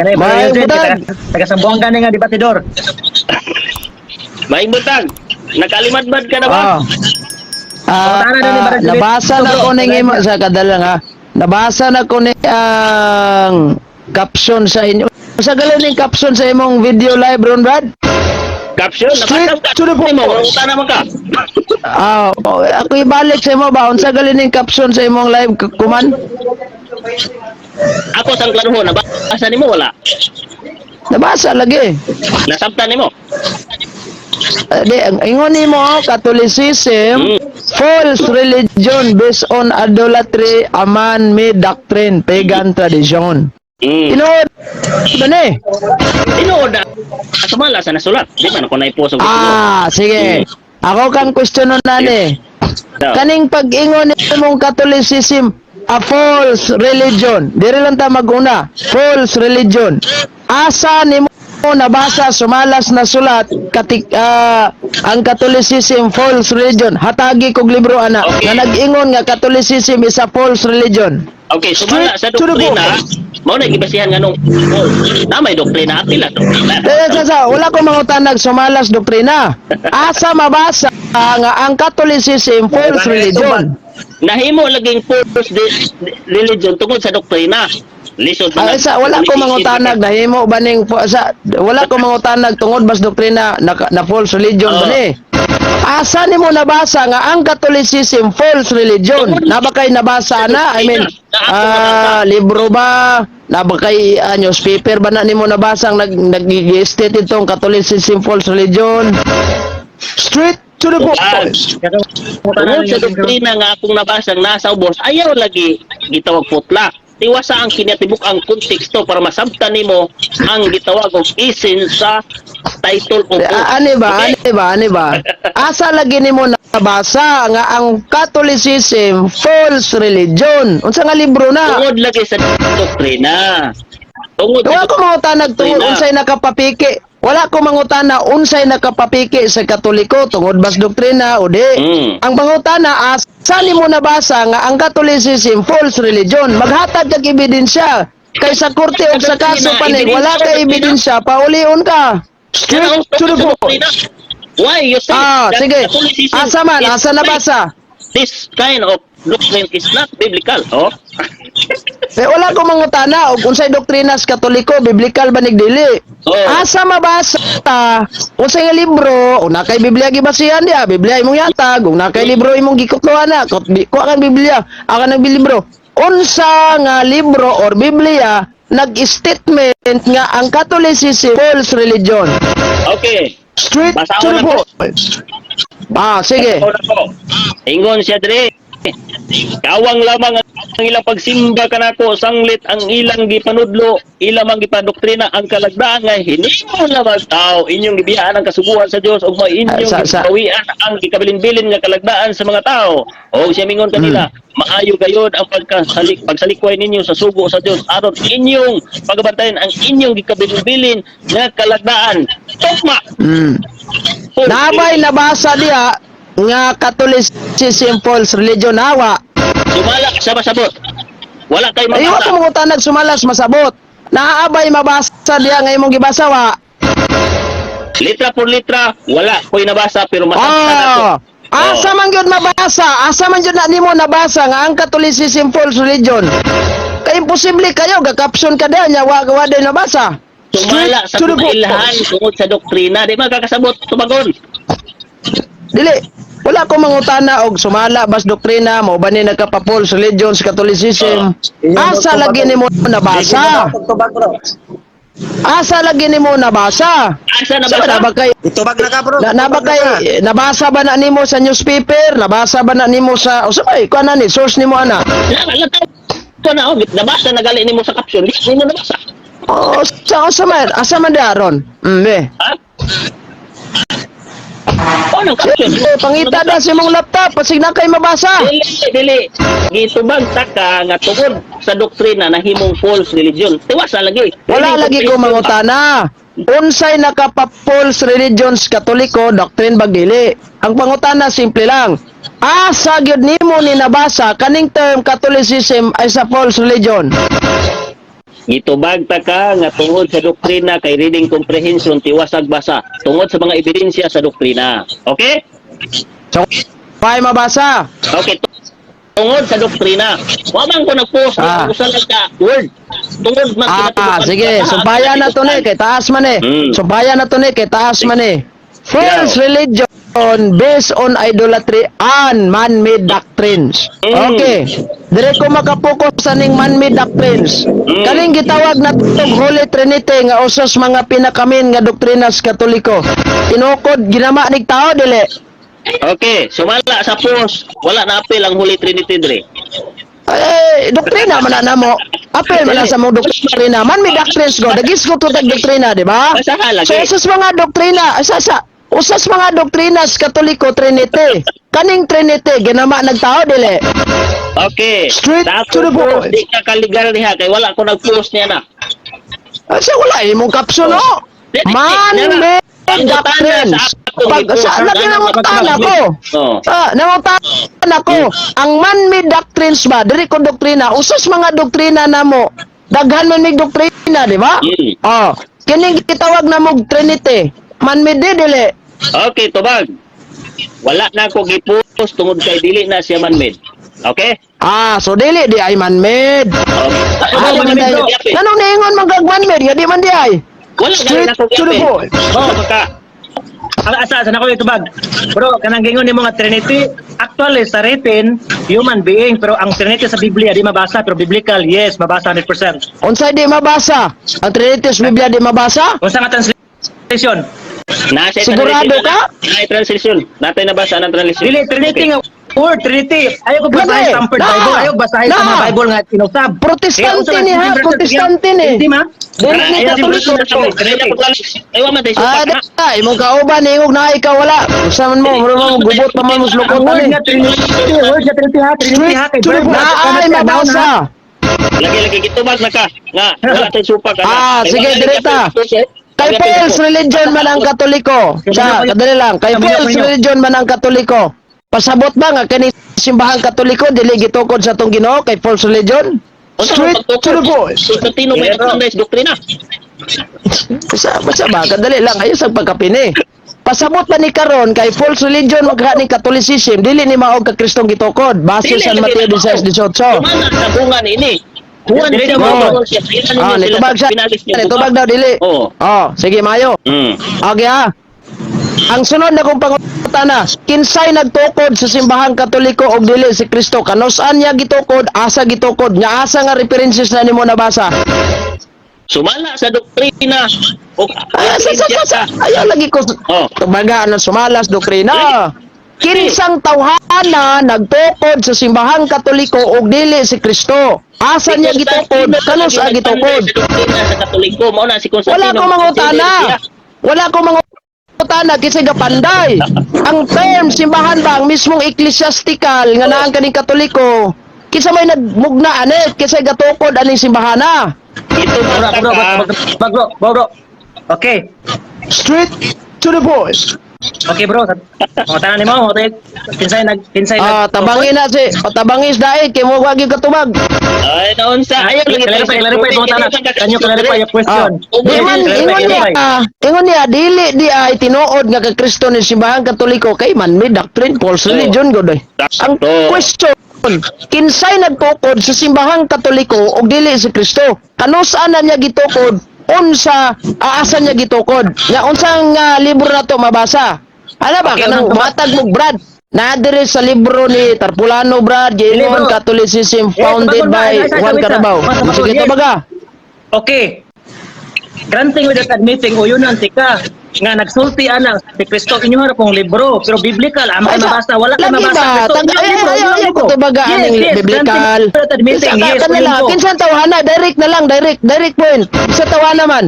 Kanay Brother May Eugene, buntag. Taga Sambuanga ni nga debatidor. May buntag. Nakalimadmad ka na ba? Ah. Ah, Tara na ni Brother Juliet. nabasa na ko ning imo sa kadala nga. Nabasa na ko ni ang caption sa inyo. Sa galing ning caption sa imong video live ron, Brad? Caption, Straight nabasa to the point. mo, wala naman ka. Ah, oh, ako ibalik sa imo ba unsa galing ning caption sa imong live kuman? Ako sang klaruhon, nabasa nimo wala? Nabasa lagi. Nasabtan nimo. Di, ang ingon nimo, Catholicism, false religion based on idolatry, a man-made doctrine, pagan tradition. Tinuod ba ni? Tinuod na. Sumala sa nasulat. Di man ako naipo sa Ah, sige. Ako kang question na ni. So, Kaning pag-ingon nimong Catholicism a false religion. Diri lang ta maguna. False religion. Asa nimo nabasa sumalas na sulat katik ang Catholicism false religion? Hatagi kog libro ana nga nag-ingon nga Catholicism is a false religion. Okay, sumala sa Straight to the doktrina, point. mao na gibasihan nga nung na may doktrina apil ang doktrina. Eh, sa, wala ko mangutanag sumalas doktrina. Asa mabasa nga ang Catholicism false religion? Nahimo laging false religion tungod sa doktrina. Lisod Ay, sa wala ko mangutanag nahimo ba ning sa wala ko mangutanag tungod bas doktrina na false religion ba ni. Asa nimo nabasa nga ang Catholicism false religion? Naba kay nabasa na? I mean, libro ba? Naba kay newspaper ba na nimo nabasa ang nag-state itong Catholicism false religion? Straight to the point. Tungod sa doktrina nga akong nabasa nga nasa ubos, ayaw lagi gitawag putla. Tiwasa ang kinatibuk ang konteksto para masabtan nimo ang gitawag og essence sa title o book. Ani ba? Okay? Ani ba? Ani ba? Asa lagi nimo nabasa nga ang Catholicism false religion? Unsa nga libro na? Tungod lagi sa doktrina. Tungod Wala sa ko mangutanag tungod doktrina. unsay nakapapiki. Wala ko mangutana unsay nakapapiki sa Katoliko tungod bas doktrina o di. Ang pangutana, asa nimo nabasa nga ang Catholicism false religion? Maghatag kag ebidensya. Kay sa korte o sa kaso pa ni wala kay ebidensya, paulion ka. Straight to the point. Why you say Ah, that sige. Catholicism Asa man, is asa nabasa? This kind of doctrine is not biblical. Oh? Eh, wala ko mangutana og unsay doktrina sa Katoliko, biblical ba nig dili. Oh. Asa mabasa unsay nga libro? Una kay Biblia gibasihan diya, Biblia imong yatag, ug na kay libro imong gikutlohan na, kuha kang Biblia, aka nang libro. Unsa nga libro or Biblia nag-statement nga ang Catholicism false religion? Okay. Straight Basahon to the na ko. point. Ah, sige. Basahon na ko. Ingon siya dre. Kawang lamang ang ilang pagsimba kanako, sanglit ang ilang gipanudlo, ilang mang gipadoktrina ang kalagdaan nga hinimo lamang tao. Inyong gibiyaan ang kasuguan sa Dios ug may inyong gipawian ang gikabilin-bilin nga kalagdaan sa mga tao. O siya mingon kanila, maayo gayod ang pagsalikway ninyo sa sugo sa Dios aron inyong pagabantayan ang inyong gikabilin-bilin nga kalagdaan. Tugma. Nabay nabasa diha nga Catholicism false religion, hawa? Sumala sa masabot. Wala kay Ay, wa mabasa. ko mangutanag sumalas masabot. Naabay mabasa diha nga imong gibasa, wa? Litra por litra, wala ko'y nabasa pero masabtan ako. Ah. Asa man gyud mabasa? Asa man gyud na nimo nabasa nga ang Catholicism false religion? Kay imposible kayo ga-caption ka diha nya wa day nabasa. Sumala sa Straight to the point. ilhan tungod sa doktrina, di magkakasabot tubagon. Dili. Wala ko mangutana og sumala bas doktrina mo ba ni nagkapa-false religion sa Catholicism. Asa lagi nimo nabasa? Tubag, bro. Asa lagi nimo nabasa? Asa Sa nabasa? ba kay Itubag na ka, bro. na ba Itubag kay na ka. nabasa ba na nimo sa newspaper? Nabasa ba na nimo sa usa ba kuan na ni source nimo ana? Lataw ko na, oh, nabasa na gali nimo sa caption, di nimo nabasa. Oh, sa usa man asa man daron? Be. Ha? Oh, nang caption. Eh, pangita na sa imong laptop pasig na kay mabasa. Dili, dili. Gitubag ta ka nga tungod sa doktrina nahimong false religion. Tiwasa lagi. Wala Dili lagi ko doctrine. mangutana. Unsay nakapa-false religions Katoliko, doctrine bag dili? Ang pangutana simple lang. Asa gyud nimo ni nabasa kaning term Catholicism ay sa false religion? Gitubag ta ka nga tungod sa doktrina kay reading comprehension tiwasag basa tungod sa mga ebidensya sa doktrina. Okay? So, paay mabasa. Okay. Tungod sa doktrina. Wa man ko nag-post ng usa lang ka word. Tungod man Ah, sige, sumpayan na to ni kay taas man eh. Sumpayan na to ni kay taas man eh. False religion based on idolatry and man-made doctrines. Okay. Dire ko makapokus sa ning man-made doctrines. Kaning gitawag na tong Holy Trinity nga usas mga pinakamin nga doktrina sa Katoliko. Tinukod ginama nig tao dili? Okay, sumala sa post, wala na apil ang Holy Trinity dre. Eh, doktrina man na namo. Apel man na sa mong doktrina. Man-made doctrines go. Dagisgo to tag doktrina, di ba? Basaha lagi. So usas mga doktrina, asa sa usas mga doktrina sa Katoliko Trinity. Kaning Trinity ginama nagtao dili? Okay. Straight Sa to the akong post, point. di ka kaligar diha kay wala ko nag-post niya na. Asa wala imong caption no? Di, di, di, Man-made Pangutana doctrines. sa akong Pag i-post. sa lagi nangutana ko. Oh. Ah, nangutana ko. Ang man-made doctrines ba diri ko doktrina, usas mga doktrina namo. Daghan man mig doktrina, di ba? Mm. Oh, kining gitawag namog Trinity. Man-made di dili? Okay, tubag. Wala na ko gi-post tungod kay dili na siya man-made. Okay? Ah, so dili di ay man-made. Okay. Ah, di man man-made, di ay. bro. Nanong niingon man kag man-made nga di man di ay? Wala gani Straight na ko to the giapil. point. Oh, maka. Ang asa asa na ko itubag. Bro, kanang gingon nimo nga Trinity, actually sa written human being, pero ang Trinity sa Biblia di mabasa, pero biblical, yes, mabasa 100%. Unsay di mabasa? Ang Trinity sa Biblia di mabasa? Unsa nga translation? Nasa Sigurado ka? Na translation. Natay nabasa ang translation. Dili Trinity Okay. nga word Trinity. Ayaw ko basahin Grabe. sa Stanford Na. Bible, ayaw basahin sa Na. mga Bible nga inusab. Protestante Kaya unsa nga ni ha, protestante ni. Hindi ma. Dili ni Ayaw, Katoliko. Ayaw man tayo Ah, supak. di imong kauban ingog na ikaw wala. Unsa man mo, mura mo gubot pa man mo Ang sulukot word ani. nga Trinity, word nga Trinity ha, Trinity ha kay To the verb point. na, Na ay noun ha. mabasa. Lagi lagi gitubag na ka. Nga wala tayo supak ana. Ah, sige, direta. Kay false religion man ang Katoliko. Sa, kadali lang. Kay false religion man ang Katoliko. Pasabot ba nga kini simbahang Katoliko dili gitukod sa tong Ginoo kay false religion? Straight to the point. Constantino may nagtanday sa doktrina. Basta ba kadali lang ayo sa pagkapini. Pasabot ba ni karon kay false religion magha ni Catholicism dili ni maog ka Kristong gitukod base Dili sa lagi Mateo na mao. 16:18. Tumana sa bunga niini. Juan Dili siya na mao. mo siya. Sila ninyo Ah, sila nitubag sa siya. pinalis niyo Nitubag bunga. daw dili. Oo. Oh, sige mayo. Okay ha. Ang sunod na kong pangutana, kinsay nagtukod sa simbahang Katoliko og dili si Kristo? Kanus-an niya gitukod, asa gitukod, nya asa nga references na nimo nabasa? Sumala sa doktrina. O Ay, sa, ayaw lagi ko. Oh. Tubaga na sumalas doktrina. Kinsang tawhana nagtukod sa simbahang Katoliko og dili si Kristo? Asa niya gitukod, kanus-an gitukod? Sa doktrina sa Katoliko, mao na si Constantino. Wala ko mangutana. Wala ko mangutana kasi gapanday. Ang term simbahan ba ang mismong ecclesiastical nga naan kaning Katoliko? Kinsa may nagmugna ani kinsa gatukod aning simbahana? Ito Bro, man bro, ka. bro, bro, bro, bro, bro. Okay. Straight to the point. Okay bro, pangutana nimo, okay. Kinsay nag Ah, tabangin na si patabangis daig kay mo wa gyud katubag. Ay, naon sa ayaw lagi Clarify, clarify pangutana. Can you clarify your question? Ah, di man Clarify, ingon niya, clarify. ingon niya dili di ay tinuod nga kay Kristo ni simbahang Katoliko kay man may doctrine false religion gud oy. Ang question, kinsay nagtukod sa simbahang Katoliko og dili si Kristo? Kanus-an na niya gitukod? Unsa aasa niya gitukod? Nya unsang libro na to mabasa? Ano ba Okay, kanang unang matag mo Brad? Na diri sa libro ni Tarpulano Brad, Dili, Giingon bro. Catholicism Eh, founded tubag, by tubag, isa, Juan isa, Carabao. isa. Tubag, Sige yes. tubaga. Okay. Granting without admitting uyunan tika nga nagsulti ana si Kristo inyo harap kong libro pero biblical ama Ay, kay mabasa wala kay lagi mabasa ba? Kristo Taga, inyong ay, libro, ay, inyong ay, libro. ko tubaga Yes, aning yes, biblical. granting without admitting, Kinsa yes, ka uyon nila, ko. kinsa tawhana, direct na lang, direct, direct point. Sa tawhana man.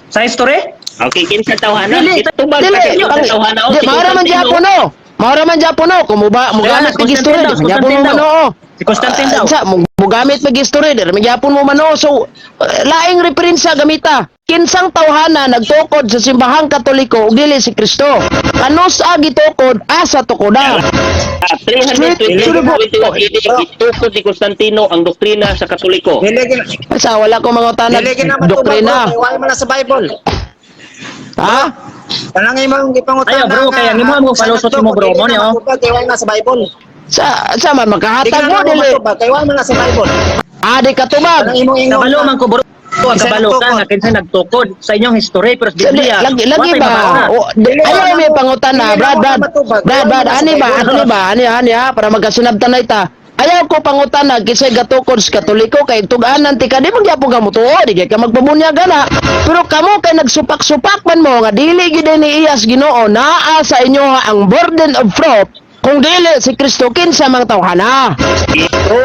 Sa history? Okay, kinsa tawhana? Dili. Itubag Dili, ka kinsa pang, tawhana o di, si maura man Constantino. gyapon no. Maura man gyapon no, kung muba, mugamit Kaya, mig history, Constantine daw, di gyapon mo Constantine man daw. oo. Si Constantine daw. Sa, mugamit mig history, di gyapon mo man oo. So, laing referensya gamita. Kinsang tawhana nagtukod sa simbahang Katoliko ug dili si Kristo? Kanus-a gitukod, asa tukoda? 321 AD, gitukod ni Constantino ang doktrina sa Katoliko. Dili gina Sa wala ko mangutanag dili gina matubag, bro, doktrina. kay wala man na sa Bible. Ha? Kanang imong gipangutana Ayaw, bro, nga, kaya ang imo mo sa palusot nimo, bro, nagtukod, mo dili ni, na oh. matubag, kay wala na sa Bible. Sa man Di makahatag ka mo na dili. matubag kay wala man na sa Bible. Ah, di katubag. Kanang imong ingon. Kabalo man ko, bro. Ang Isa kabalo ka nagtukod. nga kinsa nagtukod sa inyong history pero sa Sa, di, Biblia. lagi lagi watay ba? mabasa. O, di, Dili ayaw na may mo- pangutana, dili na Brad, mo Brad. matubag. Brad, Wala Brad, man sa ani ba? Bible. Ani ba? Ani ani ha para magkasinabtan na ita. Ayaw ko pangutana kinsay gatukod sa Katoliko kay tug-anan ti ka di man gyapon ka motuo, di kay ka magpabunyag ana. Pero kamo kay nagsupak-supak man mo nga dili gid ni iyas Ginoo, naa sa inyo ha ang burden of proof kung dili si Kristo kinsa mang tawhana.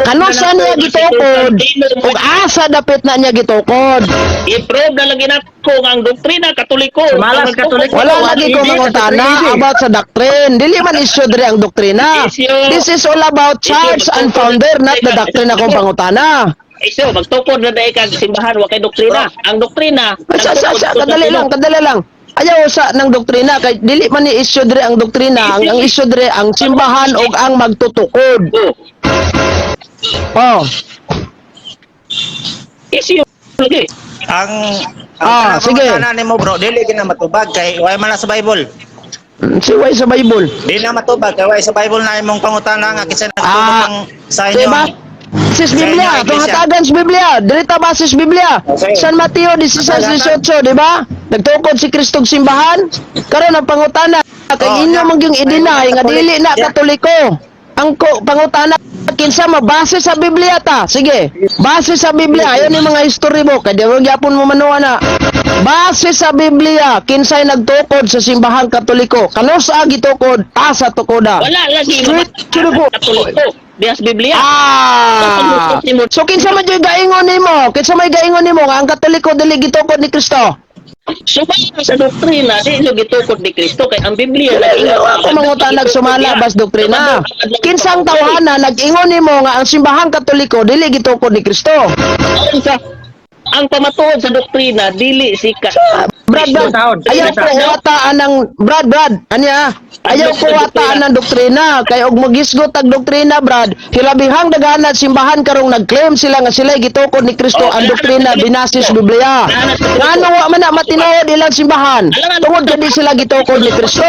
Kanusa niya gitukod ug asa dapit na niya gitukod? I-prove na lang ginako nga ang doktrina Katoliko. Malas Ang nagtukod- Katoliko. Wala lagi ko mangutana about sa doctrine. Dili man issue diri ang doktrina. This is all about church and founder, not the doctrine akong pangutana. Isyo, magtukod na dahil kag simbahan wa kay doktrina. Ang doktrina, Sa, kadali lang, kadali lang. Ayaw sa ng doktrina kay dili man ni issue diri ang doktrina, ang issue diri ang simbahan ug ang magtutukod. Oh, Oh. issue lagi. Ang Ah, kanang sige. pangutana nimo, bro, dili gina matubag kay wala man na sa Bible. Si way sa Bible. Dili na matubag kay wala sa Bible na imong pangutana nga kinsa nagtukod Ah, ang sa inyo. Diba? Basis Sa Biblia, inyong itong iglesia. hatagan sa Biblia, dirita basis Biblia. Okay. San Mateo 16:18, di ba? Nagtukod si Kristo og simbahan. Karon ang pangutana kay Oh, inyo yeah. man gyung i-deny nga Katolik. dili na Yeah. Katoliko. Ang pangutana kinsa mabase sa Biblia ta. Sige. Base sa Biblia, ayon ni mga history mo kay di mo gyapon mo manuwa na. Base sa Biblia, kinsay nagtukod sa simbahang Katoliko? Kanus-a gitukod? Asa tukoda? Wala lagi Straight to the point. Katoliko. Dias Biblia. Ah. So kinsa man jud gaingon nimo? Kinsa may gaingon nimo nga ang Katoliko dili gitukod ni Kristo? Sumala sa doktrina, di nyo gitukod ni Kristo kay ang Biblia Dili ako mangutanag sumala bas doktrina. Kinsang tawhana nag-ingon nimo nga ang simbahang Katoliko dili gitukod ni Kristo? Ang sa ang pamatuod sa doktrina dili si ka Brad, Brad, ayaw ko huwataan ng Brad, Brad, anya? Ayaw ko huwataan ng doktrina kay og magisgot ang doktrina, Brad, hilabihang daghanan simbahan karong nag-claim sila nga sila gitukod ni Kristo Oh, ang doktrina binasis Biblia. Ngano wa man na matinuod ilang simbahan tungod kay di sila gitukod ni Kristo.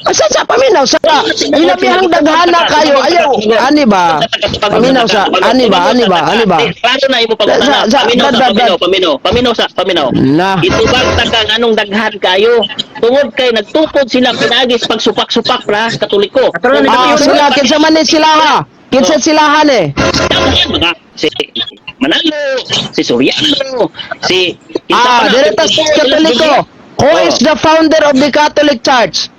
Asa sa paminaw sa hilabihang daghana kayo ayaw ani ba? Paminaw sa ani ba ani ba ani ba? Klaro na imo pagutana. Paminaw Brad, sa Brad, paminaw, paminaw, paminaw sa paminaw. Na. Itubag ta kang anong daghan kayo. Tungod kay nagtukod sila pinagis pagsupak-supak ra Katoliko. Katulad ni Ah, sila kinsa man ni sila ha? Kinsa sila han eh? Mga si Manalo, si Soriano, si kinsa Ah, pa na, direkta sa Katoliko. Who is the founder of the Catholic Church?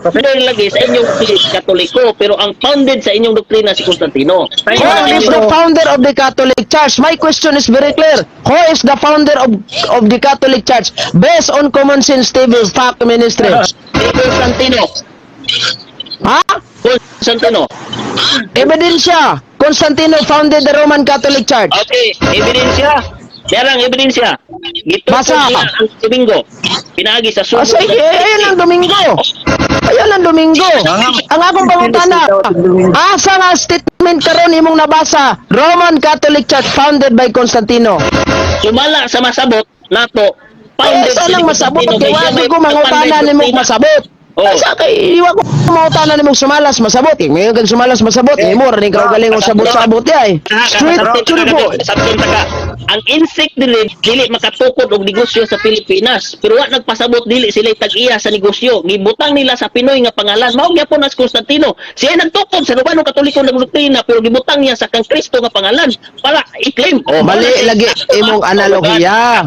Founder lagi sa inyong Katoliko, pero ang founded sa inyong doktrina si Constantino. Who is the founder of the Catholic Church? My question is very clear. Who is the founder of the Catholic Church? Based on Common Sense TV Fact Ministry. Si Constantino. Ha? Constantino. Ebidensya. Constantino founded the Roman Catholic Church. Okay, ebidensya. Yarang ebidensya. Gitukod Basa. niya ang Domingo. Pinaagi sa Ah, sulod. sige, ayun ang Domingo. Ayun ang Domingo. Ang akong pangutana, asa nga statement karon imong nabasa? Roman Catholic Church founded by Constantino. Sumala sa masabot nato. Eh, Founded sa si lang masabot Constantino kay kay wa siya may ko mangutana nagpanday nimo doktrina. masabot. Oh. Sa kay iwa ko mangutana nimo sumalas masabot. Eh, ngayon kag sumalas masabot, imo ra ning kaugalingon sabot-sabot ya eh. Straight to the point. Sabton ta ka. Ang insect dili dili makatukod og negosyo sa Pilipinas. Pero wa nagpasabot dili sila tag-iya sa negosyo. Gibutang nila sa Pinoy nga pangalan. Mao gyapon na si Constantino. Siya nagtukod sa Romano Katoliko ng doktrina pero gibutang niya sa kang Kristo nga pangalan para i-claim. Oh, Mali lagi imong analohiya.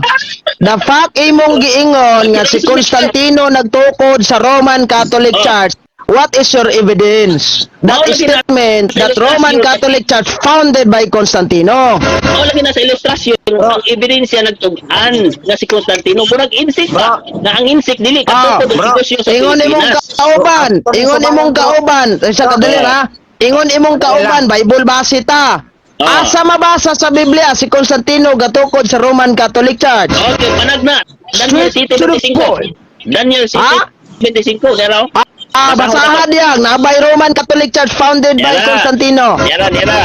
The fact imong giingon nga si Constantino nagtukod sa Roman Catholic Church. What is your evidence? That statement that Roman Catholic Church founded by Constantino. Mao lagi na sa ilustrasyon ang ebidensya nagtug-an nga si Constantino murag insect ba nga ang insect dili Ah, katukod og bro. negosyo sa Ingon imong Pilipinas. kauban, ingon imong kauban. Sa kadali ha. Ingon imong kauban, Bible base ta. Asa mabasa sa Biblia si Constantino gatukod sa Roman Catholic Church? Okay, panagna. Daniel Straight to the 7:25. point. Daniel Ha? 7:25, dalaw. Basahan diyang naabay Roman Catholic Church founded by Yara. Constantino. Yara, yara.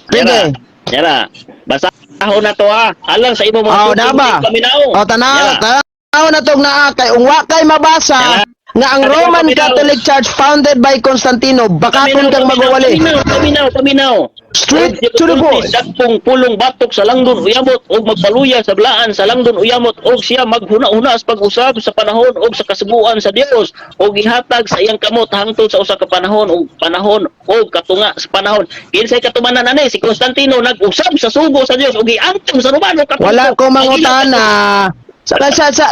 Sige. Yara. Basahon na to ha. Alang sa imo mga Oh, suking naba. paminaw. O tanaw, Yara. tanaw na tong naa kay ungwa kay mabasa Yara. nga ang Tanaw, Roman paminaw. Catholic Church founded by Constantino, bakakon kang magwawali. Paminaw, paminaw, paminaw. Straight to the point. Dakpong pulong batok sa langdon uyamot og magpaluya sa blaan sa langdon uyamot og siya maghuna-huna sa pag-usab sa panahon og sa kasuguan sa Dios og gihatag sa iyang kamot hangtod sa usa ka panahon og panahon og katunga sa panahon. Kinsay katumanan ani si Constantino nag-usab sa sugo sa Dios og giangtom sa Romano Katoliko. Wala ko mangutana. Sa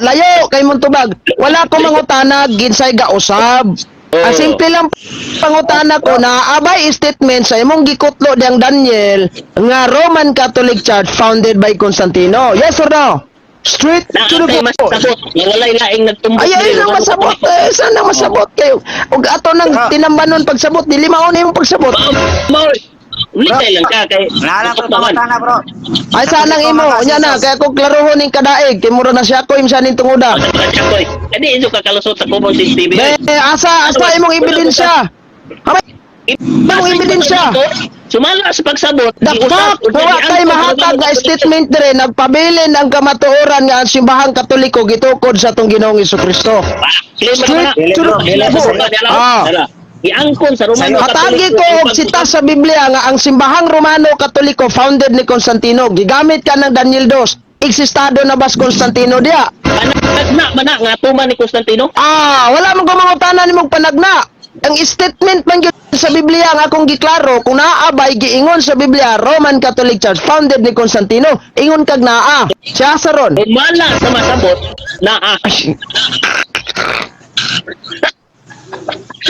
layo kay Montubag. Wala ko mangutana ginsay gausab. Ang simple lang pangutana ko na abay statement sa imong gikutlo diyang Daniel nga Roman Catholic Church founded by Constantino. Yes or no? Straight Na to the kay point. masabot nga walay laing nagtumbok Ay, ay, diri, nang Romano masabot. Katoliko. Eh, sana masabot kayo. Ug ato nang tinambanon pagsabot, dili maon imong pagsabot. Mao, Litay lang ka kay Naalang ko Tutok naman. pangutana, bro. Ay, sanang imo. Unya na, kaya kung klarohon ning kadaig, kay mura na siya ko imsa ning tunguda. Kadi inyo kakalusot sa Common Sense TV. Be, asa imong ebidensya? Hamay, imong ebidensya. Sumala sa pagsabot. The fuck? Wa kay mahatag nga statement dire nagpabilin ang kamatuoran nga ang simbahang Katoliko gitukod sa atong Ginoong Kristo. Straight to the point. Ah. Iangkon sa Romano Hatagi ko og sita sa Biblia nga ang simbahang Romano Katoliko founded ni Constantino. Gigamit ka ng Daniel 2. Eksistado na bas Constantino diya? Panagna man na nga tuman ni Constantino. Wala man ko mangutana nimong panagna. Ang statement man gyud sa Biblia nga akong giklaro kung naa bay giingon sa Biblia Roman Catholic Church founded ni Constantino, ingon kag naa. Siya sa ron. Umala sa masabot naa.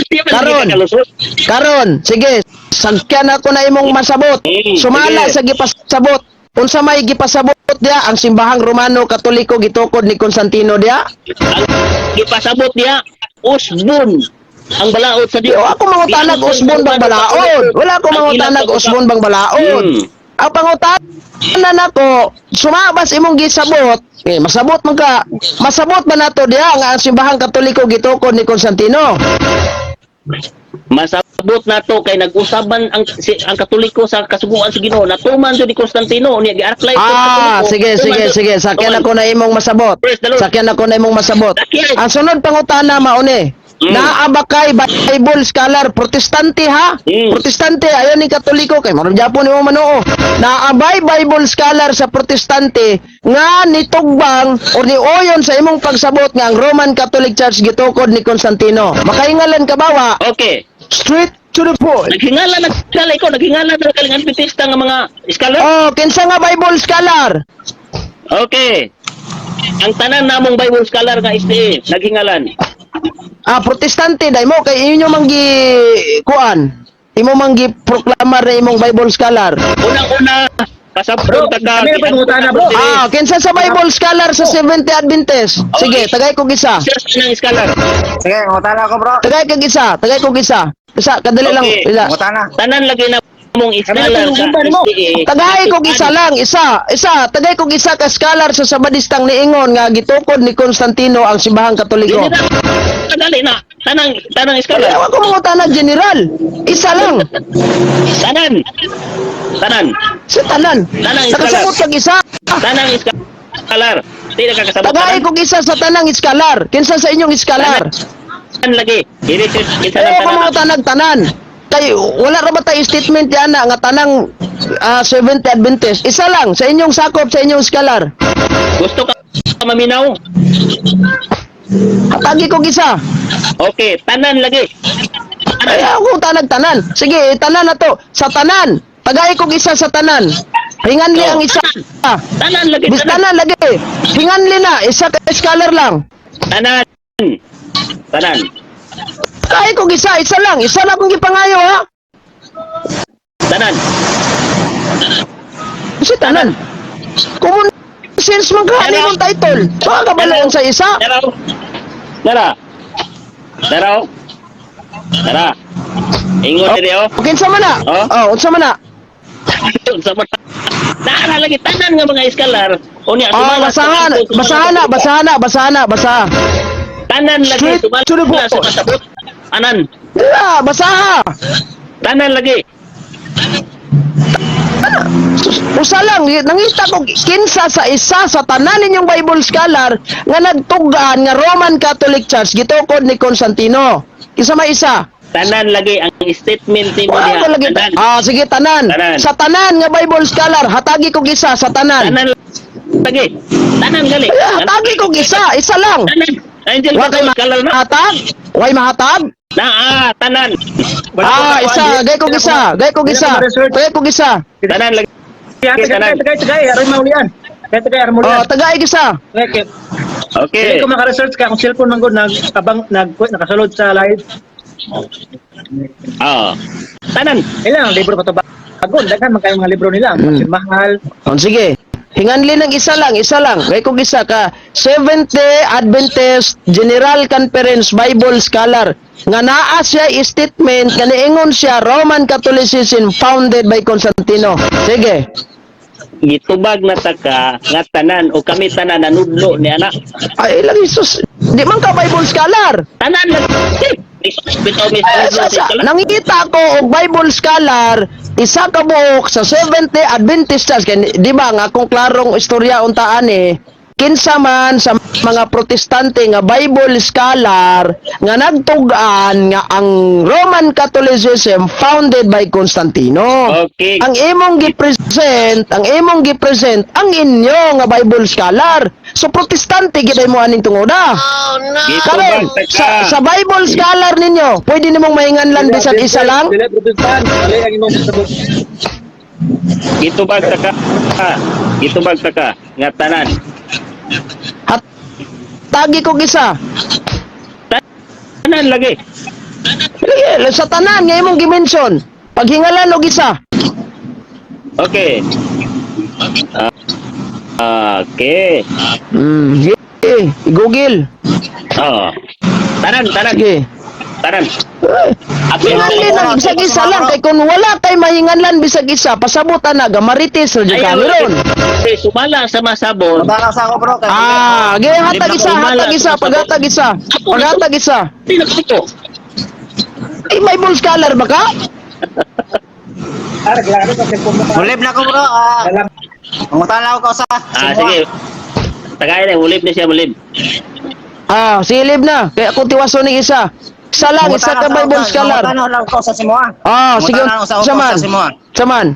Di ba Karon. kalusot? Karon, sige, sagkyan ako na imong masabot. Sumala Sige. sa gipasabot. Unsa may gipasabot diya ang simbahang Romano Katoliko gitukod ni Constantino diya? Ang gipasabot niya usbon ang balaod sa Di, Dios. o ako mangutanag usbon bang balaod. Wala ako Ang ilang mangutanag pag-usab. usbon bang balaod. Ang pangutana nako, sumabas imong gisabot, eh, masabot man ka. Masabot ba nato diha nga ang simbahang Katoliko gitukod ni Constantino? Masabot nato kay nag-usaban ang si, ang Katoliko sa kasuguan sa Ginoo natuman jud ni Constantino niya gi-apply sa Katoliko. Sige, Tuman sige, jud. sige. Sakyan Tuman. ako na imong masabot. Praise the Lord. Sakyan ako na imong masabot. Sakyan. Ang sunod pangutana mauni. Naa ba kay Bible scholar Protestante ha? Protestante ayon ni Katoliko kay murag Japon imo manuo. Naa bay Bible scholar sa Protestante nga nitugbang or nioyon sa imong pagsabot nga ang Roman Catholic Church gitukod ni Constantino. Makahingalan ka ba wa? Okay. Straight to the point. Naghingala nagkala ikaw naghingala na kaling Adventista nga mga scholar. Oh, kinsa nga Bible scholar? Okay. Ang tanan namong Bible scholar nga SDA naghingalan. Protestante dai mo kay inyo man gi kuan. Imo man gi proklamar na imong Bible scholar. Unang-una pasabot Bro, ta ka. kami na pangutana, bro. Kinsa sa Bible scholar sa Seventh Day Adventist? Sige, tagay kog isa. Siya sa nang scholar. Sige, mangutana ako, bro. Tagay kog isa, tagay kog isa. Isa, kadali lang. Okay. Isa. Mangutana. Tanan lagi na mong scholar sa Kami na mo. SDA. Tagay kog isa lang, isa. Tagay kog isa ka scholar sa Sabadistang niingon nga gitukod ni Constantino ang simbahang Katoliko. General, Tagali na. Tanang scholar. Kaya ako mangutana general. Isa lang. Tanan. Tanan. Sa tanan. Tanang scholar. Nakasabot kag isa. Tanang scholar. Di na kakasabot. Tagay Tanan. kog isa sa tanang iskalar. Kinsa sa inyong iskalar? Tanan lagi. I-research kinsa Ayaw ng ko tanan. mga tanag tanan. Kay wala ra ba tayo statement yan na nga tanang Seventh Day Adventist. Isa lang sa inyong sakop sa inyong iskalar. Gusto ka maminaw? Hatagi kog isa. Okay, tanan lagi. Tanan. Ayaw ko tanag tanan. Sige, tanan na to. Sa tanan. Tagay kog isa sa tanan. Hinganli ang isa. Tanan lagi. Bis Tanan. tanan lagi. Hinganli na isa ka scholar lang. Tanan. Tanan. Tagay kog isa, isa lang. Isa lang akong gipangayo ha. Tanan. Kasi tanan. Common sense man ka ani mong title. Baka kabalo sa isa. Daraw. Dara. Daraw. Dara. Ingon diri oh. Kinsa man na? Oh? Oh, unsa man na? Sa man. Naara lagi tanan nga mga iskalar. Unya Oh, sumala sa basahan, kanto, sumala basahan na, sa basahan na, basahan na, basahan. Tanan lagi Straight sumala to the sa point. pasabot. Anan, Yeah, basaha. tanan lagi. Usa lang, nangita ko kinsa sa isa sa tanan ninyong Bible scholar nga nagtugaan nga Roman Catholic Church gitukod ni Constantino. Kinsa may isa? Tanan lagi ang statement nimo Wala diha. ko lagi. Tanan. Ah, sige tanan. Tanan. Sa tanan nga Bible scholar, hatagi kog isa sa tanan. Tanan lagi. Tanan gali. Ay, hatagi kog isa, isa lang. Tanan. Angel Wa kay scholar na. mahatag? Way mahatag? Naa, tanan. Ah, isa, gay kog isa, gay kog isa. Gay kog isa. Tanan lagi. Tagay, Tanan. tagay, tagay, aron maulian. Tagay, tagay, aron Oh, maulian. tagay isa. Okay. Okay. Dili ko maka-research ka kung cellphone man gud nagkabang nag nakasulod sa live. Ah. Tanan. Ilang ang libro pa to bagon, daghan man kayo mga libro nila, ang mahal. Oh, sige. Hinganli ng isa lang, isa lang. Gay kog isa ka. Seventh Day Adventist General Conference Bible Scholar nga naa siya statement nga niingon siya Roman Catholicism founded by Constantino. Sige. Gitubag na ta ka nga tanan o kami tanan nanudlo ni anak. Ay, ilang Jesus. Di man ka Bible scholar. Tanan lagi. Bitaw mi Ay, nangita ko og Bible scholar isa ka buok sa Seventh Day Adventist Church kay di ba nga akong klarong istorya untaan eh kinsa man sa mga protestante nga Bible scholar nga nagtug-an nga ang Roman Catholicism founded by Constantino. Okay. Ang imong gi-present ang inyo nga Bible scholar. So protestante gid mo aning tungoda. Karon Gitubag ta ka. sa Bible scholar ninyo, pwede nimong mahinganlan bisan isa lang? Dili protestant, dili ang imong pasabot. Gitubag ta ka. Gitubag ta ka nga tanan. Hatagi kog isa. Tanan lagi. Lagi, sa tanan nga imong gi-mention. Paghingalan og isa. Okay. Ah, okay. Sige, i-google. Oh. Tanan, tanan, Sige. tanan. Eh, hinganlin ang bisag isa lang kay kung wala kay mahinganlan bisag isa, pasabutan na gamaritis ra jud kami ron. Okay, sumala sa masabon. Mabaka sa ako bro kay Ah, ge hatag isa, hatag isa, paghatag isa. Paghatag isa. Pinagpito. Ay, Bible scholar ba ka? Ara grabe ka cellphone mo. Mulib na ko bro. Ah, Alam. mangutana ako kausa. Ah, sige. Tagay na, mulib na siya, mulib. Ah, silib na. Kaya akong tiwason ng isa. Isa lang, isa ka Bible scholar. Mangutana lang ako sa Simoa. Ah, sige. Mangutana ako sa Saman. Simoa. Saman.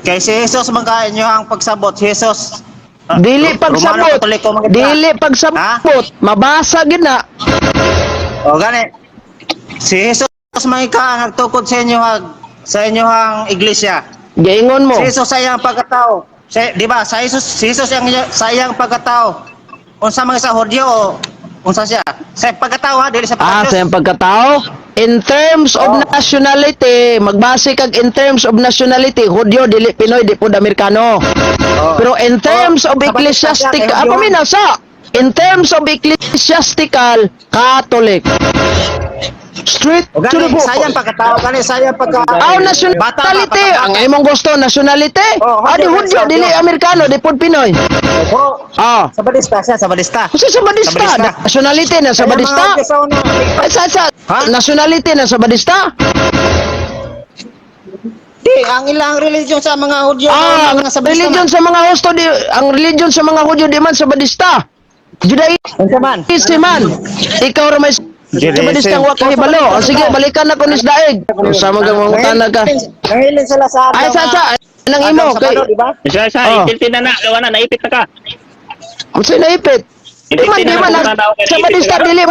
Kay si Jesus man ka inyo ang pagsabot, si Jesus. Ah, Dili Romano pagsabot. Katoliko man gid ka. Dili pagsabot. Mabasa gid na. O gani. Si Jesus man ka ang nagtukod sa inyo ang iglesia. Giingon mo. Si Jesus sa iyang pagkatao. Si, di ba? Sa Jesus, si Jesus ang sa iyang pagkatao. Unsa man sa Hudyo o unsa siya? Sa pagkatao ha, dili sa Ah, pagkatao. sa iyang pagkatao. In terms of Oh. nationality, magbase kag in terms of nationality, Hudyo dili Pinoy, di pud Amerikano. Oh. Pero in terms Oh, of sa ecclesiastic, Batista siya, ah, kay Hudyo. paminaw sa in terms of ecclesiastical, Catholic. Straight O to the gani, book. sayang pagkatao, gani sayang pagka Aw, Bata nationality. pa, Ang imong gusto, nationality. Oh, Ah, di Hudyo, Hudyo, Hudyo. dili Amerikano, di pud Pinoy. Bro, Ah. sa balista siya, sa balista. Kasi sa Badista, Sa Badista. nationality na sa Kaya mga Badista. Hudyo sa una, Ay, sa Ha? nationality na sa Badista. Di, ang ilang religion sa mga Hudyo, Ah, ang mga sa balista religion man. sa mga Husto di ang religion sa mga Hudyo di man sa Badista. Judaism Unsa man? man. Ikaw ra may sa Badista ang wa kahibalo. Ah, sige, balikan na ko ni Daig. Sa mga mangutana ka. Nangilin sila sa Ay, sa nang imo Adlaw kay Sabado, di ba? Siya, siya, Oh. itilti na na, gawa na, naipit na ka. Unsa naipit? Di man na, sa Badista dili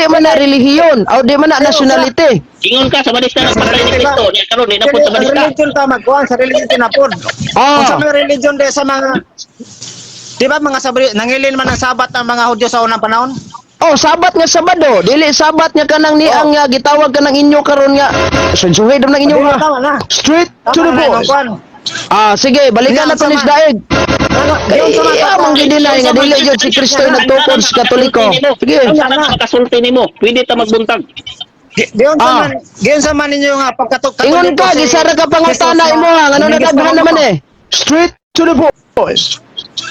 man na relihiyon o di man na nationality. Ingon ka sa balista ng patay ni Kristo, niya karon ni napod sa Ang balista. religion ta magkuan sa religion tinapod. Ah. Unsa may religion di sa mga di ba mga sabri nangilin man ang Sabat ang mga Hudyo sa unang panahon? Oh, Sabat nga Sabado, dili Sabat nga kanang niang nga gitawag kanang inyo karon nga. Sunsuhi dam nang inyo Dili, ha. tama na. Straight to Tama the na imong boss. kuan. Ah, sige, balikan na Unsa to ni man? Daig. Ano, Kay yun sa mga iya mang gidinay nga dili jud si Kristo nagtukod sa Katoliko. Sige. Ang sana makasulti nimo, pwede ta magbuntag. Giunsa Ah. man, giunsa man ninyo nga pagkato Ingon ka, gisara ka pangutana imo ha, ngano nadaghan naman eh. Straight to the point.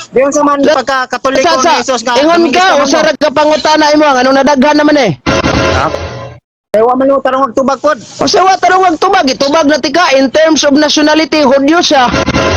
Giunsa man pagka Katoliko Sa, sa, ni Jesus nga ingon ka, Dominguista man mo. usara ka pangutana imo ha, ngano nadaghan naman eh. Eh, wa man mo tarong magtubag pod. O sa wa tarong magtubag, itubag na tika in terms of nationality, Hudyo siya.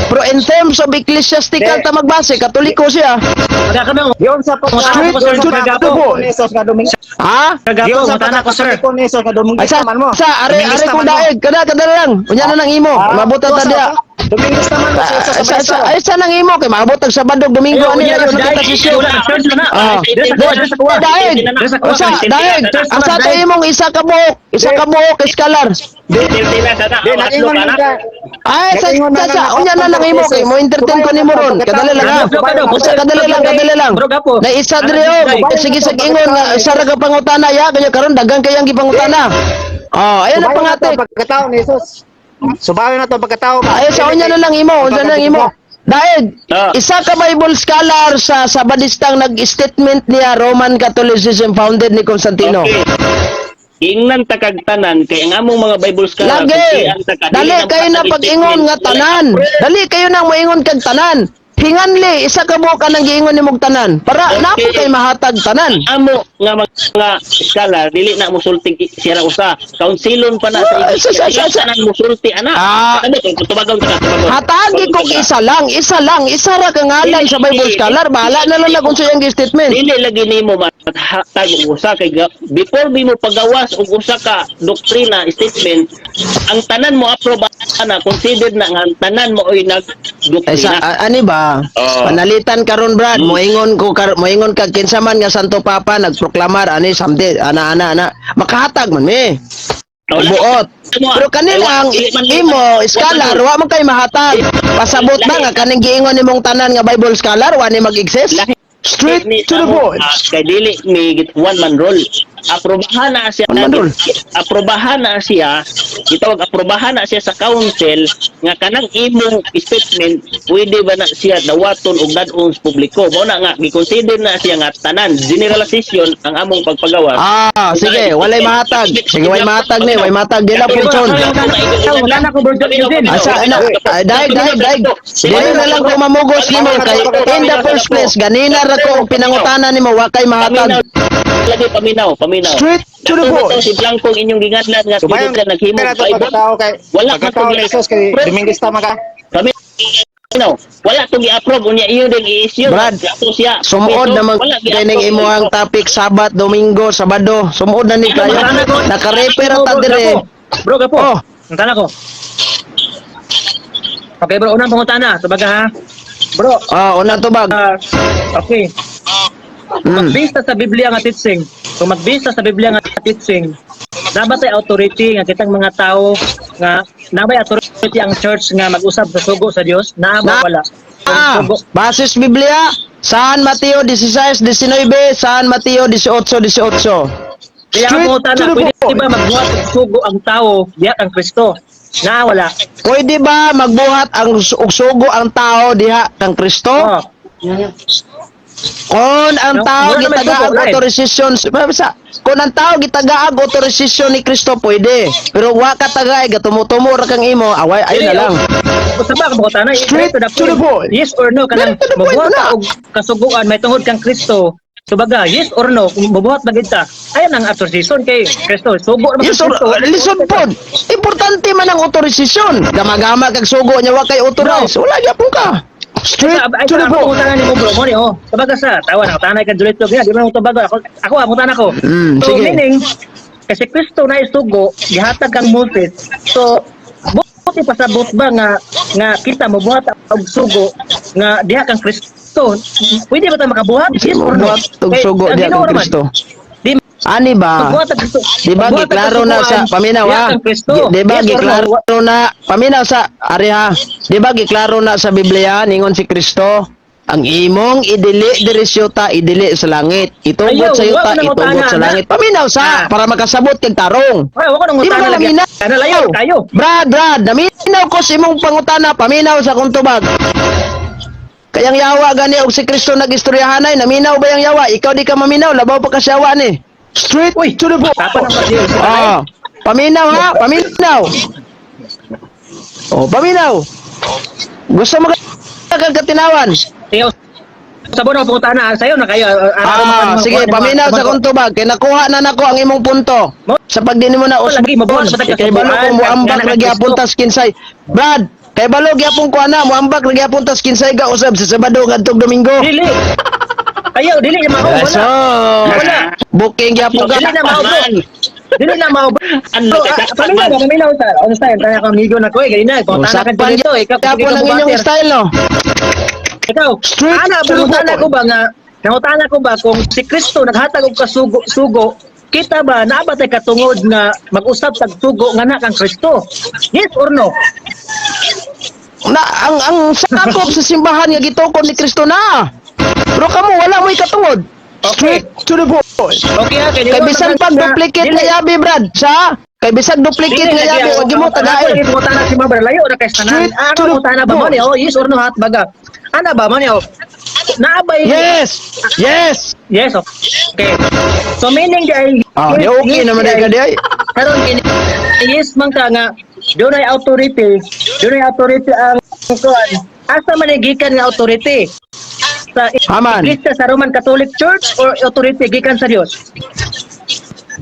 Pero in terms of ecclesiastical Di. ta magbase, Katoliko siya. Magkakami Giunsa pagka Straight giunsa to pagka the Katoliko ni Jesus nga Dominguista. Ha? Kagapo, Giunsa mutana pagka ko, sir. Katoliko ni Jesus nga Ay Dominguista sa, man mo. sa are are Dominguista kong man mo. daig, kada kada lang. Unya na nang imo, Ah, mabutan ta usa diha. ka? Dominguista man mo si Jesus Sa, sa sa, Basta. ay sa nang imo kay maabot ang Sabado, Domingo Ayaw, ani unya ayo na, sa kita daig. sesyon. Wala, church na na. Ah. Dili sa kuwa, dili sa kuwa. Daig. Dili sa kuwa. Usa, daig. Ang sa ato imong isa ka buhok, isa ka buhok scholar. Di nagingon man ka. Ay, sa Nag-ingon sa, na sa lang unya na lang imo kay mo entertain ko nimo ron. Kadali lang ha. Usa kadali lang, kadali lang. Bro, gapo. Na isa diri oh, sige sa ingon nga isa ra ka pangutana ya kanya karon daghan kayang gipangutana. Oh, ayan ang Subayon na to pangatik. pagkatao ni Jesus. Subayon na to pagkatao ba. Ay sa unya na lang imo, unya na lang imo. Dahil Ah. isa ka Bible scholar sa Sabadistang nag-statement niya Roman Catholicism founded ni Constantino. Okay. Ingnan ta kag tanan kay ang among mga Bible scholar Lagi. kung ang ta ka, dili Dali ang kayo na patag pag-ingon nga statement, tanan. Dali kayo nang moingon kag tanan. Hinganli isa ka buok ka nang giingon nimog tanan. Para napo kay mahatag tanan. Amo nga mga scholar dili na musulti sira usa, kaunsilon pa na sa Ah, iglesia, dili tanan musulti ana. Ah. Ano kung tubagon ka, tubagon. Hatagi kog isa lang, isa lang, isa ra ka ngalan sa Bible scholar. Bahala na lang na kung sa iyang statement. Dili lagi nimo mathatag og usa kay before mo pagawas og usa ka doktrina statement, ang tanan mo approve ana, considered na nga ang tanan mo oy nag Ay sa doktrina. ani ba? Oo. Panalitan karon Brad, moingon ko moingon kag kinsa man nga Santo Papa nagproklamar ani samde ana ana ana. Makahatag man mi. Buot. Pero kanilang imo scholar wa man kay mahatag. Pasabot ba nga kaning giingon nimong tanan nga Bible scholar wa ni mag-exist? Straight to the point. Kay dili ni one man role. Aprobahan na siya. One man role. Aprobahan na siya. Gitawag aprobahan na siya sa council nga kanang imong statement pwede ba na siya dawaton og dad-on sa publiko. Mao na nga gi-consider na siya nga tanan generalization ang among pagpagawas. Ah, sige, walay mahatag. Sige, walay mahatag ni, walay mahatag dila pulson. Wala na ko, bro, Eugene. Asa ana, ay, daig daig daig. Dili na lang ko mamugos nimo kay in the first place ganina ra ko og pinangutana nimo wa kay mahatag. Lagi paminaw, paminaw. Straight to the Kato point. si Blancong inyong gingadlan nga Subayon sunod ka naghimo na to Bible. pagkatao kay Wala ka pagkatao ni Jesus kay Dominguista man ka. Paminaw. Wala tong gi-approve unya iyo ding i-issue. Brad, Ato siya. Sumuod Piso, naman wala kay ning gi-approve. imo ang topic Sabat, Domingo, Sabado. Sumuod na ni kayo. Naka-refer ta dire. Bro, gapo. Oh. Pangutana ko. Okay, bro, unang pangutana. Tubaga ha. Bro, Ah, unang tubag. ah, okay. Magbista sa Biblia nga teaching. Kung magbista sa Biblia nga teaching, dapat ay authority nga kitang mga tao nga nabay authority ang church nga mag-usab sa sugo sa Dios, naa ba wala? Kung Ah, sugo, basis Biblia, San Mateo 16:19, San Mateo 18:18. Kaya ang Straight pangutana, to the pwede point. ba magbuhat og sugo ang tao diha kang Kristo? Na wala. Pwede ba magbuhat ang og sugo ang tao diha kang Kristo? Oh. Kung ang No, tao wala naman gitagaag sugo, right? autorisasyon, basta, kung ang tao gitagaag autorisasyon ni Kristo pwede. Pero wa ka tagay gatumutumo ra kang imo, away ay na lang. Basta ba ang pangutana? Straight to the point. Yes or no kanang Straight to the point magbuhat na. ka og kasuguan may tungod kang Kristo. Subaga, yes or no, kung mabuhat ba gid ta? Ayan ang autorisasyon kay Kristo. Sugo naman Yes kang or Kristo. lisod pod. Importante man ang autorisasyon. Gamagama kag sugo niya wa kay authorize. Wala gyapon ka. Straight Ay, to the sa point. pangutana nimo bro, mo ni oh. Tubaga sa tawa na tanay ka Juliet ya, di ba mo tubaga ako ako ang pangutana ko. So Sige. meaning kasi Kristo na isugo, gihatag kang Moses. So buti pasabot ba nga nga kita mobuhat og sugo nga diha kang Kristo. Pwede ba ta makabuhat? Yes or no? Buhat og Kay, sugo ang diha Ginoo kang naman, Kristo. Di Ani ba? magbuhat og Kristo. Di ba Magbuhat og giklaro na sa kasuguan, paminaw diha ha? kang Kristo. Di ba Yes or no? giklaro na paminaw sa ari ha? Di ba giklaro na sa Biblia ningon si Kristo ang imong idili diri sa yuta idili sa langit. Itugot Ayaw, sa yuta wa ko nang itugot utana, sa na. langit. Paminaw sa Ah. para makasabot kag tarong. Ay, wa ko nang Di ba utana ka lagi. naminaw? Ana layo kayo. Brad, Brad, naminaw ko sa imong pangutana, paminaw sa akong tubag. Kayang yawa gani og si Kristo nagistoryahanay, naminaw ba yang yawa? Ikaw di ka maminaw, labaw pa ka sa yawa ni. Straight Uy, to the point. Dapat ang pag- Ah, paminaw ha, paminaw. Oh, paminaw. Gusto mo kag katinawan? Tiyo, sa bono pangutana sayo na kayo. Ah, sige, paminaw sa kong tubag. Kay nakuha na nako ang imong punto. Sa pagdini mo na Lagi, mabuhat usbon, sa kay balo kung muambak Nga ra gyapon tas kinsay. Brad, kay balo gyapon ko ana, muambak ra gyapon tas kinsay ga usab sa Sabado ngadtong Domingo. Dili. Ayaw, dili na mao wala. So, Wala. booking gyapon ka. Dili na mao, bro. Dili na mao, bro. Ano Bro, ka, ah, sakpan paminaw man. ba, paminaw sa on style tanya ko amigo na ko eh ganina. Oh, Pangutana ka sakpan dito, ikaw gyapon ang inyong style, no? Ikaw, Straight ana, to the pangutana point. ko ba nga, nangutana ko ba kung si Kristo naghatag og kasugo, sugo, kita ba naa ba tay katungod nga mag-usab tag sugo nga na kang Kristo? Yes or no? Na ang sakop sa simbahan nga gitukod ni Kristo na. Pero kamo wala mo'y katungod. Okay. Straight to the point. Okay ha, kay Kay bisan pag duplicate nga yabi, Brad, sa kay bisan duplicate nga yabi, wag mo tagain. Pangutana si Mabra layo ra kay tanan. Straight Ah, to the pangutana ba mo point. ni? Oh, yes or no hat baga. Ana ba mo ni? Oh. Naa ba Yes. Yes. Yes, okay. So meaning di ay Ah, di okay naman di ka di ay. Karon kini yes man ka nga dunay authority, dunay authority ang kuan. Asa man ni gikan nga authority? Sa Aman. Iglesia sa Roman Catholic Church or authority gikan sa Dios?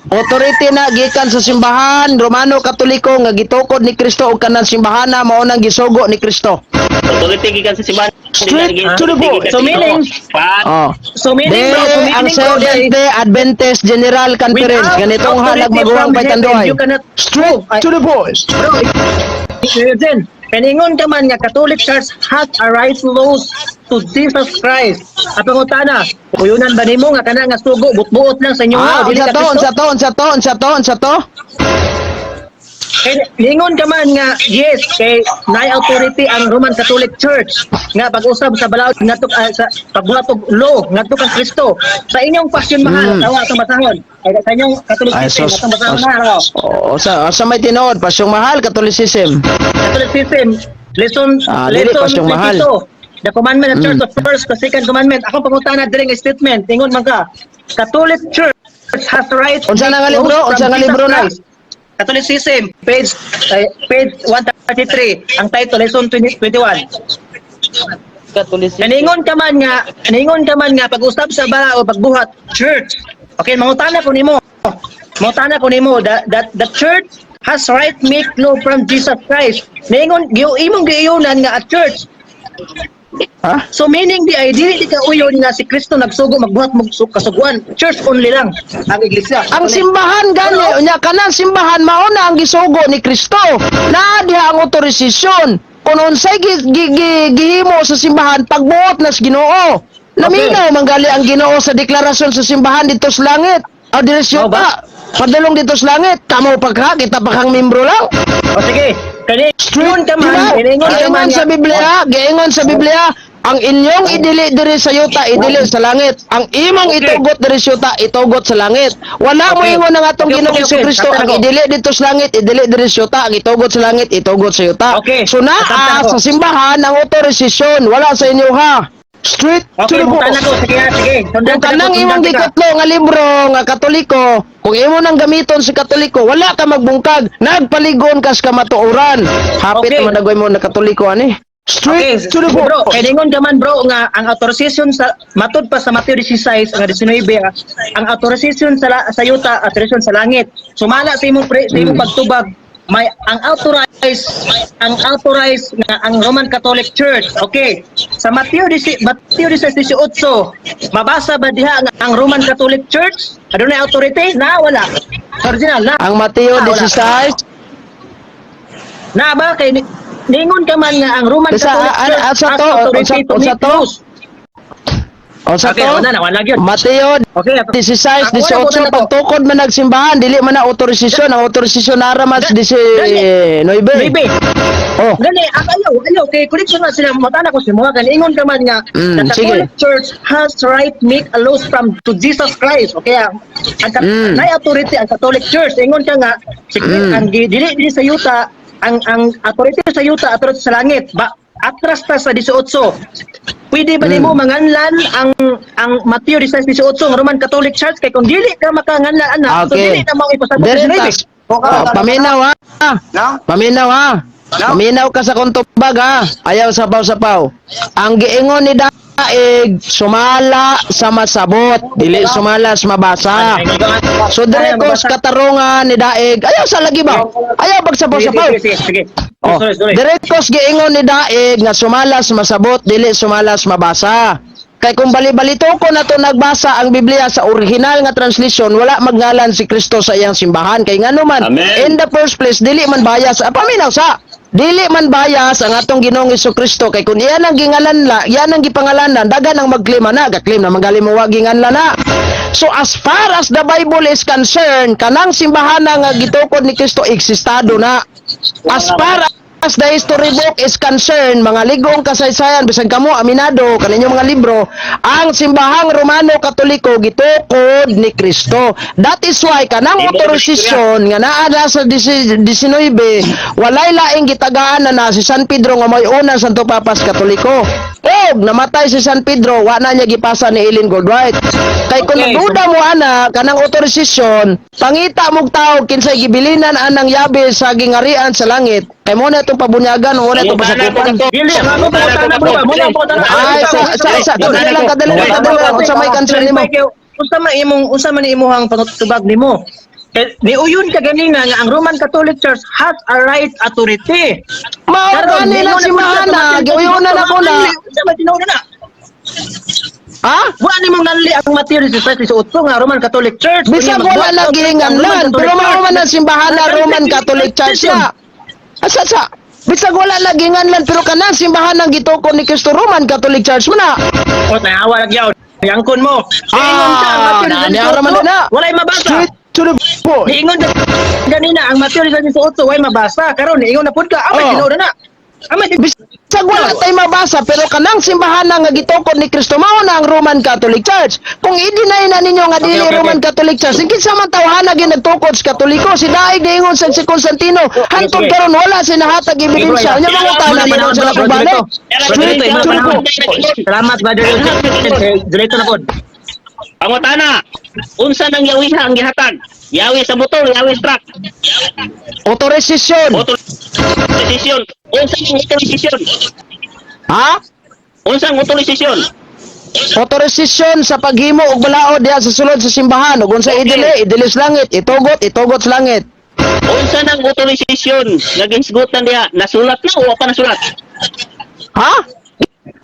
Authority na gikan sa simbahan Romano Katoliko nga gitukod ni Kristo og kanang simbahana mao nang gisugo ni Kristo. Authority gikan sa simbahan. Straight to the point. So meaning- Pat. Oh. So meaning De, bro, so ang meaning bro, Seventh Day Adventist General Conference without ganitong halag authority maguwang from heaven, paytanduay. you cannot Straight Ay, to the point. bro, Eugene, kaningon ka man nga Catholic Church has a right laws to Jesus Christ. At pangutana, uyunan ba nimo nga kana nga sugo butbuot lang sa inyo Ah, dili unsa ka to, Kristo? unsa to, unsa to, unsa to, unsa to? Kay ningon ka man nga yes kay naay authority ang Roman Catholic Church nga pag-usab sa balaod ngadto sa pagbuhat og law ngadto kang Kristo sa inyong passion mahal tawa atong basahon ay sa inyong Ay, Catholicism sus. atong basahon na oh. Oh, sa may tinuod, pasyong mahal, Catholicism. Catholicism lesson Ah, dili, lesson pasyong mahal. 22, the commandment of church, the first, the second commandment. Akong pangutana diri nga statement, ingon man ka Catholic Church has right Unsa na nga libro? from Unsa nga Jesus libro na? Christ. Catholicism page 133, ang title lesson 20, 21. Catholicism. Kaningon ka man nga pag-usab sa bara o pagbuhat church. Okay, mangutana ko nimo. Mangutana ko nimo that the church has right make law from Jesus Christ. Ningon imong giiyonan nga a church. Ha? So meaning di ay dili di ka uyon nga si Kristo nagsugo magbuhat mo kasuguan. Church only lang ang iglesia. Ang simbahan gani, unya kanang simbahan mao na ang gisugo ni Kristo. Naa diha ang otorisasyon. Kung unsay gihimo sa simbahan pagbuot nas Ginoo. Naminaw man gali ang Ginoo sa deklarasyon sa simbahan dito sa langit. O diri sa Mao ba? yuta. Padulong dito sa langit, kamo pagka kita pa kang membro lang. O sige, kaningon ka man, Diba? kaningon ka man Giingon sa Biblia, giingon sa Biblia, ang inyong idili diri sa yuta, idili sa langit. Ang imong itugot diri sa yuta, itugot sa langit. Wala mo ingon ang atong Ginoong Kristo, Kaptan ang ako. idili dito sa langit, idili diri sa yuta, ang itugot sa langit, itugot sa yuta. Okay. So naa Kaptan ako. sa simbahan ang otorisasyon, wala sa inyo ha. Straight to Okay, the mangutana boss. ko sige ha, sige. Sundan Kung ka na ko, kanang sundan imong ka. gikatlo nga libro nga Katoliko, kung imo nang gamiton sa Katoliko, wala ka magbungkag, nagpaligon kas kamatuoran. Hapit naman nagoy mo na Katoliko ani. Okay, Straight to the bro, boss. kay ningon ka man bro nga ang authorization sa matud pa sa Mateo 16 nga 19 ang authorization sa yuta, authorization sa langit. Sumala sa imong sa imong pagtubag may ang authorized nga ang Roman Catholic Church. Okay. Sa Mateo 16 Mateo 16:18, mabasa ba diha nga ang Roman Catholic Church adunay authority? Na wala. Sa original na. Ang Mateo Ah, wala. 16 Na ba kay ningon ka man nga ang Roman Sa- Catholic Church asa has to? authority to Unsa make to? laws. O sa Okay, to? wala na, wala gyud. Mateo Okay, 16, Ako, wala, wala 18, na to. pagtukod man nagsimbahan, dili man na otorisasyon, ang otorisasyon nara mas 19. Maybe. Oh, Gani, ang ayaw, ayaw, kay correction na sila, matana ko si mga, ingon ka man nga, the sige. Catholic Church has right make a laws from to Jesus Christ. Okay, ang naay authority ang Catholic Church, ingon ka nga, si ang dili dili sa yuta, ang authority sa yuta, authority sa langit. Ba, Atras ta sa 18. Pwede ba nimo manganlan ang Mateo 16:18 ng Roman Catholic Church? Kay kung dili ka makanganlan ana, so dili na mao ipasabot There's ni tas. Oh, paminaw ha. No? Paminaw ha. No? Paminaw ka sa kuntubag ha. Ayaw sapaw-sapaw. Ang giingon ni Daig, sumala sa masabot, dili sumala sa mabasa. So dire ko sa katarungan ni Daig, ayaw sa lagi ba? Ayaw pagsapaw-sapaw. Sige, sige, sige. Oh, Sorry, sorry. Direkos giingon ni Daig nga sumalas masabot, dili sumalas mabasa. Kay kung bali-balito ko na to nagbasa ang Biblia sa original nga translation, wala magngalan si Kristo sa iyang simbahan. Kay ngano man, Amen. in the first place, dili man bias. Ah, paminaw sa dili man bias ang atong Ginoong Kristo, kay kung iyan ang gingalan la, iyan ang gipangalanan, dagan ang mag-claim na, ga-claim na manggali mo wa ginganlan na. So as far as the Bible is concerned, kanang simbahan na nga gitukod ni Kristo, eksistado na. As far as the history book is concerned, mga ligong kasaysayan, bisan kamo aminado kaninyong mga libro, ang simbahang Romano Katoliko gitukod ni Kristo. That is why kanang otorisasyon nga naa na sa 19, walay laing gitagaan na na si San Pedro nga may una Santo Papas Katoliko. Og namatay si San Pedro, wa na niya gipasa ni Ellen Goldwhite. Kay kung nagduda mo ana kanang otorisasyon, pangita mog tao kinsay gibilinan anang yabi sa gingarian sa langit. Kay mo na itong pabunyagan, mo na itong pasakupan. Dili, ang ako pangutana, bro. Mo na pangutana. Ay, sa, kadali lang, kadali lang, kadali lang. Unsa may concern nimo? Unsa man imuhang pangutubag nimo? Kay niuyon ka ganina nga ang Roman Catholic Church has a right authority. Mao gani na si Mahana, giuyunan ako na. Unsa man tinuod na? Ha? Wa nimong nanli ang Mateo 16:18 nga Roman Catholic Church. Bisag wala na gihinganlan, pero mao man ang simbahan na Roman Catholic Church na. Asa sa? Bisag wala na gihinganlan, pero kanang simbahan ang gitukod ni Kristo, Roman Catholic Church mo na. O tawa lagi yaw. Yangkon mo. Ah, Ingon ka, ang Mateo na, 16:18, niara man na. walay mabasa. Straight to the point. Niingon ka ganina ang Mateo 16:18 way mabasa. Karon niingon na pud ka. Amay tinuod na. Amay. Bisag wala tay mabasa, pero kanang simbahan nga gitukod ni Kristo mao na ang Roman Catholic Church. Kung i-deny na ninyo nga dili Roman Catholic Church, kinsa man tawhana ginagtukod sa Katoliko? Si Daig niingon sa si Constantino. Hantod karon wala si nahatag ebidensya. Unya mga tao na ninyo sa kubalik. Straight to the point. Salamat, brother. Diretso na pod. Pangutana, unsa nang yawiha ang gihatag? Yawi sa motor, yawi sa truck? Authorization. Autorisasyon. Unsa ang autorisasyon? Ha? Unsa ang autorisasyon? Authorization sa paghimo og balaod diha sa sulod sa simbahan ug unsa idili, idili sa langit, itugot, itugot sa langit. Unsa nang autorisasyon nga gihisgutan diha? Nasulat na o wa pa nasulat? Ha?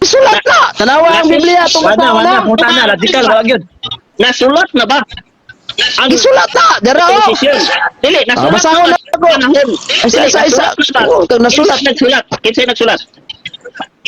Isulat na. Tanawa ang Biblia tungkol Wala, sa wala, na. puta na, radical, wala gyud. Nasulat na ba? Ang Gisulat na. Dara oh. autorisasyon. Dili, nasulat Ah, basahon na na ako. Panahon. Isa, Dili, isa, isa. nasulat na ba? Oo, nasulat. Kinsay nagsulat? Kinsay nagsulat?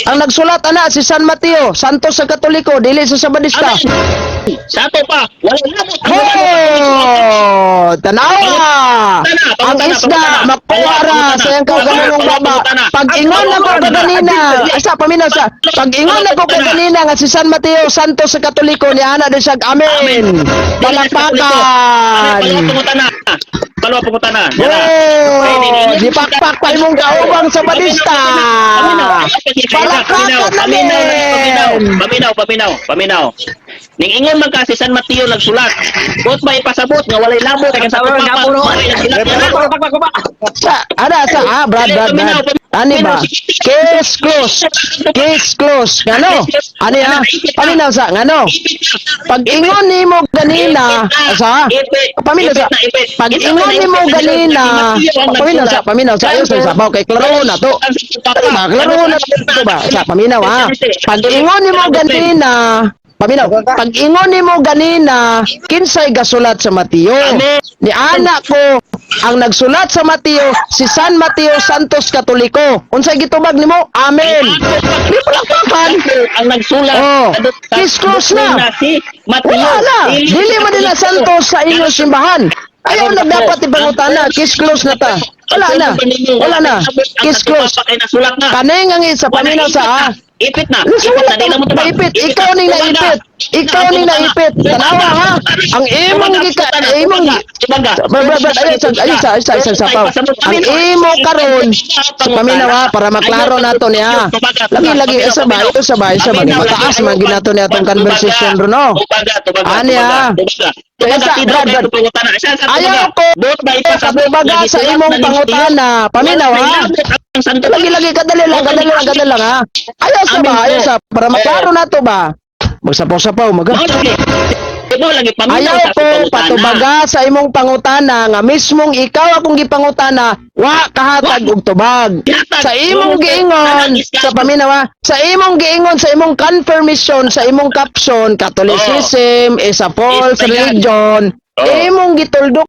Ang nagsulat ana si San Mateo, santo sa Katoliko, dili sa Sabadista. Amen. Sa ato pa, wala nabot. Oh, tanawa. Ang isda makuha ra sa iyang kaugalingong baba. Pag-ingon nako kaganina, asa paminaw sa. Pag-ingon nako kaganina nga si San Mateo santo sa Katoliko, ni ana din siya amen. Palakpakan. Palwa pangutana. Palwa pangutana. Oh, gipakpak pa imong kaubang Sabadista. Palakpakan Paminaw, namin. paminaw, paminaw, paminaw. Ning ingon man ka si San Mateo nagsulat. Bot ba ipasabot nga walay labot ang sa Tawag papa? na puro. Walay nagsulat na. Sa, ana, sa, ah, Brad, Brad, Brad. Ani ba? Case close. Case close. Ngano? Ani ha? Paminaw sa, ngano? Pag ingon nimo ganina, sa, paminaw sa, pag ingon nimo ganina, paminaw sa, ayaw sa isabaw, kay klaro na to. Ano ba? Klaro na to ba? Sa, paminaw ha? Pag ingon nimo ganina, paminaw, pag ingon nimo ganina, kinsay gasulat sa Mateo? Ni anak ko, ang nagsulat sa Mateo, si San Mateo Santos Katoliko. Unsay gitubag nimo? Amen. Di palakpakan. Ang nagsulat. Oh, case close na. Si Mateo. Wala na. Dili man nila santos sa inyong simbahan. Ayaw na dapat ipangutana. Case close na ta. Wala na. Wala na. Case closed. Kay nasulat na. Kaning ang isa paminaw sa ah. Ipit na. Lisa, Ipit wala na. Di na mo kang tubag. naipit. Ipit Ikaw na. ning Tubaga. naipit. Ikaw ning naipit. Tanawa ha. Ang imong gika imong Tubaga. Brad, brad, brad, ayun sa sapaw. Ang imo karon sa paminaw ha, para maklaro nato niya. Lagi lagi isa ba, isa ba, isa ba, mataas man ginato niya atong conversation ro, no. Tubaga, tubaga. Ani, ha? Tubaga. Isa, brad, brad. Ayaw ko katubaga sa imong pangutana. Paminaw ha. Lagi lagi kadali lang, kadali lang, kadali lang ha. Ayaw sa ba, ayaw sa para maklaro nato ba. Magsapaw-sapaw maga. Lagi paminaw Ayaw sa ko akong pangutana. patubaga sa imong pangutana nga mismong ikaw akong gipangutana wa kahatag og tubag. Gihatag. Sa imong giingon sa paminaw ha, sa imong giingon sa imong confirmation sa imong caption, "Catholicism is a false Is pagan." religion. Oh. Imong gituldukan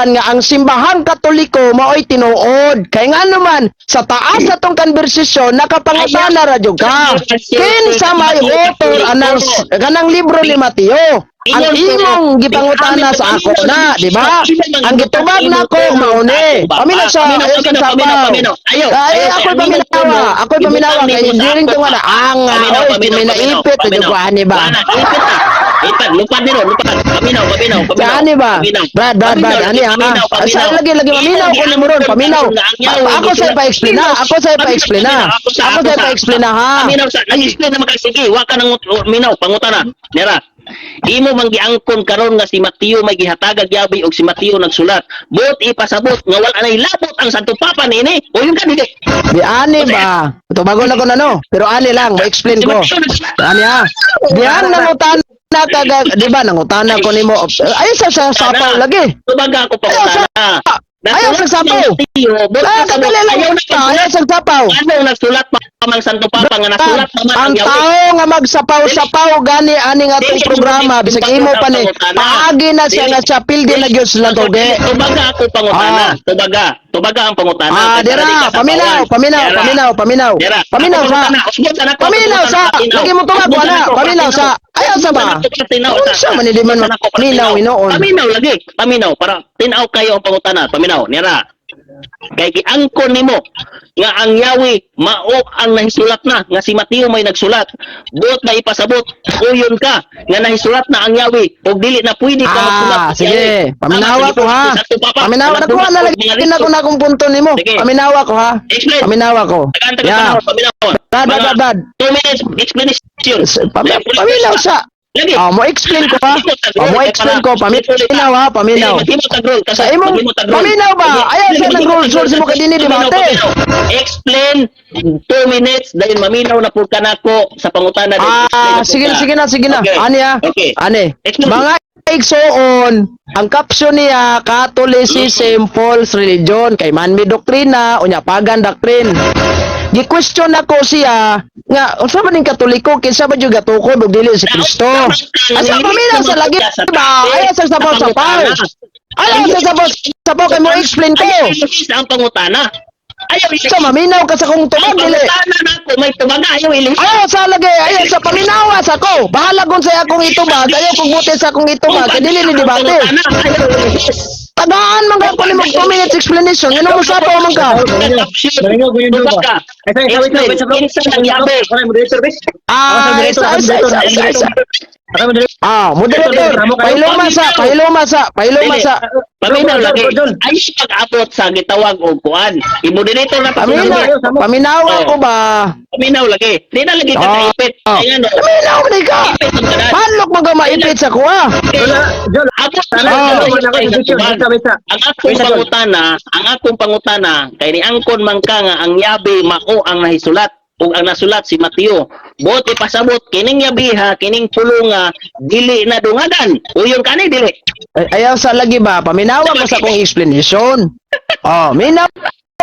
nga ang simbahang Katoliko maoy tinuod. Kay nga naman sa taas atong conversation nakapangutana ra jud ka. Kinsa may author anang kanang libro ni Mateo? Ang imong gipangutana sa ako na, di ba? Ang gitubag nako mao ni. Paminaw sa ayaw sa sapaw. Ayaw. Ay, ako'y paminawa. Ako'y paminawa kay during to nga na ang oy, may naipit jud ko ani ba? Wala, ipit na. Ipit, lupad nilo, lupad. Paminaw, paminaw, paminaw. Sa ani ba? Paminaw. Brad, Brad, Brad, Paminaw, ani ha? paminaw, paminaw. Sa lagi lagi maminaw ko nimo ron, paminaw. Ako sa pa-explain na, ako sa pa-explain na. Ako sa pa-explain na ha. Paminaw sa, nag-explain na magka sige, wa ka nang minaw, pangutana. Nera. Imo mang giangkon karon nga si Mateo may gihatagag yabi og si Mateo nagsulat. Buot ipasabot nga wala nay labot ang Santo Papa niini. O yun ka dili. Di ani ba? Tubagon ako na no, pero ani lang, ma-explain Si ko. Mateo nagsulat. Ani ha? Diyan nangutana ka, di ba nangutana ko nimo? Ayun sa sapaw lagi. Tubaga ako Ayaw sa pangutana. Ayaw sa sapaw. Ah, kadali lang. Ayaw sa sapaw. Ano nagsulat pa mang Santo Papa nga nasulat pa man Ang ang yawi. tao nga magsapaw-sapaw gani ani nga atong programa bisag imo pa ni paagi na siya nga siya pildi na gyud sila toge. Tubaga ako pangutana. Ah. Tubaga. Tubaga ang pangutana. Ah, Kay para dira, di ka paminaw, sapawan. paminaw, Dira. paminaw, paminaw. Dira. Paminaw Ako sa. pangutana. Usbon sa nako, Paminaw ako sa. pangutana, Lagi mo tubag Usbon sa wala. nako, Paminaw sa. Ayaw sa ba? Usbon sa nako, patinaw sa. Unsa man di man Usbon sa nako, maminaw patinaw. inoon. Paminaw lagi. Paminaw para tinaw kayo ang pangutana. Paminaw, nira. Kay giangkon nimo nga ang yawi mao ang nahisulat na nga si Mateo may nagsulat. Buot na ipasabot uyon ka nga nahisulat na ang yawi ug dili na pwede ka magsulat Ah, sa sige. yawi. Paminawa Tama, ko ha. sa Santo Papa. Paminawa na ko na lagi na ko na akong punto nimo. Sige. Paminawa ko ha. Explain. Paminawa ko. Tagaan, tagaan, Yeah. paminaw. Brad, brad, brad, brad. 2 minutes explanation. Paminaw sa. Lagi. Ah, mo explain ko ha. Ah, mo explain ko. Paminaw ha, paminaw. Sa imong paminaw ba? Ayaw sa nang rules rules mo kay dinhi debate. Explain 2 minutes dahil maminaw na pud ka nako sa pangutana dahil explain Ah, na pud sige ka. na, sige na, sige na. Okay. Ani ha? Okay. Ani. Explain. Mga igsoon, ang caption niya, "Catholicism false religion" kay man-made doktrina unya pagan doctrine. Gi-question nako siya nga unsa man ning Katoliko, kinsa ba jud gatukod og dili si Kristo? Asa paminaw sa lagi ba? Ayaw sa sapaw-sapaw. Ayaw sa sapaw-sapaw kay mo explain ko. Ayaw ilihis ang pangutana. Ayaw ilihis. Sa maminaw ka sa kong Ang tubag dili. pangutana nako may tubaga ayaw ilihis. Ayaw sa lagi, ayaw sa paminawa sa ko. Bahala kung sa akong itubag, ayaw kung buti sa akong itubag, kay dili ni debate. Ang pangutana, ayaw ilihis. Tagaan man ka ko nimo 2 minutes explanation. Ngano mo sapaw man ka? Malingaw ko yun ba? Ay, sorry, sorry, sorry, sorry. Kinsa nang yabi? Ako na moderator, bis. Ah, isa isa isa isa isa. Ako moderator. Ah, moderator, pailoma sa, pailoma sa, pailoma sa. Paminaw lagi. Ay pag-abot sa gitawag og kuan. I-moderator na pa. Paminaw, paminawa ko ba? Paminaw lagi. Di na lagi ka Ah. kaipit. Ayan o. Paminaw man ka. Ipit ang tanan. Panlok man ka maipit sa kuha. Wala, Jol. Abot Sana, na wala ko sa desisyon. Wait, wait. Ang akong pangutana, kay ni angkon man ka nga ang yabi mao ang nahisulat ug ang nasulat si Mateo. Bote pasabot kining yabiha, kining pulunga dili na dungagan. Uyon kani dili. Ay, ayaw sa lagi ba? Paminawa ko sa akong explanation. Oh, minaw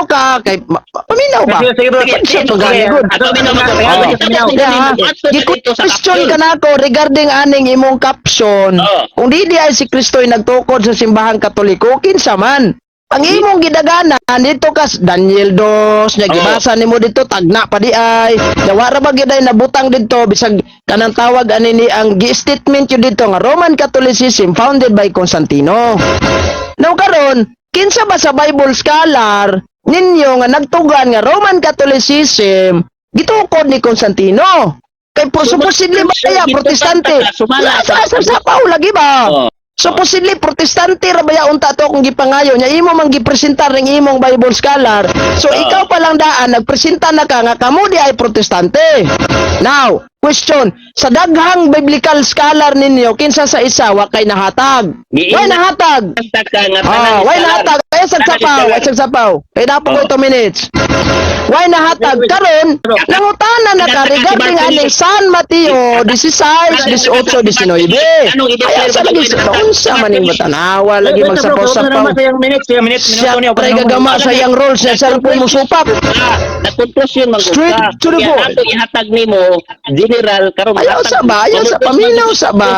ka kay paminaw ba? Sige, sige, bro. Sige, Siya sige, to gani good. Paminaw man ko. Oh. Yeah, gi-question ka na ako regarding aning imong caption. Oo. Kung di di ay si Kristo'y nagtukod sa simbahang Katoliko, kinsa man? Ang imong gidaganan dito kas Daniel 2 nya Oo. gibasa nimo dito tagna pa di ay. Nya wa ra ba gid ay nabutang didto bisag kanang tawag ani ni ang gi-statement yun dito nga Roman Catholicism founded by Constantino. Now karon, Kinsa ba sa Bible scholar ninyo nga nagtugan nga Roman Catholicism gitukod ni Constantino? Kay po supposedly ba kaya Protestante? Sumala. Sa sapaw lagi ba? Oh. Supposedly Protestante ra baya unta to kung gipangayo nya imo man gipresentar ning imong Bible scholar. So ikaw pa lang daan nagpresenta na ka nga kamo di ay Protestante. Now, question, sa daghang biblical scholar ninyo, kinsa sa isa wa kay nahatag? Way nahatag. Ka nga Ah, tanan way scholar. nahatag. Ay sa Tanan sapaw, scholar. ay sa sapaw. Kay dapo ko 2 minutes. Way nahatag karon, nangutana na ka regarding aning San Mateo 16, 18, 19. Ay, sa lagi sa unsa man ning tanawa lagi magsapaw-sapaw. Sayang minutes, Siya minuto niya. try gagama sa iyang role sa cellphone mo supak. Ah, nagkonklusyon man gud Straight ka. to the Kaya point. ato ihatag nimo general karon. Ayaw sa ba? Ayaw sa paminaw sa ba?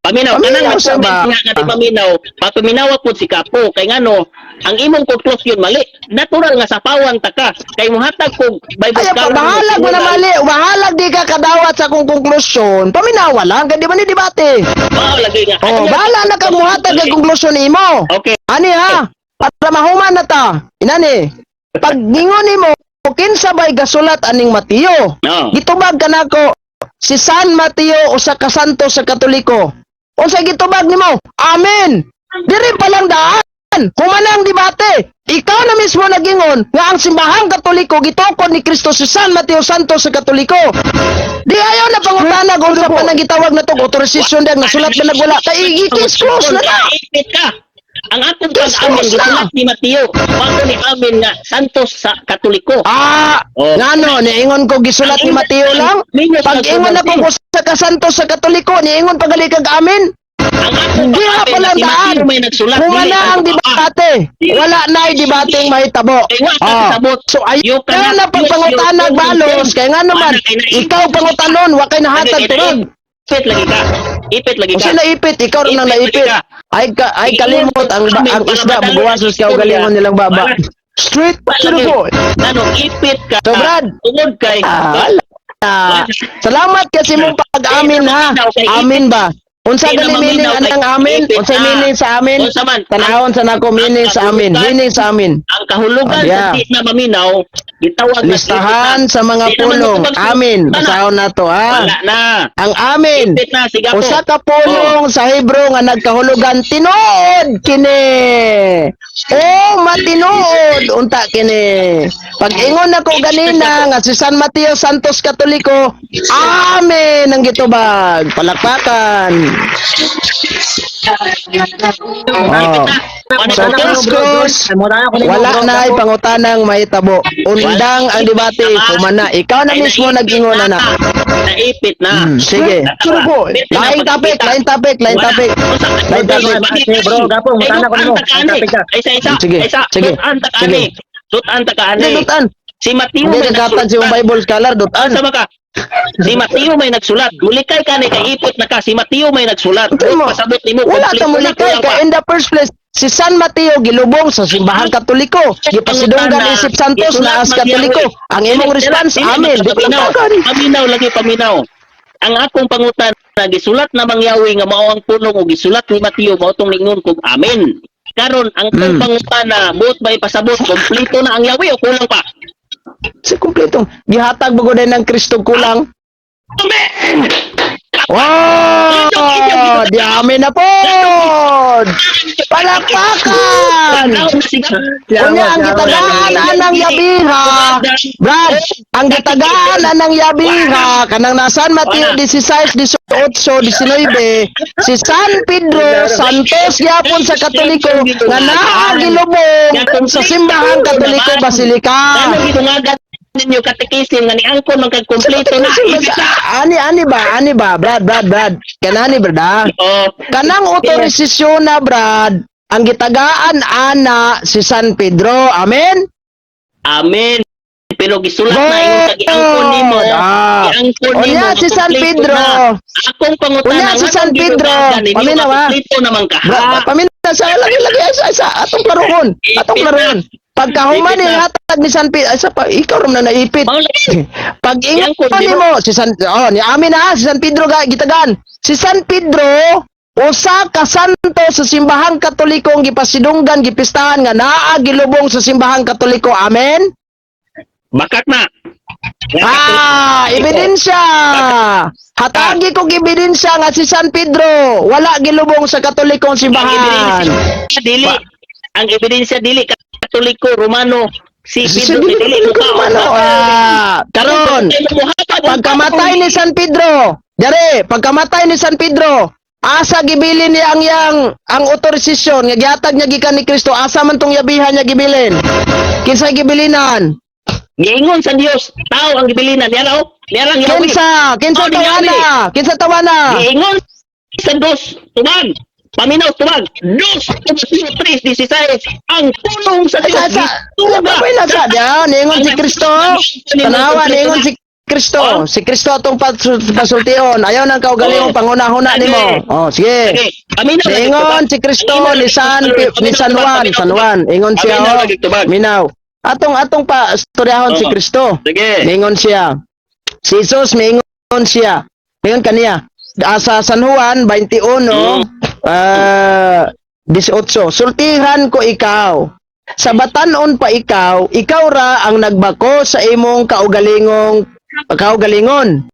Paminaw, Paminaw kanang sa ba? nag-comment nga nga di paminaw, papaminawa pud si Kapo kay ngano ang imong conclusion mali. Natural nga sapawan ta ka kay mohatag kog Bible Ayaw pa, scholar bahalag mo na general. mali. Bahalag di ka kadawat sa akong konklusyon. Paminawa lang, kay di ba ni debate? Mao lagi nga. Oh, bahala na kang muhatag ang konklusyon nimo. Okay. Ani ha? Para mahuman na ta. Inani. Pag ningon nimo, kinsa bay gasulat aning Mateo? No. Gitubag ka nako si San Mateo usa ka santo sa Katoliko. Unsa gitubag nimo? Amen. Diri pa lang daan. Human ang debate. Ikaw na mismo nagingon nga ang simbahang Katoliko gitukod ni Kristo si San Mateo Santo sa Katoliko. Di ayaw na pangutana kung sa pa nang gitawag na to authorization dag nasulat na nagwala kay i-case close na na. Ipit ka. Ang akong Case pag-amin close na. gisulat ni Mateo. Wa ko ni amin nga santos sa Katoliko. Ah, Oh. ngano niingon ko gisulat ni Mateo lang? Pag ingon ako ko sa kasanto sa Katoliko, niingon pagali kag amin. Ang akong Di ha pag-amin palang na si daan. Mateo may nagsulat. Humana dili ang debate. Wala na ay debateng mahitabo. Kay wa ka Ah. kasabot. So You ayaw cannot na use pagpangutana your balos common kay nga naman Wala kay naipit. ikaw pangutanon wa kay nahatag Kay turog. Ipit lagi ka. Ipit lagi Kung ka. sino naipit, ikaw rin ang Ipit lagi naipit. ka. Ay kalimot ang isda buwasos ka galingon nilang baba. Straight to the point. Ano, ipit ka. So, Brad. Tungod kay. Ah, wala. Salamat kasi mong pag-amin ha. Amin ba? Unsa Di na gali meaning maminaw anang kay amin? ipit Unsa na. meaning sa amin? Unsa man? Tanawon sa nako meaning sa amin. Meaning sa amin. Ang kahulugan Ah, yeah. sa di na maminaw, gitawag na Listahan ipit na. sa mga Di naman pulong. mo tubag- Amin. Tana. Basahon na to ha. Wala na. Ang amin. Ipit na, sige po. Usa ka pulong sa Hebrew nga nagkahulugan tinuod kini. O matinuod unta kini. Pag ingon nako ganina nga si San Mateo Santos Katoliko, amen ang gitubag. Palakpakan. Oh. So, case wala na ay pangutanang mahitabo. Undang ang debate, kumana. Ikaw na mismo nag-ingon na. Naipit na. Sige. Laing topic, laing topic, laing topic. Laing topic. Bro, gapong, mutana ko nimo. Ay, Topic ka. isa, isa. Sige, Isa, sige, Sutan ta sige. kaani. Sutan ta kaani. Hindi, dutan. Si Mateo Hindi may nagkatad si nagsulat. Bible scholar, dutan. Asa ba ka? Si Mateo may nagsulat. Mulikay ka ni kay ipot na ka. Si Mateo may nagsulat. Ito mo, Pasabot nimo. wala kompleto ta na, mulikay kulang kay pa. in the first place si San Mateo gilubong sa simbahang Katoliko. Gipasidunggan isip Santos na as Katoliko. Ang imong response, amen. Di palakpakan. Paminaw lagi paminaw. Ang akong pangutan na gisulat na mangyawi nga mao ang pulong o gisulat ni Mateo mao tong ningon kog amen. Karon ang kong pangutana buot ba ipasabot kompleto na ang yawi o kulang pa? Si kumpletong gihatag ba ng Kristo kulang? Amen. Wow! Di amin na po! Palakpakan! Unya ang gitagaan anang yabiha. Brad, ang gitagaan anang yabiha kanang nasan Mateo 16, 18, 19, si San Pedro Santos gyapon sa Katoliko nga naa gilubong sa simbahang Katoliko Basilika. Ano gidungagan ninyo katekisim nga ni angkon man kag kompleto na. Ipit na. Ani ani ba? Ani ba? Brad, Brad, Brad. Kanani brad ah. Oh, Kanang otorisasyon na Brad, ang gitagaan ana si San Pedro. Amen? Amen. Pero gisulat na ingon kag giangkon nimo. Ah. Giangkon nimo. Unya nga si San kompleto Pedro. na. Akong pangutana Unya si nganong San Pedro. gidungagan ninyo Paminaw, nga ah. kompleto naman ka. Bra, paminaw sa lagi lagi sa atong klarohon. Atong klarohon. Pagkahuman ni hatag ni San Pedro, ay, sa pa, ikaw ram na naipit. Mao lagi. Pag ingon Giangkon nimo. nimo si San oh ni amin na si San Pedro ga gitagan. Si San Pedro usa ka santo santo sa Simbahang Katolikong gipasidunggan, gipistahan nga naa gilubong sa Simbahang Katoliko. Amen? Bakat na. Ah, ebidensya. Hatagi kog ebidensya nga si San Pedro wala gilubong sa Katolikong Ang simbahan. ebidensya dili. Ang ebidensya dili Katoliko Romano. Si Si Pedro dili dili Katoliko Romano. Ah, karon, pagkamatay ni San Pedro, dere, pagkamatay ni San Pedro, asa gibilin niya ang yang ang otorisasyon nga gihatag niya gikan ni Kristo, asa man tong yabihan niya gibilin? Kinsay gibilinan? Giingon sa Dios, tao ang gibilinan. Niya raw, niya lang Yahweh. Kinsa? Kinsa Oh, ni tawana? Kinsa tawana? Giingon sa Dios, tubag. Paminaw, tubag. 2:3:16. Ang pulong sa Dios. Sa sa gituga. Sa na sa diyan, niingon si Kristo. Tanawa, niingon si Kristo. Oh. Si Kristo atong pasultion. Ayaw nang kaugalingong Oh. panghuna-huna nimo. Oh, sige. Okay. Paminaw lagi Niingon tubag. si Kristo Paminaw ni lagi San tubag. ni San Juan, Paminaw San Juan. Ingon siya. Paminaw Oh, lagi tubag. Minaw. Atong pa istoryahon si Oh. Kristo. Sige. Niingon siya. Si Jesus miingon siya. Miingon kaniya. Sa San Juan 21 18. Sultihan ko ikaw. Sa batanon pa ikaw, ikaw ra ang nagbako sa imong kaugalingong kaugalingon.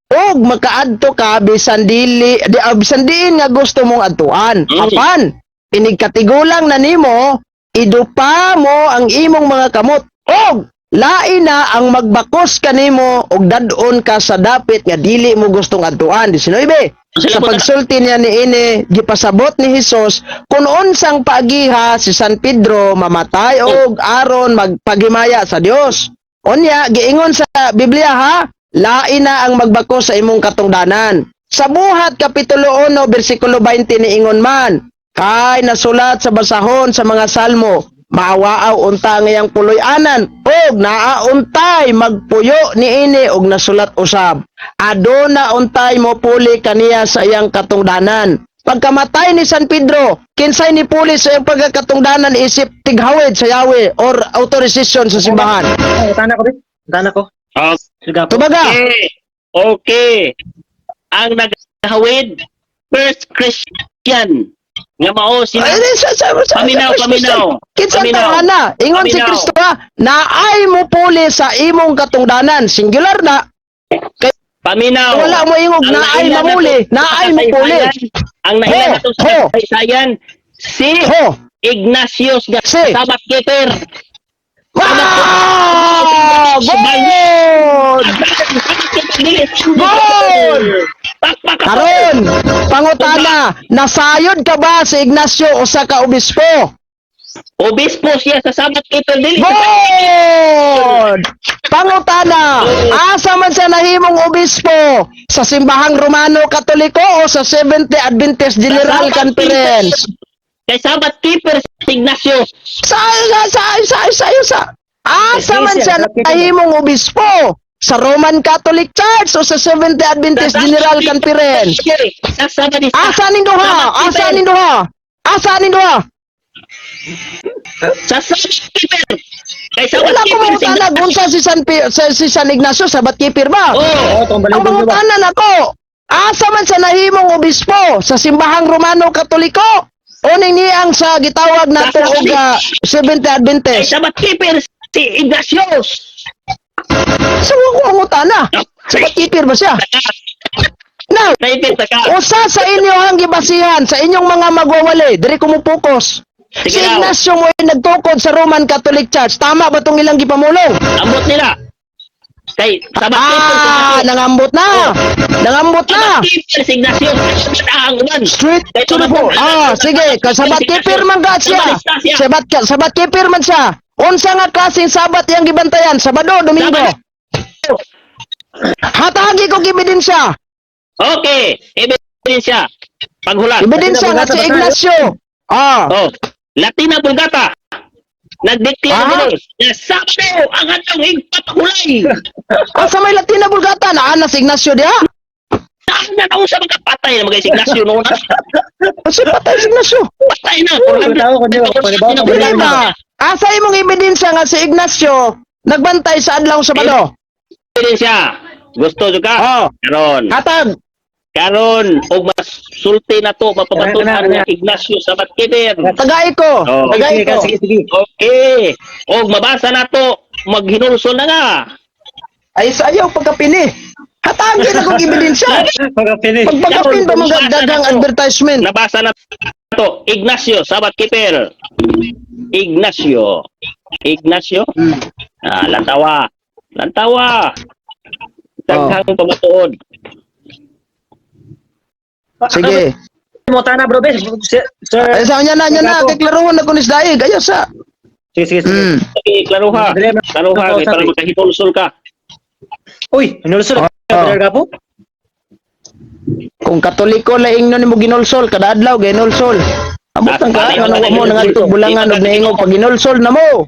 Og makaadto ka bisan dili di, bisan diin nga gusto mong adtuan. Apan inig katigulang na nimo, idupa mo ang imong mga kamot og lain na ang magbakos kanimo og dad-on ka sa dapit nga dili mo gustong adtuan. 19. Sila Sa po na- pagsulti niya niini, gipasabot ni Hesus kung unsang paagiha si San Pedro mamatay og aron magpaghimaya sa Dios. Unya giingon sa Biblia ha, lain na ang magbako sa imong katungdanan. Sa Buhat kapitulo 1 bersikulo 20 niingon man, kay nasulat sa basahon sa mga salmo, maawaaw unta ang iyang puloy-anan og naa untay magpuyo niini og nasulat usab. Aduna untay mo puli kaniya sa iyang katungdanan. Pagkamatay ni San Pedro, kinsay ni puli sa iyang pagkatungdanan isip tighawid sa Yahweh or authorization sa simbahan? Ay, tana ko, be. Tana ko. Okay. Sige po. Tubaga. Okay. Ang naghawid, first Christian. Nga mao sila. Ay, sa, Paminaw, paminaw. Kinsa Paminaw. tawana? Ingon si Paminaw. Kristo ha, naay mo puli sa imong katungdanan. Singular na. Paminaw. Wala mo ingog Ang naay naila mamuli, nato sa naay mo puli. kasaysayan, ang naila Ho, nato sa ho. kasaysayan, si Ho. Ignatius nga Si. Sabat Keeper. Wow! Good! Good! Pakpak ako. Karon, pangutana, nasayod ka ba si Ignacio usa ka obispo? Obispo siya sa Sabat Keeper dili. Good! Pangutana, asa man siya nahimong obispo? Sa Simbahang Romano Katoliko o sa Seventh-day Adventist General Sa Sabat Conference? Keeper. Kay Sabat Keeper si Ignatius. Sa asa man siya nahimong obispo? Sa Roman Catholic Church o sa Seventh-day Adventist Sa Sabat General Keeper. Conference? Sa Sabat Asa ning duha? Asa ning duha? Asa ning duha? Sa Sabat Keeper. Kay Sabat Wala ko Keeper si mangutana Ignatius. unsa si San Ignacio, Sabat Keeper ba? Oh. Oo, tong Ang balibon ba? mangutana nako, asa man sa nahimong obispo sa Simbahang Romano Katoliko? O ning niyang sa gitawag nato og Seventh-day Kay Adventist? Sabat Keeper si Ignatius. Sa so, ko mangutana. Sabat Keeper ba siya? Now, Naipit ka. usa sa inyo ang gibasihan sa inyong mga magwawali, diri ko mo focus. Sige Si daw. Ignacio mo ay nagtukod sa Roman Catholic Church. Tama ba tong ilang gipamulong? Ambot nila. Kay Sabat Keeper si Ah, Ignatius. nangambot na. Nangambot na. Sabat Keeper si Ignatius. Ang uban. Straight to the point. Ah, sige, kasabat keeper man ka siya. Sabat ka, sabat keeper man siya. Unsa nga klaseng Sabat yang gibantayan? Sabado, Domingo. Sabado. Hatagi ko ebidensya. Okay, ebidensya. Paghulat. Ebidensya nga si Ignacio. Ah, Oh, Latina Vulgata. Nagdeclare Ah? ah? na Sabado ang adlaw igpapahulay. asa may Latina Vulgata naa na si Ignacio diha? Saan na sa mga patay na mga si Ignacio noon? Kasi patay si Ignacio. Patay na. Tao ko niyo, panibaw ko Dili ba? Asa imong ebidensya nga si Ignacio nagbantay sa adlaw Sabado? Ebidensya. Gusto jud ka? Oh. Karon. Hatag. Karon og masulti na to mapamatud-an Kana, nga Ignacio Sabbath Keeper. Tagay ko. Oh. Tagay Sige, ko. sige, sige. Okay. Og mabasa na to, maghinulsol na nga. Ay, sa ayaw pagkapini. Hatagin akong ebidensya. Pagka-finish. Pagpagkapin ba mga dagang advertisement? Nabasa na to, Ignacio Sabbath Keeper. Ignacio. Ignacio? Ah, lantawa. Lantawa. Daghang pamatuod. Sige. Mo tana, bro, be. Sir. Ay, sa niya na, kay klaruhon na ko ni Daig. Ayaw sa. Sige, sige, sige. Okay, klaruha. Dali, ma- Klaruha kay para makahinulsol ka. Uy, hinulsol. Oh. Brother Gapo? Kung Katoliko laing no nimo ginulsol, kada adlaw ginulsol. Amot ang ka ano wa mo nangadto bulangan og naingog pag ginulsol na mo.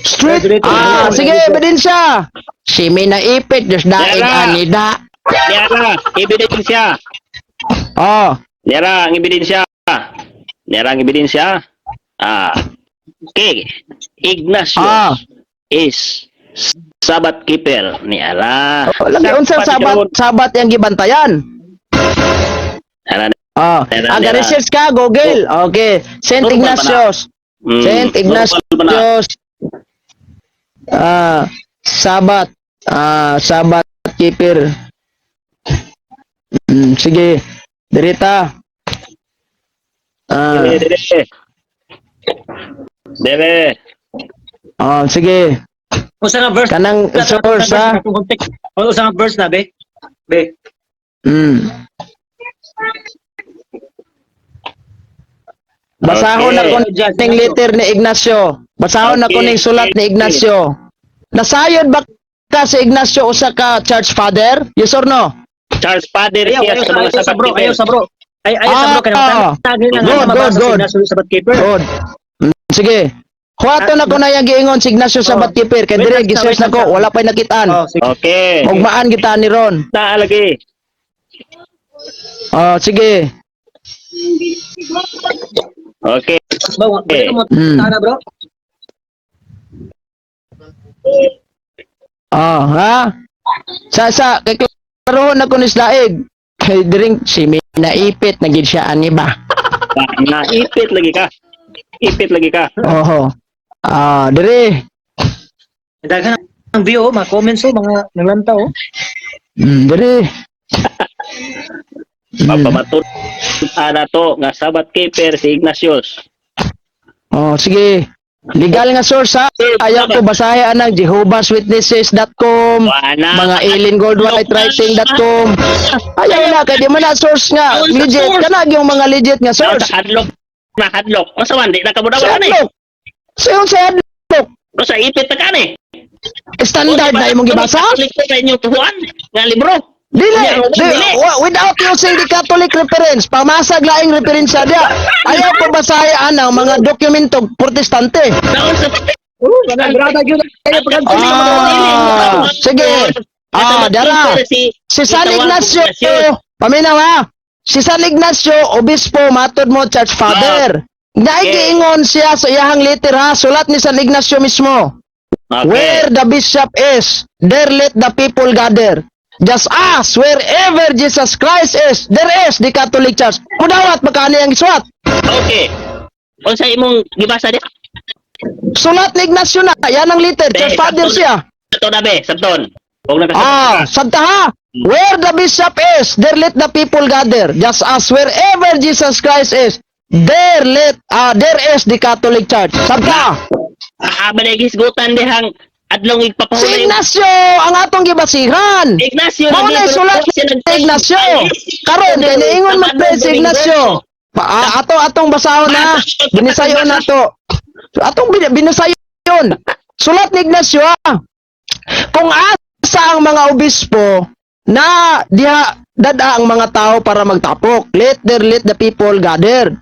Street. Ah, sige, ebidensya. Si naipit Diyos daig Yara. anida. Niara, ebidensya. Oh, Niara ang ebidensya. Niara ang ebidensya. Ah. Okay. Ignacio is Sabbath keeper ni Ara. Lagi unsa sabat sabat yang gibantayan? Ara. Ah, Yara, aga yara. research ka Google. Okay. Saint Normal pa na. Ignatius. Saint Normal pa na. Ignatius. Ah, Sabat. Ah, Sabat keeper. Sige. Dirita. Ah, Dire, dire. Dire. ah, sige. Usa nga verse. Kanang source ha. Usa nga verse na, be. Be. Basahon Okay. na ko ning letter ni Ignacio. Basahon na ko ning sulat ni Ignacio. Nasayod ba ka si Ignacio usa ka church father? Yes or no? Charles Father Ayaw, siya ayaw sa sa, mga ayaw sa Sabbath bro, keeper. ayaw sa bro. Ay, ayaw sa bro, kaya tagin nga Good, nga mabasa good, si good. Ignacio Sabbath Keeper. Good. Sige. Huwato na ko na yang giingon si Ignacio Sabbath Keeper kay Wait dire lang, gisearch wait na ko lang. wala pay nakitaan. Oh, sige. Okay. Ugmaan kita ni Ron. Na lagi. Oh, sige. Okay. Ba, pwede ka mo tana, bro? Oh, ha? Sa kay klarohon na ko ni Daig. Kay diring si may naipit na gid siya ani ba. Naipit lagi ka. Ipit lagi ka. Oho. Ah, dire. Daghan ang view, oh, mga comments, oh, mga naglantaw, oh. Dire. Papamatud ana to nga Sabbath keeper si Ignatius. Oh, sige. Legal nga source ha. Ayaw ko basahe anang jehovahswitnesses.com, Wala. mga ellengoldwhitewriting.com. Ayaw na kay di man na source nga legit kana yung mga legit nga Sa source. hadlok na hadlok. Unsa man di na Sa kabudawan ani. hadlok. Sa yung sa hadlok. Unsa ipit na kani. Standard na imong gibasa? Catholic sa inyong tuhuan nga libro. Dili, Unya, di, dili. without using the Catholic reference, pamasag laing referensya dia. Ayaw ko basahe anang mga dokumento Protestante. Naon sa Oh, mga grada gyud kayo pag Ah, sige. Ah, dara. Si San Ignacio, paminaw ha. Si San Ignacio, obispo, matod mo, church father. Naigiingon siya sa iyahang letter ha, sulat ni San Ignacio mismo. Okay. Where the bishop is, there let the people gather. Just as wherever Jesus Christ is, there is the Catholic Church. Kudawat makani ang isuat. Okay. Unsa imong gibasa diha? Sulat ni Ignacio na, yan ang letter, church Be, father sabton. siya. Sabton na be, sabton. Huwag na Ah, sabta ha. Where the bishop is, there let the people gather. Just as wherever Jesus Christ is, there is the Catholic Church. Sabta. Ah, balay hisgutan dihang adlong Si igpapahulay. Ignacio ang atong gibasihan. Ignacio Mao na sulat siya ni Ignacio. Karon kay niingon man pre si Ignacio. Pa, ah, ato atong basahon na. Binisayon na to. Atong binisayon. Sulat ni Ignacio ah. Kung asa ang mga obispo na diha dada ang mga tao para magtapok. Let the people gather.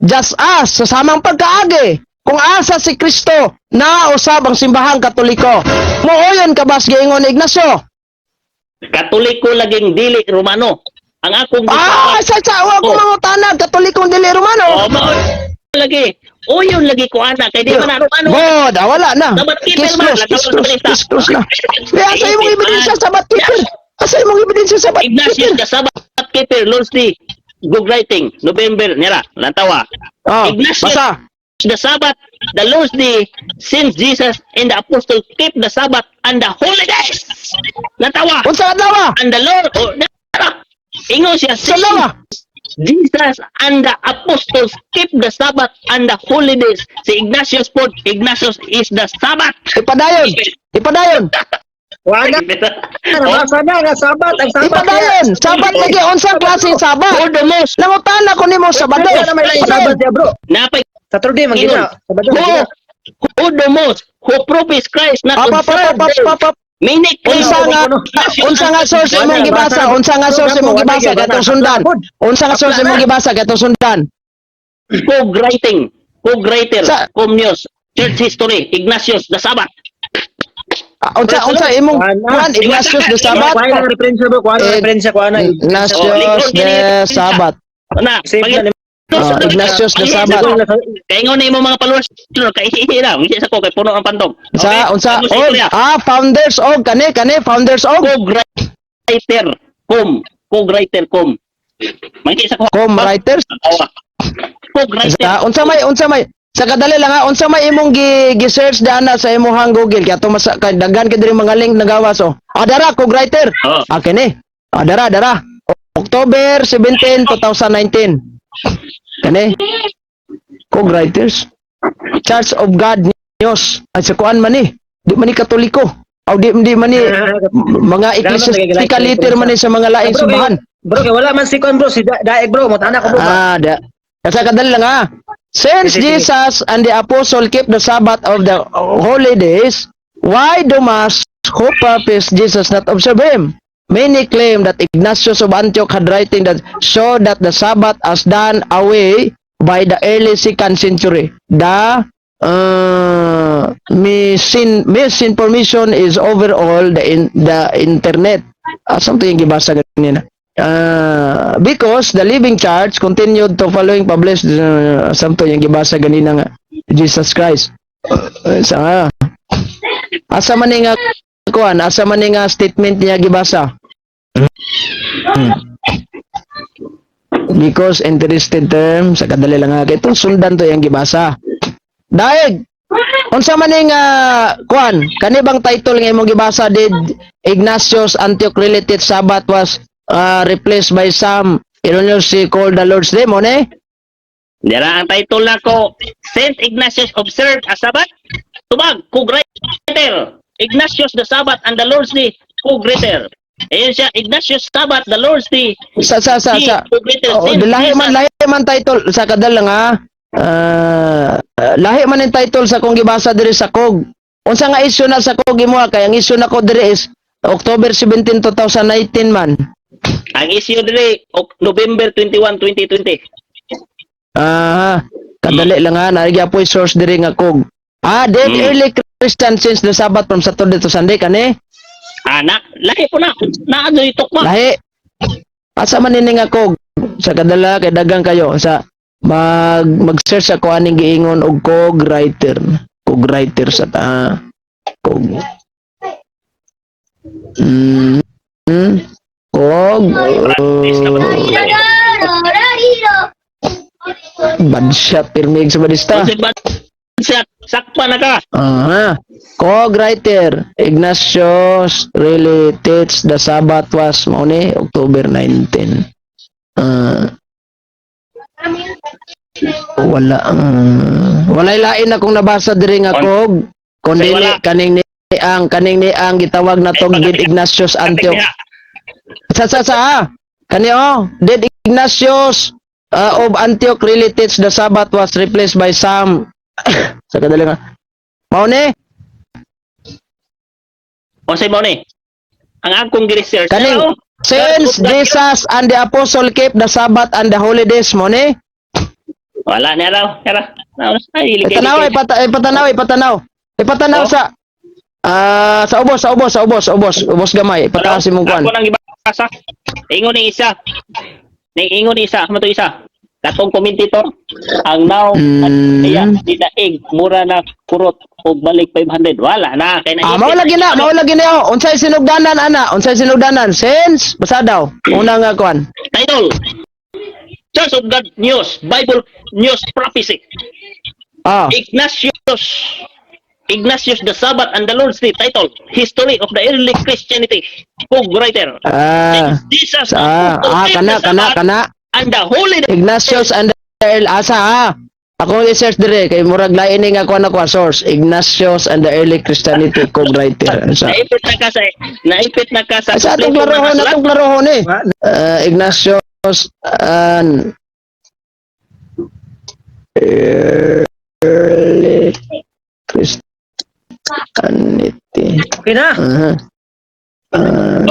Just as sa samang pagkaagi, kung asa si Kristo na usab ang simbahang Katoliko. Mooyon ka bas giingon ni Ignacio? Katoliko laging dili Romano. Ang akong Ah, sa wa ko Oh. mangutana Katolikong dili Romano. Oh, mao lagi. Uyon lagi ko ana kay di man na Romano. God, ah, wala na. Dapat keeper Kiss man, close, lagaw kiss sa close, balita. kiss close na. Kaya sa imong ebidensya sa keeper. Asa imong ebidensya Sabbath Ignatius keeper? the Sabbath keeper, Lord's Day, Good writing, November, nira, lantawa. Oh, Ignatius basa. The Sabbath, the Lord's Day, since Jesus and the apostle keep the Sabbath and the holy days. Lantawa. Unsa adlaw? And the Lord, oh, nara. Ingon siya, Sa adlaw? Jesus and the apostles keep the Sabbath and the holy days. Si Ignatius po, Ignatius is the Sabbath. Ipadayon. Ipadayon. Wala nabasa na nga Sabbath ang Sabbath. Ipadayon. Sabbath lagi, unsang klaseng Sabbath? For the most, Nangutana ko nimo Sabado. Wala na may laing Sabbath ya, bro. Napay Saturday man gina. Sabado man who, gina. Who the most, who profess Christ not Apa pa observe pa them. pa pa. Many claim Unsa nga source imong gibasa? Unsa nga source imong gibasa katong sundan? Unsa nga source imong gibasa katong sundan? Cog writing, Cog writer, Com News, Church History, Ignatius the Sabbath. Ah, unsa imong kuan, Ignatius the Sabbath? Kuha na referensya, bro, kuha na referensya, kuha na. Ignatius the Sabbath. Na, Save na. Oh, Ignatius the Sabbath. Kay ingon na imong mga followers, kay ihi na, ngisi sa ko kay puno ang pantog. Sa unsa Ano sa og istorya? founders og kani founders og Cog writer, com, Cog writer, com. Mangki sa ko. Com writers. Cog writer. Sa unsa may sa kadali lang ha, unsa may imong gi search dana sa imong Google kay ato mas kay daghan kay diri mga link nagawas oh. Ah, dara Cog writer. Oh. Ah, kini. Ah, dara dara. October 17, 2019. Kani. Cog writers. Church of God News. Ay, sa kuan man ni. Di man ni Katoliko. Aw, di man ni mga ecclesiastical leader man ni sa mga laing Bro, simbahan. Bro, kay wala man si kuan, bro, si Daeg, bro, mo ko, bro. Ah, da. Kasi kadali lang ah. Since Sige, sige. Jesus and the apostle keep the Sabbath of the holy days, why do mass who purpose Jesus not observe him? Many claim that Ignatius of Antioch had writing that show that the Sabbath as done away by the early second century. The misinformation is overall the internet. Something yung gibasa ganina. Because the living church continued to following published something yung gibasa ganina nga Jesus Christ. Sa nga. Asa man ni nga kuan, asa man ni nga statement niya gibasa? Because interested term sa kadali lang nga kay itong sundan to yung gibasa. Daig, unsa man ni nga kuan, kani bang title nga imong gibasa, "Did Ignatius Antioch related Sabbath was replaced by some erroneously called the Lord's Day," mo ni? Dira ang title nako, Saint Ignatius observed a Sabbath. Tubag, Cog writer. Ignatius the Sabbath and the Lord's Day, Cog writer. Ayun siya, Ignatius Sabbath, the Lord's Day. Sa Cog writer. Oo, Saint lahi man Jesus. lahi man title sa kadal lang ha. Ah, lahi man ang title sa kong gibasa diri sa KOG. Unsa nga issue na sa KOG imo kay ang issue nako diri is October 17, 2019 man. Ang issue diri, November 21, 2020. Ah, kadali lang ha, naa po'y source diri nga KOG. Ah, did early Christian change the Sabbath from Saturday to Sunday kani? Ah, na, lahi po na. Naa diri tukma. Lahi. Asa man ini nga KOG? Sa kadala kay dagang kayo sa mag-search ako aning giingon og KOG writer. KOG writer sa ta. KOG. KOG. Bad shot pirmig sa badista. Kung si bad shot, sakpa na ka. Aha. Cog writer Ignatius really teach the Sabbath was mao ni October 19. Ah. Wala walay lain akong nabasa diri nga kog kundi Say ni wala. Kaning ni ang gitawag na tong Ay, Did Ignatius Antioch Diha. Sa ah. Kani oh, did Ignatius of Antioch really teach the Sabbath was replaced by some sa kadali nga. Mao ni O say mo ni. Ang akong gi-research. Kaning Ano? since Jesus and the apostle kept the Sabbath and the holidays, mo ni. Wala niya raw. Tara. Ay, iligay. Ipatanaw, ipatanaw, ipatanaw. Ipatanaw Oh. sa sa ubos, sa ubos, sa ubos, sa ubos, ubos gamay. Ipataas imong kuan. Ako nang gibasa. Ingon ni isa. Ni ingon ni isa, mo to isa. Katong commentator, ang now kaya didaig mura na kurot og balik 500. Wala na kay Ah, mao lagi na, mao lagi na. Oh. Unsay sinugdanan ana? Unsay sinugdanan? Since basta daw. Una nga kuan. Title: Church of God News, Bible News Prophecy. Ignatius, the Sabbath and the Lord's Day. Title: History of the Early Christianity. Book writer. Jesus Ah, kana kana kana. and the Holy Day. Ignatius and the Earl asa ah. Ako i-search dire kay murag lain ni nga kuan ako source. Ignatius and the Early Christianity, co-writer. Asa? Naipit na ka sa Asa atong kompleto klarohon mga atong klarohon eh. Ignatius and Early Christianity. Okay na. Aha.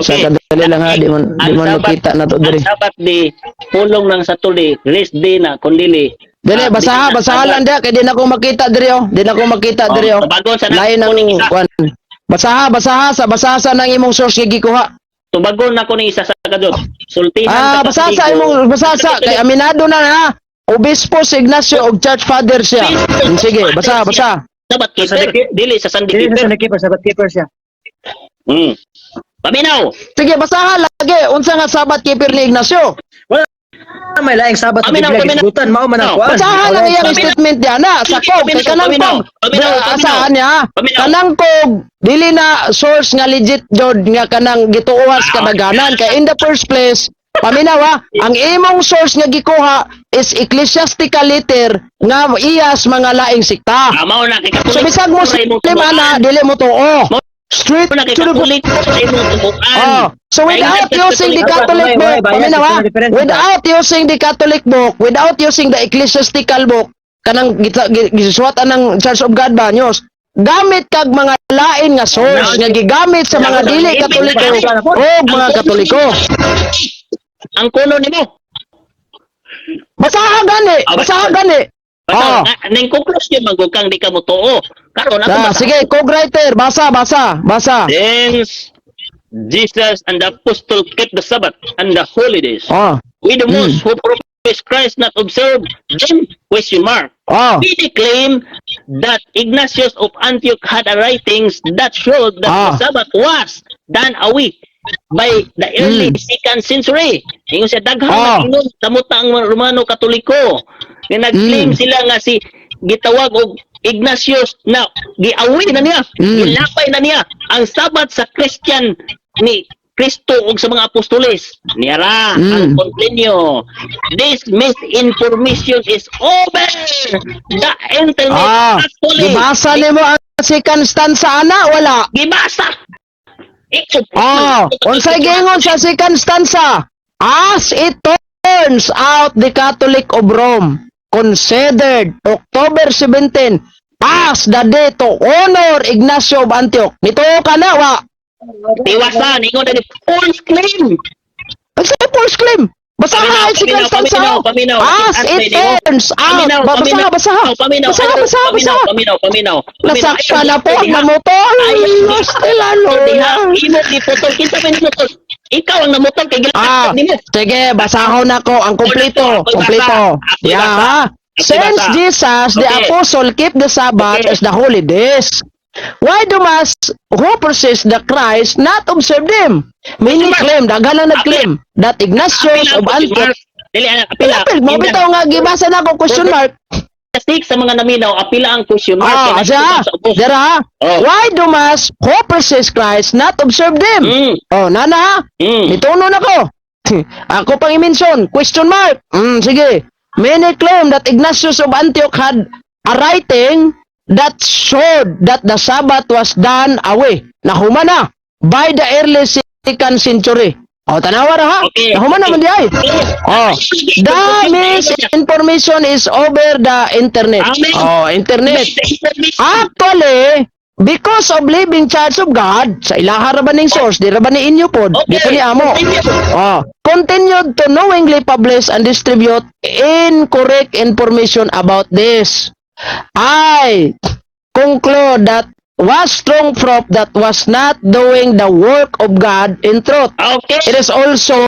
Sa kadali lang ha, di man makita na to Ang diri. Sabbath day, pulong ng Saturday, rest day na, kundili. Dili, Ah, basaha, di na- basaha lang dia kay di na ko makita diri oh. Di na ko makita Oh, diri oh. tubagon sa Lain ang kuning isa. kuan. Basaha, basaha sa basaha sa nang imong source nga gikuha. Tubagon na ko ni isa sa kadot. Sultihan Ah, sa basaha sa Katoliko. imong basaha sa kay aminado na ha. Obispo si Ignacio og church father siya. Sige, basaha, basaha. Sabbath keeper. Dili sa Sunday Dili sa keeper. Sunday keeper, Sabbath keeper siya. Paminaw. Sige, basaha lagi. Unsa nga Sabbath keeper ni Ignacio? Wala may laing Sabbath sa Paminaw, Biblia paminaw. gisgutan mao man ang kuan. Basaha lang iyang Paminaw. statement niya na sa kog kay kanang Paminaw. kog. Paminaw, paminaw. Asaan niya? Paminaw. Kanang kog dili na source nga legit jud nga kanang gituohan sa kadaganan kay in the first place, paminaw ha, ang imong source nga gikuha is ecclesiastical letter nga iyas mga laing sikta. Mao na kay Katoliko. So bisag Muslim ana, dili mo tuo. Straight Mao na kay to the Katoliko sa imong tubuan. Oh, so without using the Catholic book, paminaw ha, without using the Catholic book, without using the ecclesiastical book, kanang gisuwatan ng Church of God ba news, gamit kag mga lain nga source nga gigamit sa mga dili Katoliko o mga Katoliko. Ang kuno nimo. Basaha gani, basaha gani. Basta, Oh. ning conclusion man gud kang di ka motuo. Karon ako Ah, basa. sige, co-writer, basa, basa, basa. Since Jesus and the apostle kept the Sabbath and the holidays, we the most who profess Christ not observe them? Question mark. We claim that Ignatius of Antioch had a writings that showed that the Sabbath was done away by the early second century. Ingon siya daghan ingon samot na ang Romano Katoliko. Nga nag-claim sila nga si gitawag og Ignatius na giawi na niya, gilapay na niya ang Sabbath sa Christian ni Kristo ug sa mga apostoles. Niara ang continue. This misinformation is over the internet. Actually, Gibasa nimo ang second stanza ana wala? Gibasa. Ikaw, Oh, unsay giingon sa second stanza? As it turns out, the Catholic of Rome considered October 17 as the day to honor Ignacio of Antioch. Nito ka na wa? Tiwasan, ingon na ni false claim. Unsay false claim? Basaha ang second Paminaw, stanza. paminaw, paminaw. As it turns out. Paminaw, Basaha, basaha. Paminaw, Basaha, basaha, basaha. Paminaw, paminaw. Nasakpan na po ang namutol. Lalo. Diha, imo giputol kinsa man namutol? Ikaw ang namutol kay Ah, gilakad nimo. sige, basahon ako ang kompleto, Ako'y basa. kompleto. Ako'y Yeah, basa. ha? Ako'y Since basa. Jesus, the apostle, keep the Sabbath as the holy days, why do mass who persist the Christ not observe them? Many claim, daghan lang nag-claim, that Ignatius Apila of ang question Antioch. mark. Dili ana apila. Apil, mo bitaw nga gibasa na ako question mark. Six sa mga naminaw, apila ang question mark. Ah, Kay siya. nakita sa ubos. Dira. Oh. Why do mass who persist Christ not observe them? Oh, nana. Nituno na ko. Ako pang i-mention, question mark. Sige. Many claim that Ignatius of Antioch had a writing that showed that the Sabbath was done away. Nahuma na by the early second century. O, tanawa ra ha. Nahuma na man di ay. Oh, the misinformation is over the internet. Amen. Oh, internet. Actually, because of Living Church of God, sa ilaha ra ba ning source, di ra ba ni inyo pod, di po ni amo. Continue. Oh, continued to knowingly publish and distribute incorrect information about this. I conclude that was strong proof that was not doing the work of God in truth. It is also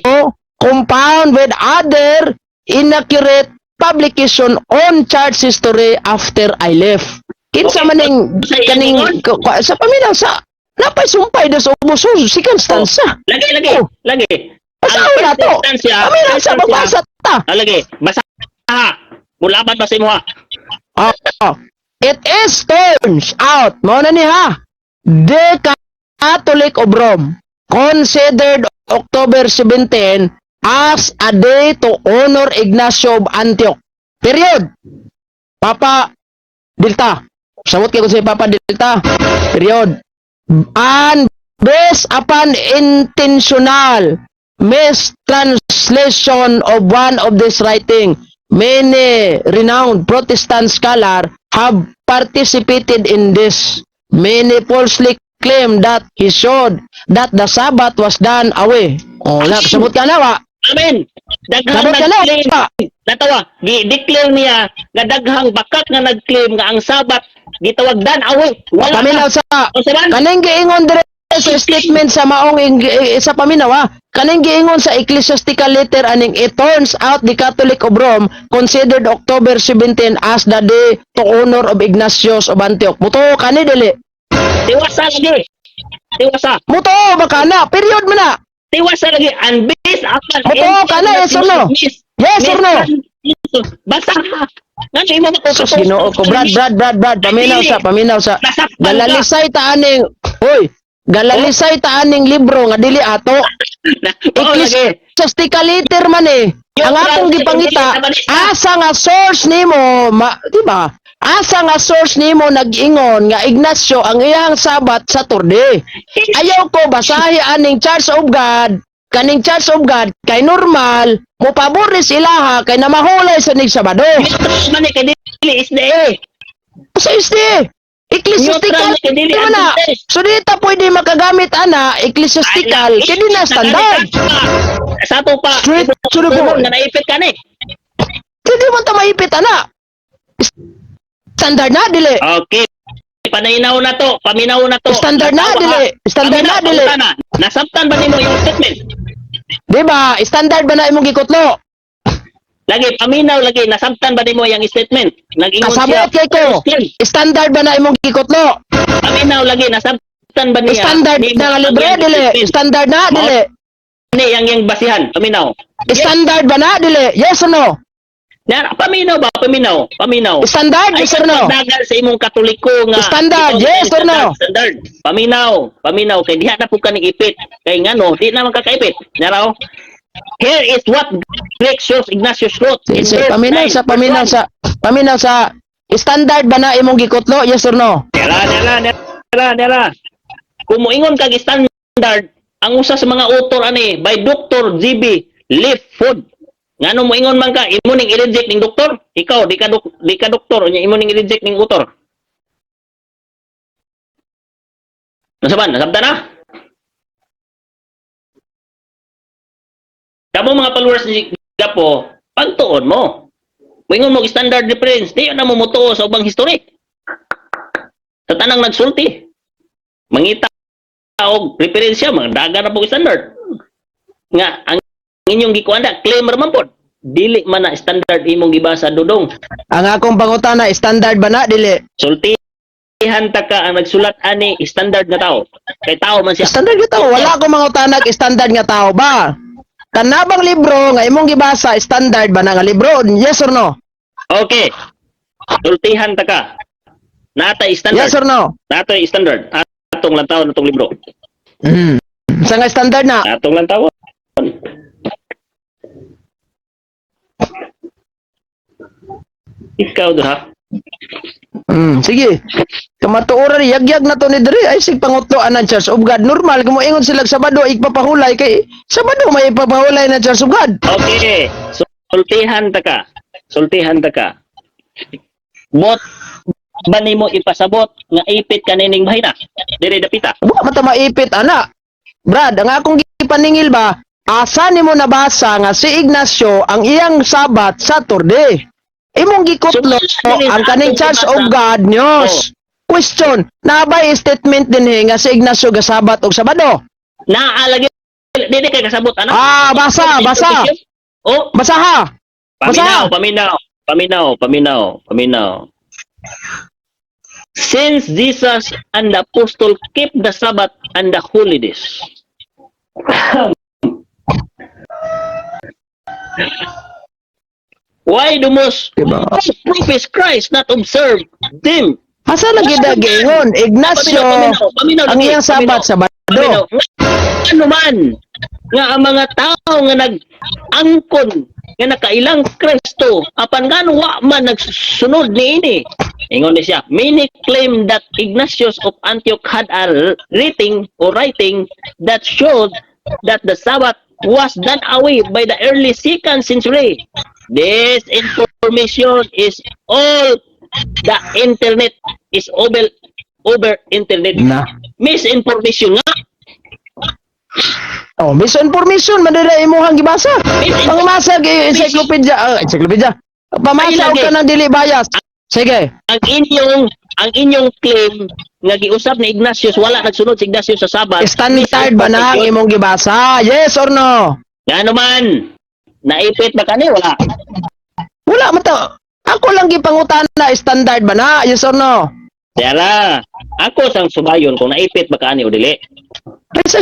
compound with other inaccurate publication on church history after I left. Kinsa man ning Sa kaning ingon? Sa paminaw sa napay sumpay dos ubos, so second stanza. Lagi, lagi, Oh. lagi. Basa Ang na first to. instance, Paminaw first sa instance, magbasa ta. Ah, lagi, basa ha. Mulaban ba sa imo ha? Oh. It is turns out, mao na ni ha. The Catholic of Rome considered October 17 as a day to honor Ignacio of Antioch. Period. Papa Delta. Sabot kay ko si Papa Delta. Period. And based upon intentional mistranslation of one of this writing, many renowned Protestant scholars have participated in this. Many falsely claim that he showed that the Sabbath was done away. Oh, na, sabot ka na wa. Amen. Daghang Sabot ka na nag-claim. wa. Natawa, gi-declare niya nga daghang bakat nga nag-claim nga ang Sabat gitawag done away. Wala Paminaw na. sa Unsa man? kaning giingon dire sa statement sa maong sa paminaw ha. Kaning giingon sa ecclesiastical letter aning "It turns out the Catholic of Rome considered October 17 as the day to honor of Ignatius of Antioch." Mutuo kani, dili? Tiwasa lagi. Tiwasa. Mutuo ba kana? Period man na. Tiwasa lagi. And based upon Mutuo ka na, yes or no? Yes or no? Basta ha. Ngano imo Sus, Ginoo ko. Brad, Brad, Brad, Brad, paminaw sa, paminaw sa. Nasaktan ka. Galalisay ta aning, hoy, galalisay ta aning libro nga dili ato. Oo, lagi. Ecclesiastical letter man eh. Ang akong gipangita, asa nga source nimo, ma, di ba? Asa nga source nimo nag-ingon nga Ignacio ang iyang Sabat Saturday? Ayaw ko basahi aning Church of God, kaning Church of God kay normal mo paboris ilaha kay namahulay sa nig Sabado. Neutral man eh, kay dili is the eh. Sa isdi. Ecclesiastical Neutral kay dili man na. Adventist. So di ta pwede makagamit ana ecclesiastical kay di na standard. Sa ato pa. Straight to the point. Nga naipit ka ni. Hindi mo ta maipit ana. Standard na, dili? Okay. Panayinaw na to, paminaw na to. Standard na, Natawa, dili. ha? Standard na, Paminaw, dili. pangutana. Nasabtan ba nimo yung statement? Di ba? Standard ba na imong gikutlo? Lagi paminaw lagi, nasabtan ba nimo yung statement? Nag-ingon siya. Kasabot kay ko. Standard ba na imong gikutlo? Paminaw lagi, nasabtan ba niya? Standard nimo na nga ang libre, iyang dili? statement? Standard na, dili? Ni yang yang basihan, paminaw. Standard ba na, dili? Yes or no? Na, paminaw ba? Paminaw, paminaw. Standard, yes or no? Dagan sa imong Katoliko nga Standard, ikaw, yes or no? Standard. Paminaw, paminaw kay diha na pud ka ning ipit. Kay ngano, di na man kakaipit. Naraw. Here is what Greek source Ignatius wrote in Sige, verse paminaw 9, sa, paminaw verse sa, paminaw sa, standard ba na imong gikutlo? Yes or no? 1. Nera, nera, nera, nera. Kung moingon kag standard, ang usa sa mga author ani by Dr. GB Leaffood. Ngano moingon man ka, imo ning i-reject ning doktor? Ikaw di ka doktor, unya imo ning i-reject ning author. Nasaban, nasabta na? Kamo mga followers ni Gapo, pagtuon mo. Moingon mo standard reference, di na mo mutuo sa ubang history. Sa tanang nagsulti. Mangita og referensya, mga daga na po standard. Nga ang inyong gikuan na claimer man pod. Dili man na standard imong gibasa, Dudong. Ang akong pangutana, standard ba na, dili? Sultihan ta ka ang nagsulat ani standard nga tao. Kay tao man siya. Standard nga tao. Wala akong mangutana standard nga tao ba? Kanabang libro nga imong gibasa, standard ba na nga libro? Yes or no? Okay. Sultihan ta ka. Nata standard. Yes or no? Nata standard. Atong lantaw natong libro. Sa nga standard na? Atong lantaw. Ikaw duha. Sige. Kamatuoran yagyag na to ni diri ay sig pangutloan ng Church of God. Normal kung moingon sila Sabado ipapahulay kay Sabado may ipapahulay na Church of God. Okay. Sultihan ta ka. Sultihan ta ka. Bot ba nimo ipasabot nga ipit kanining bahina? Dire dapita. Wa man ta maipit ana. Brad, ang akong gipaningil ba, asa nimo nabasa nga si Ignacio ang iyang Sabat Saturday? Imong gikutlo So, dili ang sa kaning atong Church of gibasa. God news. Question, nabay statement dinhi nga si Ignacio gasabat og Sabado? Naa lagi dili kay kasabot ana. Ah, basa, basa. Oh, Basa ha. paminaw, Basa. paminaw. Paminaw, paminaw, paminaw. Since Jesus and the apostle kept the Sabbath and the holidays, why do most Diba? profess Christ not observe them? Asa lagi dagingon? Ignacio, Paminaw, paminaw, ang lagi, iyang sabat paminaw. Sabado. Paminaw. Ano man nga ang mga tao nga nag-angkon nga nakailang Kristo apan ngano wa man nagsunod niini? Ingon ni siya, many claim that Ignatius of Antioch had a writing or writing that showed that the Sabbath was done away by the early second century. This information is all the internet, is over internet. Na. Misinformation nga. Oh, misinformation man dira imuhang gibasa. Pangmasa gi encyclopedia, ah, encyclopedia. Pamasa og Ay, lagi. Kanang dili bias. Sige. Ang inyong claim nga giusab ni Ignatius, wala nagsunod si Ignatius sa Sabat. Standard ba na ang imong gibasa? Yes or no? Ngano man naipit ba kani, wala? Wala man to. Ako lang gipangutana, standard ba na? Yes or no? Dara, ako sang subayon kung naipit ba kani o dili. Ay, sa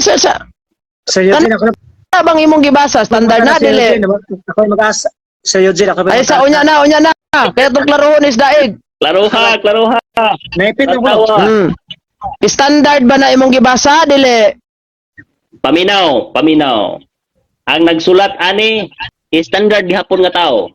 Sir Eugene, ako na ano bang imong gibasa? Standard na Sir dili. Eugene, ako yung mag-ask. Sir Eugene, ako Ay sa unya na. Kaya tong klarohon is daig. Klaroha, klaroha. Naipit ako. Tatawa. Standard ba na imong gibasa dili? Paminaw, paminaw. Ang nagsulat ani standard gihapon nga tao.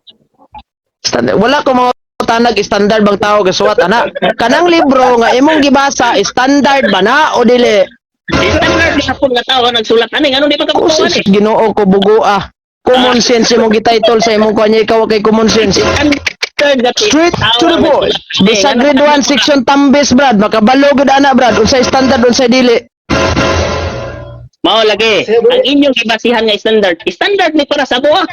Standard. Wala ko mga tanag standard bang tao gasuwat ana. Kanang libro nga imong gibasa, standard ba na o dili? Standard gihapon nga tao ang nagsulat ani, ngano di pa ka Kusis ani? Ginoo ko bugoa. Common sense imong gititle sa imong kanya, ikaw kay common sense. Standard nga Straight tao to the ang point. nagsulat ani, Bisag ngano grade 1 section tambis, brad, makabalo gud ana, brad, unsay standard, unsay dili. Mao lagi. Ang inyong gibasihan nga standard, standard ni para sa buwa.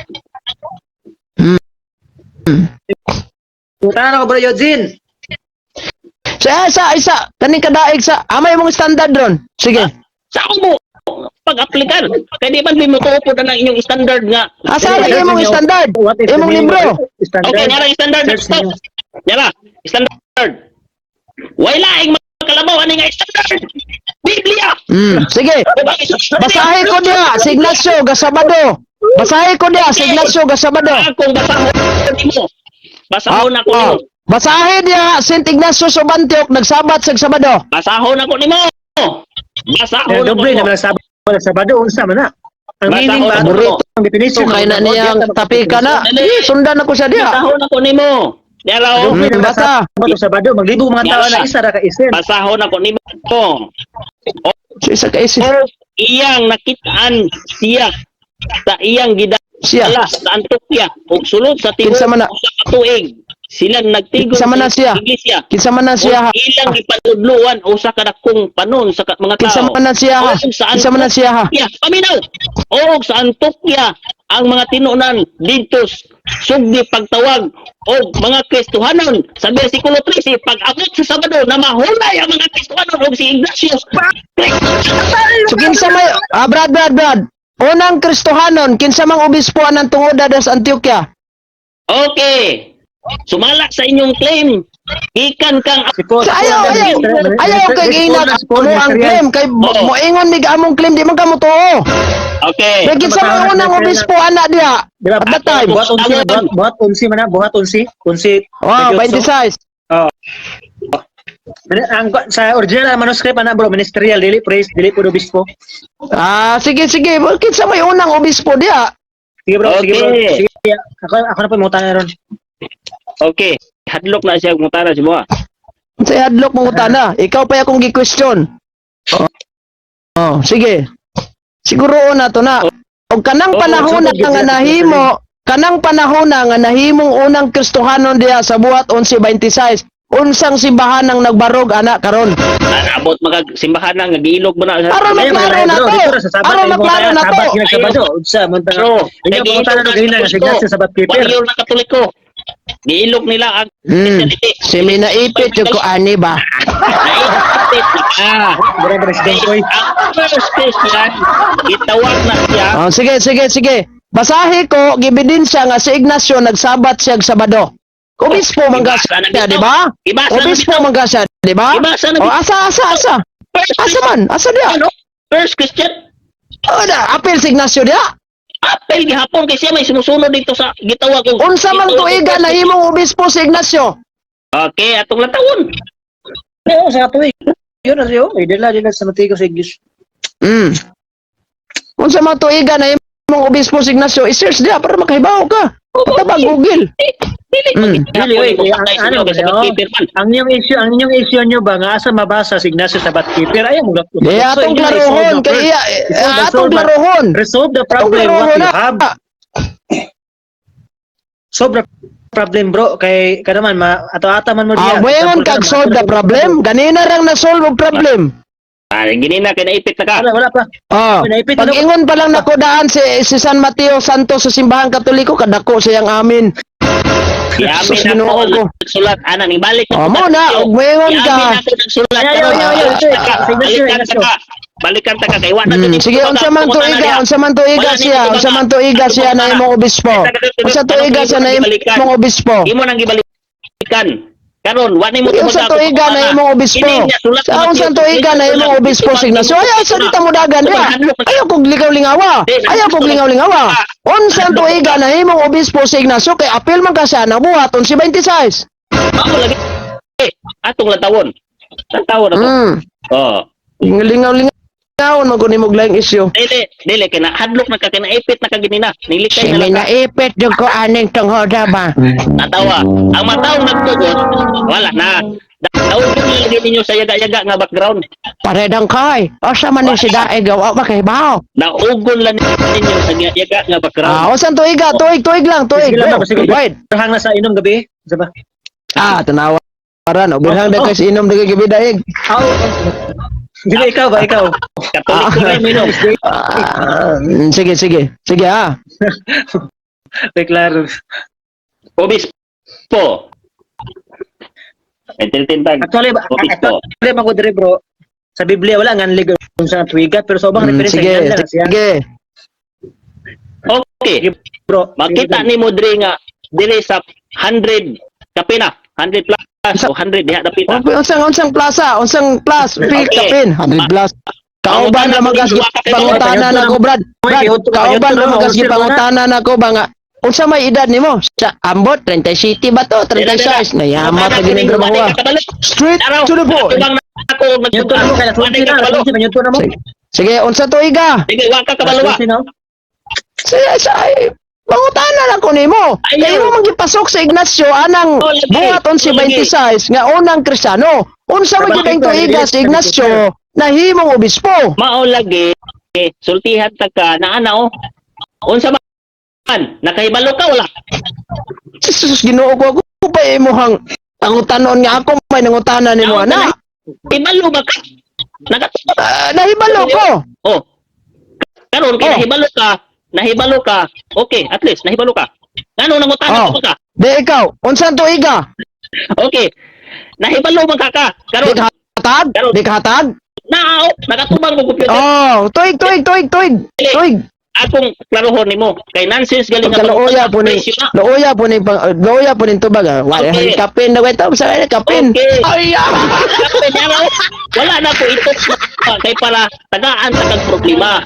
Tara ko, Bro Eugene. Sa isa kaning kadaig sa amay imong standard ron. Sige. Sa ako mo pag-aplikar. Kay di man mo tuo na ang inyong standard nga. Asa lagi imong standard? What is the Imong meaning libro. of standard? Okay, ngara standard. Search Stop. ninyo. Ngara, standard. Way laing makalabaw ani nga standard. Biblia. Sige. Basahe ko diha si Ignacio Gasabado. Basahe ko diha si Ignacio Gasabado. Akong basahon nimo. Basahon ako Ah, nimo. Basahe diha Saint Ignacio sa Antioch nagsabat sa Sabado. Basahon ako nimo. Basahon Eh, ako doble nimo. naman sa Sabado, unsa man na? Ang meaning ba? Basahon ako. Ang definition. So kay na niyang tapika na. Eh, sundan ako siya diha. Basahon ako nimo. Diara oh. Doble naman Basa. Sabado, Sabado, maglibo mga tao na isa ra ka isin. Basahon ako nimo. So, isa ka isip. O iyang nakitaan siya sa iyang gidala Siya. sa Antioquia ug sulod sa tibuok Kinsa man na? usa ka tuig sila nagtigon Kinsa man na sa siya? iglesia Kinsa man na siya ha? ug ilang gipanudloan usa ka dakong panon sa mga Kinsa tao. man na siya ha? Og sa Kinsa man na siya ha? Antioquia, paminaw, og sa Antioquia ang mga tinunan didto sugdi pagtawag og mga Kristohanon sa bersikulo 13 pag-abot sa Sabado na mahulay ang mga Kristohanon og si Ignatius. So kinsa may Brad, Brad, Brad. Unang Kristohanon, kinsa mang obispo anang tungoda das Antioquia? Okay. Sumala sa inyong claim. Gikan kang Si Paul, So, ayaw, ayaw. Ayaw kay giinag mo ang claim kay moingon mig among claim, di man ka motuo. Okay. Kay kinsa may unang obispo ana diha? Di ba? At that time. Buhat unsi, buhat unsi man na, buhat unsi, unsi. Oh, 26. Ang sa original manuscript ana, bro, ministerial, dili praise, dili pud obispo. Ah, sige sige. Kinsa may unang obispo diha? Sige, bro, sige, bro. Okay. Sige, ako na po mutana ron. Okay. Hadlok na siya mutana si Moa. Sa hadlok mong utana, ikaw pa akong gi-question. Oh. Oh, sige. Siguro na to na. Og kanang Oo, panahon na sige, nga sige. nahimo, kanang panahon na nga nahimong unang Kristohanon diha sa buhat 11:26, unsang simbahan ang nagbarog ana karon? Abot mga simbahan na nga giilog mo na. Aron Ayaw, maklaro na bro, to. dito ra sa Sabat, Aron ayaw mo maklaro tayo, na to. Sabat nga Sabado, unsa man ta. Pero, Inyo pangutana no ganina nga si Ignacio Sabat Keeper. Warrior na Katoliko. Giilog nila ang Hmm. Christianity. Si minaipit yung ko ani ba? Naipit na. Bro, bro, si Dongkoy. Ang first Christian, gitawag na siya. Oh, sige, sige, sige. Basahe ko, gibidin siya nga si Ignacio nagsabat siya og Sabado. Obispo man ka Ibasa na siya, bitaw. di ba? Ibasa na Obispo bitaw. man ka siya, di ba? Ibasa na O bitaw. asa asa asa? First Asa man? Asa diya? Ano? First Christian. O da, apil si Ignacio diya. Apel gihapon kay siya may sumusunod dito sa gitawag og Unsa man gitawag og tuiga first na himong obispo si Ignacio? Okay, atong latawon. Oo, sa tuig. Yun na siya. Eh, dila dila sa matigo sa Iglesia. Unsa man tuiga na himong obispo si Ignacio, i-search diya para makahibaw ka. Patabang Google. Dili Dili, oy, mo kaya patay ano, sa ano, keeper man. Ang inyong issue nyo ba nga asa mabasa si Ignacio sa Batkeeper? Ayaw mo gapon. Eh, atong klarohon kay iya, eh, atong klarohon. Resolve the Atong problem what klarohon you na. have. Solve the problem, bro, kay kanaman ma ato-ata man mo Ah, diya. wayangon Example kag ka naman, solve the problem. Ganina rang na-solve ang problem. Ah, gini na kay naipit na ka. Wala, wala pa. Ah, Naipit na pag ingon pa lang nakudaan si si San Mateo Santos sa simbahan Katoliko, kadako siyang amin. Giamin Sus, ako Ginoo ang ko. nagsulat ana ni balik Oh, mo na, og moingon ka. Giamin ako nagsulat. Ayaw, ayaw, ayaw, ayaw, ito, Balikan signature, ta signature. ka. Balikan ta ka kay wa na Hmm, sige, unsa man tuiga, unsa man tuiga siya, unsa man tuiga siya na imong obispo. Unsa tuiga siya na imong obispo. Imo nang gibalikan. Karon wa nimo Unsa tuiga na imong obispo. Sa unsa tuiga na imong obispo si Ignacio. Ayaw sa dita mo dagan diha. Ayaw kog ligaw-lingawa. Ayaw kog lingaw-lingawa. Unsa tuiga na imong obispo si Ignacio kay apil man ka siya nang buhaton si 26. Mao lagi. Atong latawon. Latawon ako. Oh. Lingaw-lingawon man gud nimo laing isyu. Dili, dili kay nahadlok na ka, kay naipit na ka ginina. Nilikay na lang ka. Naipit jud ko aning tunghoda ba. Natawa. Ang mataw nagtugot, wala na. Daw lagi ninyo sa yaga-yaga nga background. Paredang kay. Asa man ni si Daeg wa ba kay bawo. Naugon lang ninyo sa yaga nga background. Ah, usan tuiga, tuig, tuig lang, tuig. Sige lang, Go. sige. Wait. Hang na sa inom gabi. Sa ba? Ah, tanawa ra no. Birhang dagay sa inom dagay gabi daig. Aw. Dili ikaw ba ikaw? Katoliko rin minom. Ah, sige, sige. Sige ah. Kay klaro. Obispo. Entertain. Actually, Obispo. actually man ko dire, bro. Sa Biblia wala nga ligo sa tuiga pero sa ubang reference Sige, nga na siya. sige. Okay. Sige, bro. Makita ni mo diri nga diri sa 100 kapina, 100 plus o 100 diha dapita. Okay, unsang unsang plaza, unsang plus, feel Okay. kapin, 100 plus. Kauban ra magas pangutana na ko, Brad. Brad, kauban ra magas gipangutana na ko ba nga unsa may edad nimo? Sa ambot 37 ba to? 36. Nayama pa gini trabaho. Ah. Straight to the point. Atubang na ako Nyuto na mo kay nagtuban. lasunti na, lasunti na nyuto na mo. Sige, sige, unsa tuiga? Sige, wa ka kabalo. Lasunti na. Sige, sa pangutana lang ko nimo. Ayaw. Kay mo gipasok sa Ignacio anang Oh, lagi. buhaton si Oh, lagi. 26 nga unang Kristiyano. Unsa man gyud ang tuiga si Ignacio nahimong obispo? Mao lagi sultihan ta ka na ana oh. Unsa man? Nakahibalo ka wala? Jesus, Ginoo ko, ako pa imuhang pangutanon nga ako may nangutana nimo ana. Hibalo ba ka? Nakatuo. Ah, nahibalo ko. Oh. Karon kay Oh. nahibalo ka, nahibalo ka. Okay, at least nahibalo ka. Ngano nangutana Oh. ka ka? Di ikaw, unsa tuiga? Okay. Nahibalo man ka ka. Di Karon ka hatag? Karon. Di ka hatag? nao nakatubang mo computer. Oh, tuig tuig tuig tuig. Tuig. Akong klarohon nimo kay nonsense galing nga Pagka po ni presyo na. luoya po ni luoya po ni tubag. Ah. Wala Okay. kapin na ito sa kapin. Okay. Ay, ah. Kapin, araw. Wala na ko ito kay para tagaan sa kag problema.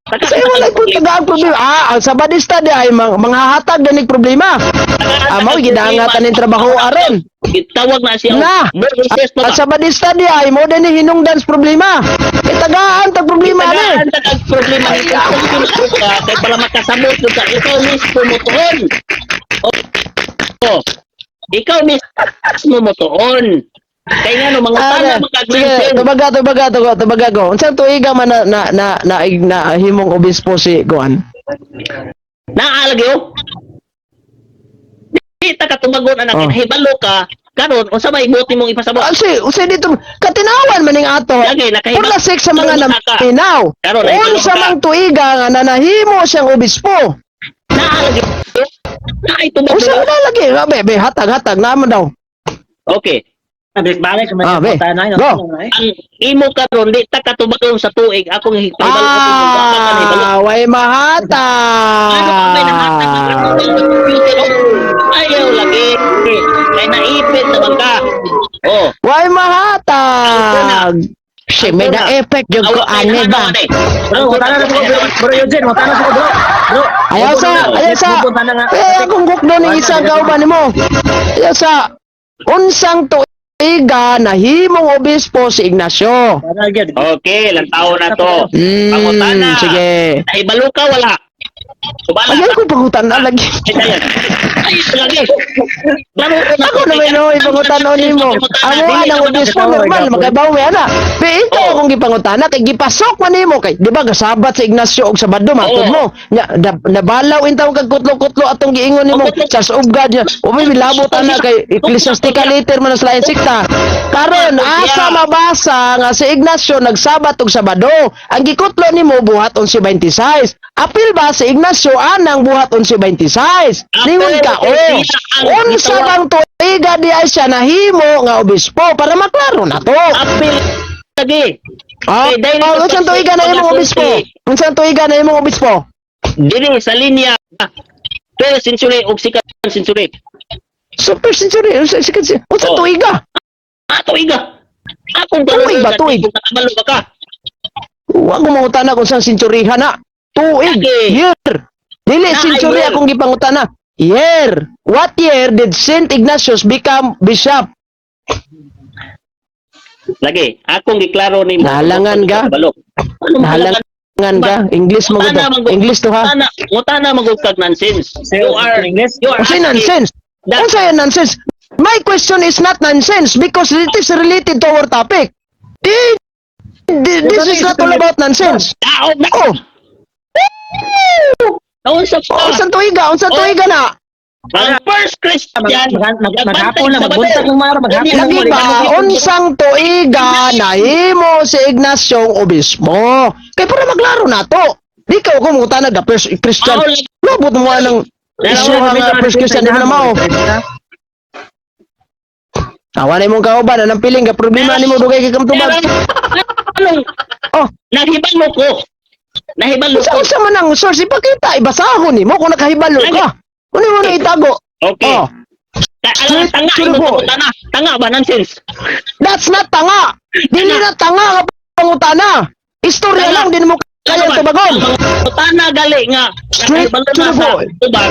Tagaan Sa sa wala kag ko tagaan problema. Ah, ang sabadista di ay manghahatag na ning problema. Tagaan Ah, sa mao kag gidangatan ning trabaho aron. Gitawag na siya. Na. Mo recess pa Ang ba? sabadista di ay mo din hinungdan sa problema. Itagaan tag problema ni. Tagaan sa kag problema. Ka kay para makasabot jud ka. Ikaw mismo mo tuon. Oh. Oh. Ikaw mismo mo tuon. Kay ngano mga Ah, tana mga sige, tubaga, tubaga, tubaga, tubaga ko. Unsang tuiga man na na na na, na, himong obispo si Kuan? Naa lagi oh. Di ta katubagon anak Oh. hibalo ka karon unsa may buti mong ipasabot? Ah, si, usa dito katinawan maning ato. Lagi, nakahibalo. Purla six sa mga Karon, ka. naminaw. Karon, nahibalo Unsa ka. mang tuiga nga nanahimo siyang obispo. Naa lagi. Naa tubag. Unsa wala lagi? Ah, be, be, hatag hatag naman daw. Okay. Balik balik sa Ah, be. mga na. Go. Ang imo karon di ta katubagon sa tuig akong hibalo ko. Ah, way Ano ka may nahatag mahatag. ang computer? Oh, ayaw lagi. Kay naipit naman ka. Oh. Why mahatag? Si may na effect yung ko ani ba? Bro, wala na ko, bro. Bro Eugene, wala na ko, bro. Bro. Ayaw sa, ayaw sa. Eh, akong gukdo ning isang kauban nimo. Ayaw sa unsang tuiga na himong obispo si Ignacio. Okay, lantaw na to. Pangutana. Sige. Nahibalo ka wala? Subala. Ayaw ko pangutan na lagi. Ay, dayon. Ay, lagi. Klaro ko na. Ako naman no, ipangutano nimo. Amo ang obispo normal magkabaw mi ana. Pero ikaw akong gipangutana kay gipasok man nimo kay di ba gasabat si Ignacio og Sabado matod mo. Nya nabalaw intaw kag kutlo-kutlo atong giingon nimo Church of God nya. Uy milabot ana kay ecclesiastical letter man sa lain sikta. Karon asa mabasa nga si Ignacio nagsabat og Sabado. Ang gikutlo nimo buhat 11:26. Apil ba si Ignacio anang buhat 11:26? Ningon ka, oh. Unsa bang tuiga di ay siya nahimo nga obispo para maklaro na to. Apil lagi. Ah, Eh, dahil oh, ito unsang tuiga na imong obispo? Unsang tuiga na imong obispo? Dili sa linya first century ug second century. So first century, second century. Unsang Oh. tuiga? Ah, tuiga. Akong Tuig ba, tuig? Nakabalo ba ka? Wa ko mangutana kung saan centuryhan na. Tuig, Lagi. year. Dili Na, century year. akong gipangutana. Year. What year did Saint Ignatius become bishop? Lagi, akong giklaro nimo. Nahalangan ka? Kabalo. Ano Nahalangan ka? English mo Ngutana to. man gud- English to ha. Ngutana man gud kag nonsense. English? You are Unsay asking nonsense? that- Unsay nonsense? My question is not nonsense because it is related to our topic. This is not all about nonsense. Daog na. Oh, Naunsa pa. oh, unsang tuiga? Unsang tuiga na? Ang first Christian Maghapon na, magbuntag ng mara, maghapon na. Lagi ba, unsang tuiga na himo si Ignacio Obispo? Kay para maglaro na to. Di ka ko mangutana the first Christian. Lobot mo ng issue nga first Christian di mo na mao. Awa na imong kauban anang piling ka problema nimo dugay kay kamtubag. Anong Oh, nahibalo ko? Nahibalo unsa ko. unsa man ang source ipakita ibasahon nimo kung nakahibalo ka. Kuno mo na itago. Okay. Oh, Alam, tanga Straight to the imong point. pangutana. Tanga ba nonsense? That's not tanga. Dili na tanga nga pangutana. Istorya Tanga. lang din mo kaya Tanga ba? tubagon. Pangutana gali nga Straight nakahibalo to na the sa point. tubag.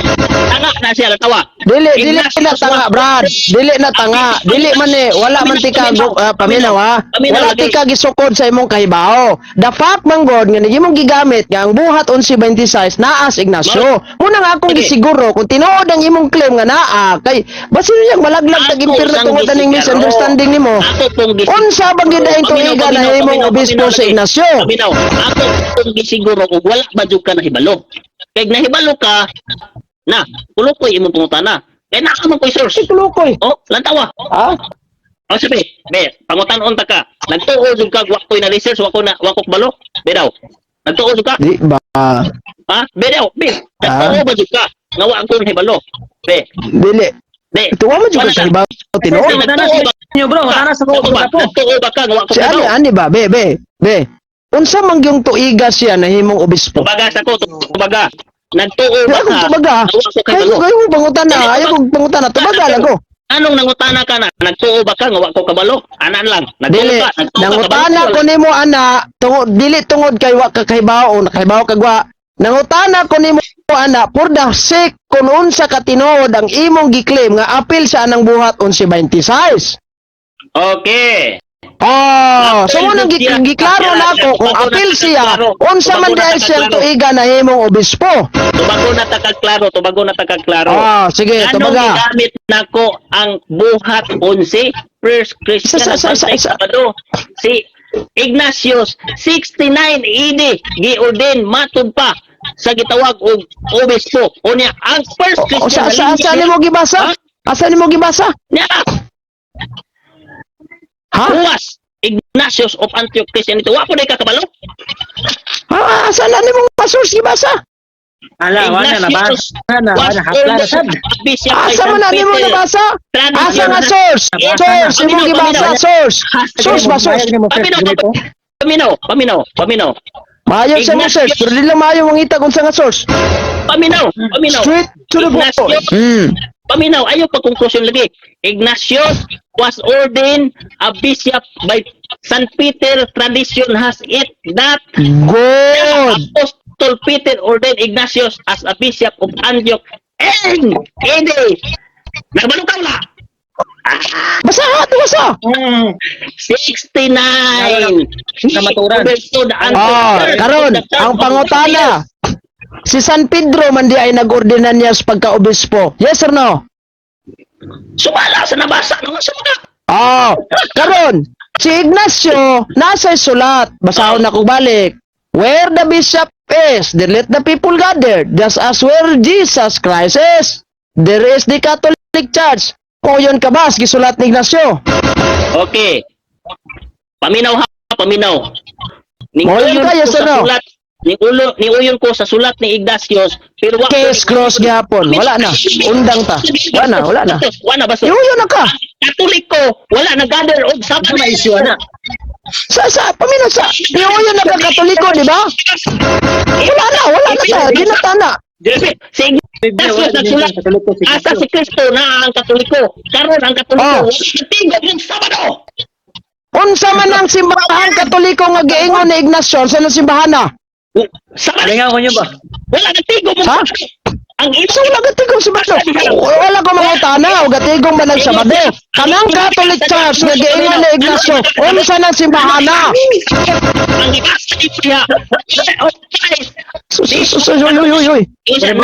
Tanga na siya tawa. Dili dili na tanga, Brad. Dili na tanga. Dili man eh wala man tika paminaw ha. Wala tika gisukod sa imong kahibaw. The fact man god nga imong gigamit nga ang buhat 11:26 naa si Ignacio. Muna nga akong gisiguro kung tinuod ang imong claim nga naa kay basin niyang malaglag tag impierno tungod aning misunderstanding nimo. Ako pong gisiguro. Unsa bang gidaing tuiga na imong obispo si Ignacio? Paminaw. Ako pong gisiguro og wala ba jud ka nahibalo. Kay nahibalo ka na kulukoy imong pangutana. Kay naa man koy source. Si Kulukoy. Oh, lantawa. Ha? O sabi, be, pangutan-on ta ka. Nagtuo jud ka wa koy na research, wa ko na wa ko balo. Be daw. Nagtuo jud ka. Di ba? Ha? Be daw, be. Ah. Nagtuo ba jud ka? Nga wa ko nahibalo. Be, Dili. be. Tuwa mo jud ka sa hibaw tinuod. Nagtuo ba Nyo bro, wala na sa ko, Nagtuo ba? bro. Nagtuo ba ka nga wa ko Si ani kabalo? ani ba be be be. Unsa man gyung tuiga siya nahimong obispo? Tubaga sa ko, tubaga. Nagtuo ba Ayaw ka? kong tubaga. Nga wa ko Ayaw kabalo. ko ayaw pangutana, ayaw kong pangutana tubaga lang ko. Anong nangutana ka na? Nagtuo ba ka nga wa ko kabalo? Anan lang. Nagtuo Dili ka, nagtuo ka nangutana kabalo. ko nimo ana tungod dili tungod kay wa ka kahibaw o nakahibaw kag wa. Nangutana ko nimo ana for the sake kung unsa ka tinuod ang imong giklaim nga apil sa anang buhat 11:26. Okay. Oh, so Apil mo nang siya. giklaro na ako kung Tubago na apil siya, klaro. unsa man Tubago na dahil siyang klaro. tuiga na himong obispo. Tubago na ta kag klaro, tubago na ta kag klaro. Ah, sige, Anong tubaga. gigamit nako ang buhat 11 First Christian Isa, isa, isa, isa. Sabado si Ignatius 69 AD giordain matud pa sa gitawag og obispo. Unya ang first O, Christian sa asa nimo gibasa? Ha? Asa nimo gibasa? Nya, Ha? was Ignatius of Antioch Christianity. Wa po na kakabalo. Ha, asa na nimo nga source gibasa? Ala, wala na Ignatius nabasa na, was wala hapla na sad. ordained bishop by Asa San man na nimo Peter. nabasa? Asa nga source? Nabasa Source na. imo gibasa Paminaw, source. Source ba source? Paminaw, paminaw, paminaw, paminaw. Maayo sa mo Ignatius. source, pero di lang maayo mangita kung sa nga source. Paminaw, paminaw. Straight to the point. Ignacio, paminaw, ayaw pa conclusion lagi. Ignatius was ordained a bishop by San Peter. Tradition has it that Good. Apostle Peter ordained Ignatius as a bishop of Antioch in AD. Nagbalong ka wala? Basa ha, basa. 69. Kamaturan. Overstood the Antioch Ah, Church karon of the Church ang of pangutana. Si San Pedro man di ay nag-ordina niya sa pagka-obispo. Yes or no? Sumala sa nabasa nung sa mga. Ah, karon si Ignacio nasa sulat. Basahon na ko balik. Where the bishop is, there let the people gather, just as where Jesus Christ is. There is the Catholic Church. Kuyon ka ba? Gisulat ni Ignacio. Okay. Paminaw ha, paminaw. Ning Moyon uyon ka, yes ko sa or no? sulat, ning uyon ko sa sulat ni Ignatius, pero wa Case closed gyapon. Wala na. Undang ta. Wala na, wala na. Wala na baso. Iuyon na ka. Katoliko, wala na gather og Sabado. Ano may issue ana? Sa, paminaw sa. Iuyon na ka Katoliko, di ba? Wala na, wala na ta. Di na ta na. Si Ignatius nagsulat, Katoliko si asa si Kristo na ang Katoliko. Karon ang Katoliko, Oh. wala tingog ng Sabado. Unsa man ang simbahan Katoliko nga giingon ni Ignacio sa nang simbahan na? Sabado. Alingaw ko niyo ba? Wala na tingog mo. Ha? Ang So wala gatigong Sabado. Wala ko mga tana o gatigong man ang Sabado. Kanang Catholic Church nga giingon ni Ignacio, unsa nang simbahan na? Ang gibasa ni siya. Uy, uy, uy. Kani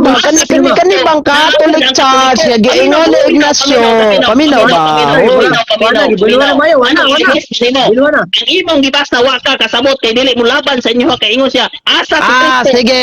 ba kani kani bang Catholic Church nga giingon ni Ignacio? Paminaw ba? Uy. Wala, gibuliwan na mayo, wala, wala. Gibuliwan na. Ang imong gibasa wa ka kasabot kay dili mo laban sa inyo kay ingon siya. Asa si Ah, Kristo? sige.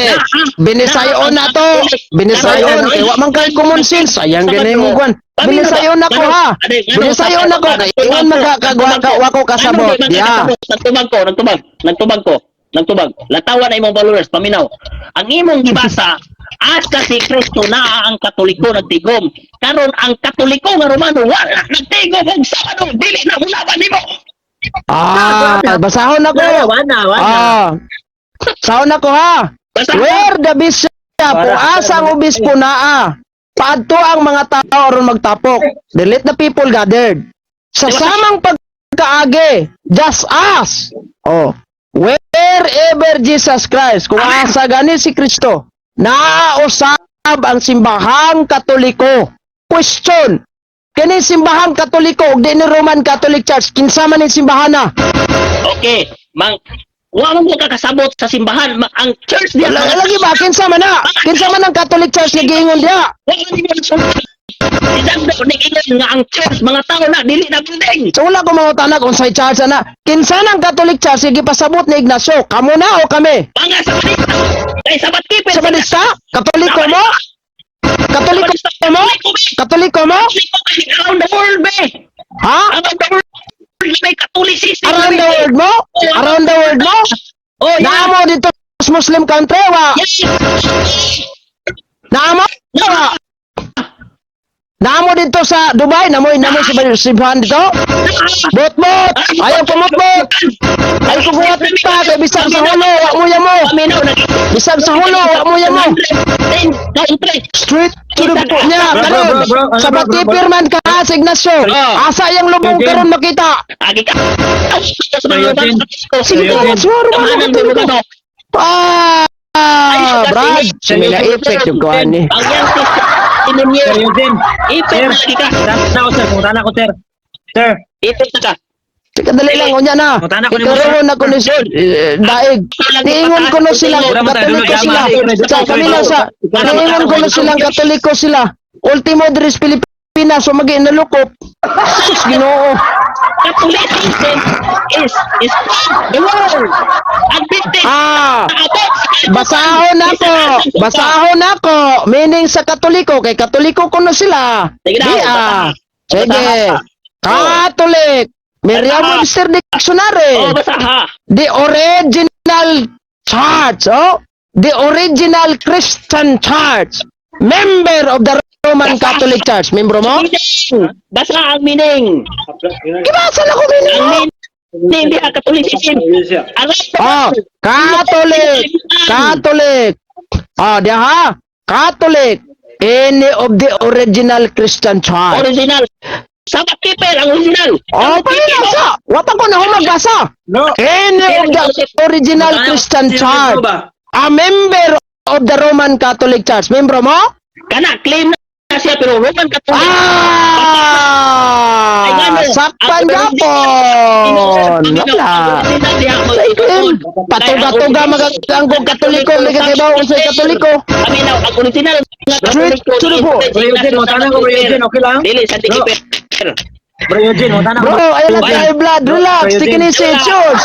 Binisayon na to. Binisayon. Kay wa man kay common sense. Sayang gani mo kwan. Binisayon na ko ha. Binisayon na ko. Kay ingon man ka kagwa ka wa ko kasabot. Ya. Nagtubag ko, nagtubag, nagtubag ko, nagtubag. Latawa na imong followers, paminaw. Ang imong gibasa, asa si Kristo naa ang Katoliko nagtigom. Karon ang Katoliko nga Romano wala nagtigom og Sabado, dili na mulaban nimo. Ah, basahon ako. Wala, wala, wala. Ah. Sahon ako ha. Basta Where the bishop o asa ang obispo naa. Paadto ang mga tao aron magtapok. Delete the people gathered. Sa samang pagkaagi, just as. Oh, wherever Jesus Christ, kung asa gani si Kristo, naa usab ang simbahang Katoliko. Question, kini simbahang Katoliko ug di ni Roman Catholic Church, kinsa man ning simbahan na? Okay, mang wa man mo kakasabot sa simbahan, ang church diya. Lagi ba kinsa man na? Kinsa man ang Catholic Church nga giingon diha? Wa man nimo nagsulti. Si Dagdaw nag-ingon nga ang church mga tao na dili na building. So wala ko mangutana kung sa church na. Kinsa nang Catholic Church nga gipasabot ni Ignacio? Kamo na o kami? Mga sa Manila. Kay Sabat Keeper. Sa Manista? Katoliko mo? Katoliko mo? Katoliko mo? Around the world, be. Ha? Around the world, may Catholicism. Around the world mo? Around the world mo? Oh, yeah. Naamo dito sa Muslim country wa? Yes. Naamo? Wa? Naamo dito sa Dubai, namoy namoy sa simbahan dito? Bot-bot! Ayaw pumot-bot! Ayaw ko buhat pa kay bisag sa hulo, wa mo yamo. Paminaw, Bisag sa hulo, wa mo yamo. 10 country. Straight to the point niya, Bro, karon. bro, bro, ano, Sa bro, bro, Batipir man ka, sa Ignacio. Ah. Asa yang lubong Eugene. karon makita? Agi ka. Eugene. Sige ka, suwaro ba Kamanan ko mo ano? Ah, Brad, sumila effect yung kuhan ni. Ang yang testimonyo. Sir Eugene. Ipit Sir, na lagi ka. Tana ko sir, kung ko sir. Sir, Ipit na ka. Teka, dali lang, unya na. Mutana ko ni mo, sir. Ikaroon na ko ni eh, daig. Niingon ko no sila, Katoliko sila. Sa kanila sa, niingon ko no silang Katoliko sila. Ultimo diri sa Pilipinas, so magi nalukop. Sus, Ginoo. Catholicism is the world. Adventist. Ah, basahon ako. Basahon ako. Meaning sa Katoliko, kay Katoliko ko no sila. Sige daw, Di ah. Sige. Basaha. Catholic. Merriam-Webster Dictionary. Oh, basaha. The original church, oh, the original Christian church, member of the Roman Catholic Church. Membro mo? Meaning. Basa ang meaning. Gibasa na ko meaning Ang mo. meaning diha Catholicism. Around the Oh, world. Catholic, Catholic. Ah, diha ha. Catholic, any of the original Christian church. Original. Sabbath keeper ang original. Oh, pangina sa. Wapa ko na magbasa. No. Any of the original Christian church. A member of the Roman Catholic Church. Membro mo? Kana claim na siya pero Roman Catholic. Ah! Sakpan gapon! Wala. Sa claim, patuga-tuga magaganggong Katoliko, may kakabaw unsay Katoliko. Kami na ang original nga Straight Katoliko to the point. Bro Eugene, mo tanang ko, Bro Eugene, okay lang? Dili sa Bro. keeper. Bro Eugene, mo tanang ko. Bro, ayaw lang tayo blood. Relax. Take it easy. It's yours.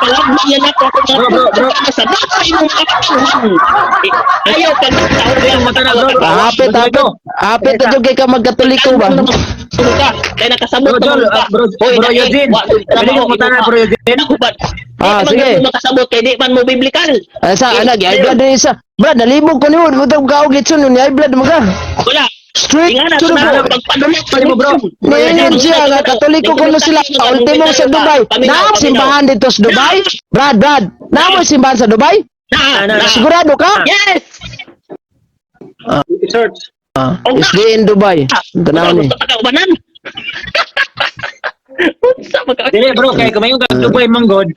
Palagman yan ako ako Bro, bro, bro. sa imong katawhan. Ayaw pag Mo tanang, bro, bro. Ah, hapit, hapit. Hapit na dyan kay ka magkatoliko ba? Ka, kay nakasabot Bro, Jol, naman ka. ah, bro, Hoy, bro dai, Eugene. trabaho, Pwede mo tanang, imo Bro Eugene. Hubad. Ah, Di man sige. mo makasabot kay di man mo biblical. Ah, sa anak, ay blood din isa. Brad, nalibog ko niyo. Butang kaog litson ni ay blood mga. Wala. Straight Ingana to the na point. pagpadulot Pwede mo, bro. Niingon siya nga Katoliko kuno sila. Ultimo sa Dubai. Naa simbahan dito sa Dubai? Brad, Brad. Naa mo simbahan sa Dubai? Na, na. Sigurado ka? Yes. Search. Ah, is di in Dubai. Tanaw ni. Gusto ka kaubanan. Unsa man ka? Dili bro, kay kung mayon ka Dubai manggod,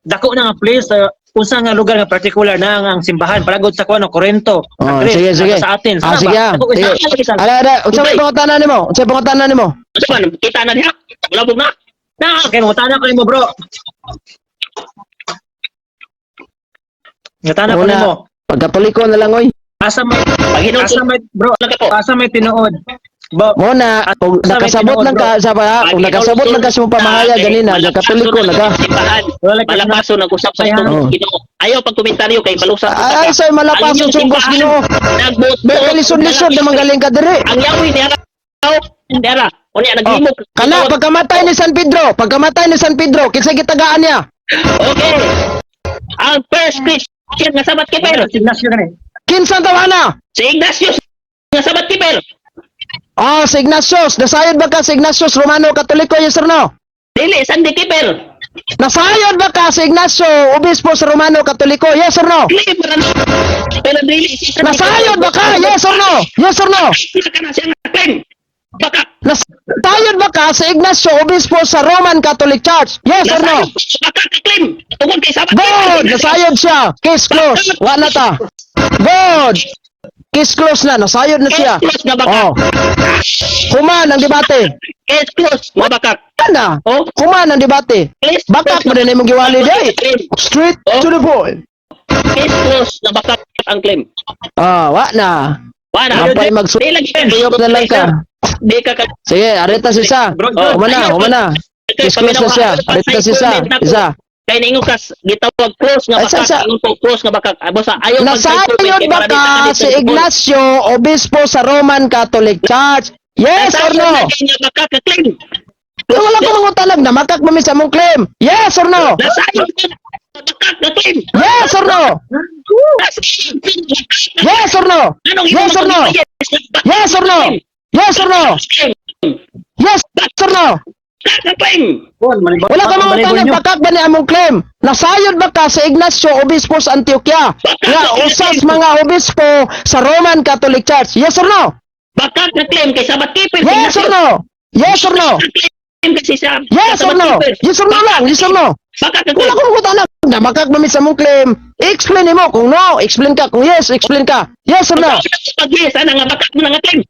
dako na nga place unsa nga lugar nga particular na ang simbahan palagod sa kuno Corinto. Oh, sa Greece, sige, sige. sa Athens. Ah, Sana sige. ba? Ah. Dako Sige. isa- Ala, ala, unsa may pangutana nimo? Unsa may pangutana nimo? Unsa man kita na diha? Wala na. Na, okay, mangutana ko nimo, bro. Mangutana ko Una, nimo. pagkatoliko na lang oy. Asa may Paghinulsol asa may bro, lang ka po. asa may tinuod? Bo, Mo na, kung Asa may nakasabot tinuod, lang ka sa pa, kung nakasabot lang ka sa mong pamahayag ganina, nagkatoliko na ka. Wala ka- Malapaso nag-usap sa Ay, tungkol Ginoo. Ayaw pag komentaryo kay balusan. Ay, say malapaso sugos Ginoo. Nagbuot-buot. Lisod-lisod na manggaling ka diri. Ang yawi niya niya. Unya Oh, naghimok. kana pagkamatay ni San Pedro, pagkamatay ni San Pedro, kinsa gitagaan niya? Okay. Ang first Christian nga Sabbath keeper. si Ignacio gani. Kinsa tawana? Si Ignatius nga Sabbath keeper. Oh, si Ignatius, nasayod ba ka si Ignatius Romano Katoliko, yes or no? Dili Sunday keeper. Nasayod ba ka si Ignacio Obispo sa Romano Katoliko, yes or no? Claim ra na. Pero dili si Sunday Nasayod ba ka? Yes or no? Yes or no? Sila ka na siya nga claim. Baka Nasayod ba ka si Ignacio Obispo sa Roman Catholic Church? Yes or no? Nasayod baka ka claim. Tungod kay Sabbath Good! Nasayod siya. Case closed. Wa na ta. Good! Case closed na. Nasayod na siya. Case closed na baka. Oh. Human ang debate. Case closed nga baka. Ana. Oh. Human ang debate. Case Bakak mo din imong giwali day. Straight to the point. Case closed na baka ang claim. Ah, wa na. Wala. Mapay Di lagi. magsuyop na lang ka. Di ka ka Sige, areta si isa. Bro, Oh. Humana, humana. Case closed na siya. Areta si isa. Isa. Kay ningon kas gitawag close nga Ay, bakak, ingon ko close nga bakak. Ah, basta ayaw Nasayod ba ka si Ignacio Obispo sa Roman Catholic Church? Yes or no? Nga bakak ka claim. Eh, wala ko mangutanag na makak mami sa mong claim. Yes or no? Nasayod ka bakak ka claim. Yes or no? Yes or no? Anong Yes or no? Yes or no? Yes or no? Yes or no? Bakak ka claim. Bon, malibot. Wala ka mangutanag bakak ba ni among claim? Nasayod ba ka si Ignacio Obispo sa Antioquia? Nga usas mga obispo sa Roman Catholic Church. Yes or no? Bakak ka claim kay Sabbath keeper. Yes or no? Yes or no? Claim kasi sa Yes or no? Yes or no lang? Yes or no? Bakak ka Wala claim. ko mangutanag na makak ba mi sa mong claim? Explain mo kung no, explain ka. Kung yes, explain ka. Yes or no? Pag yes, ana nga bakak mo na nga claim.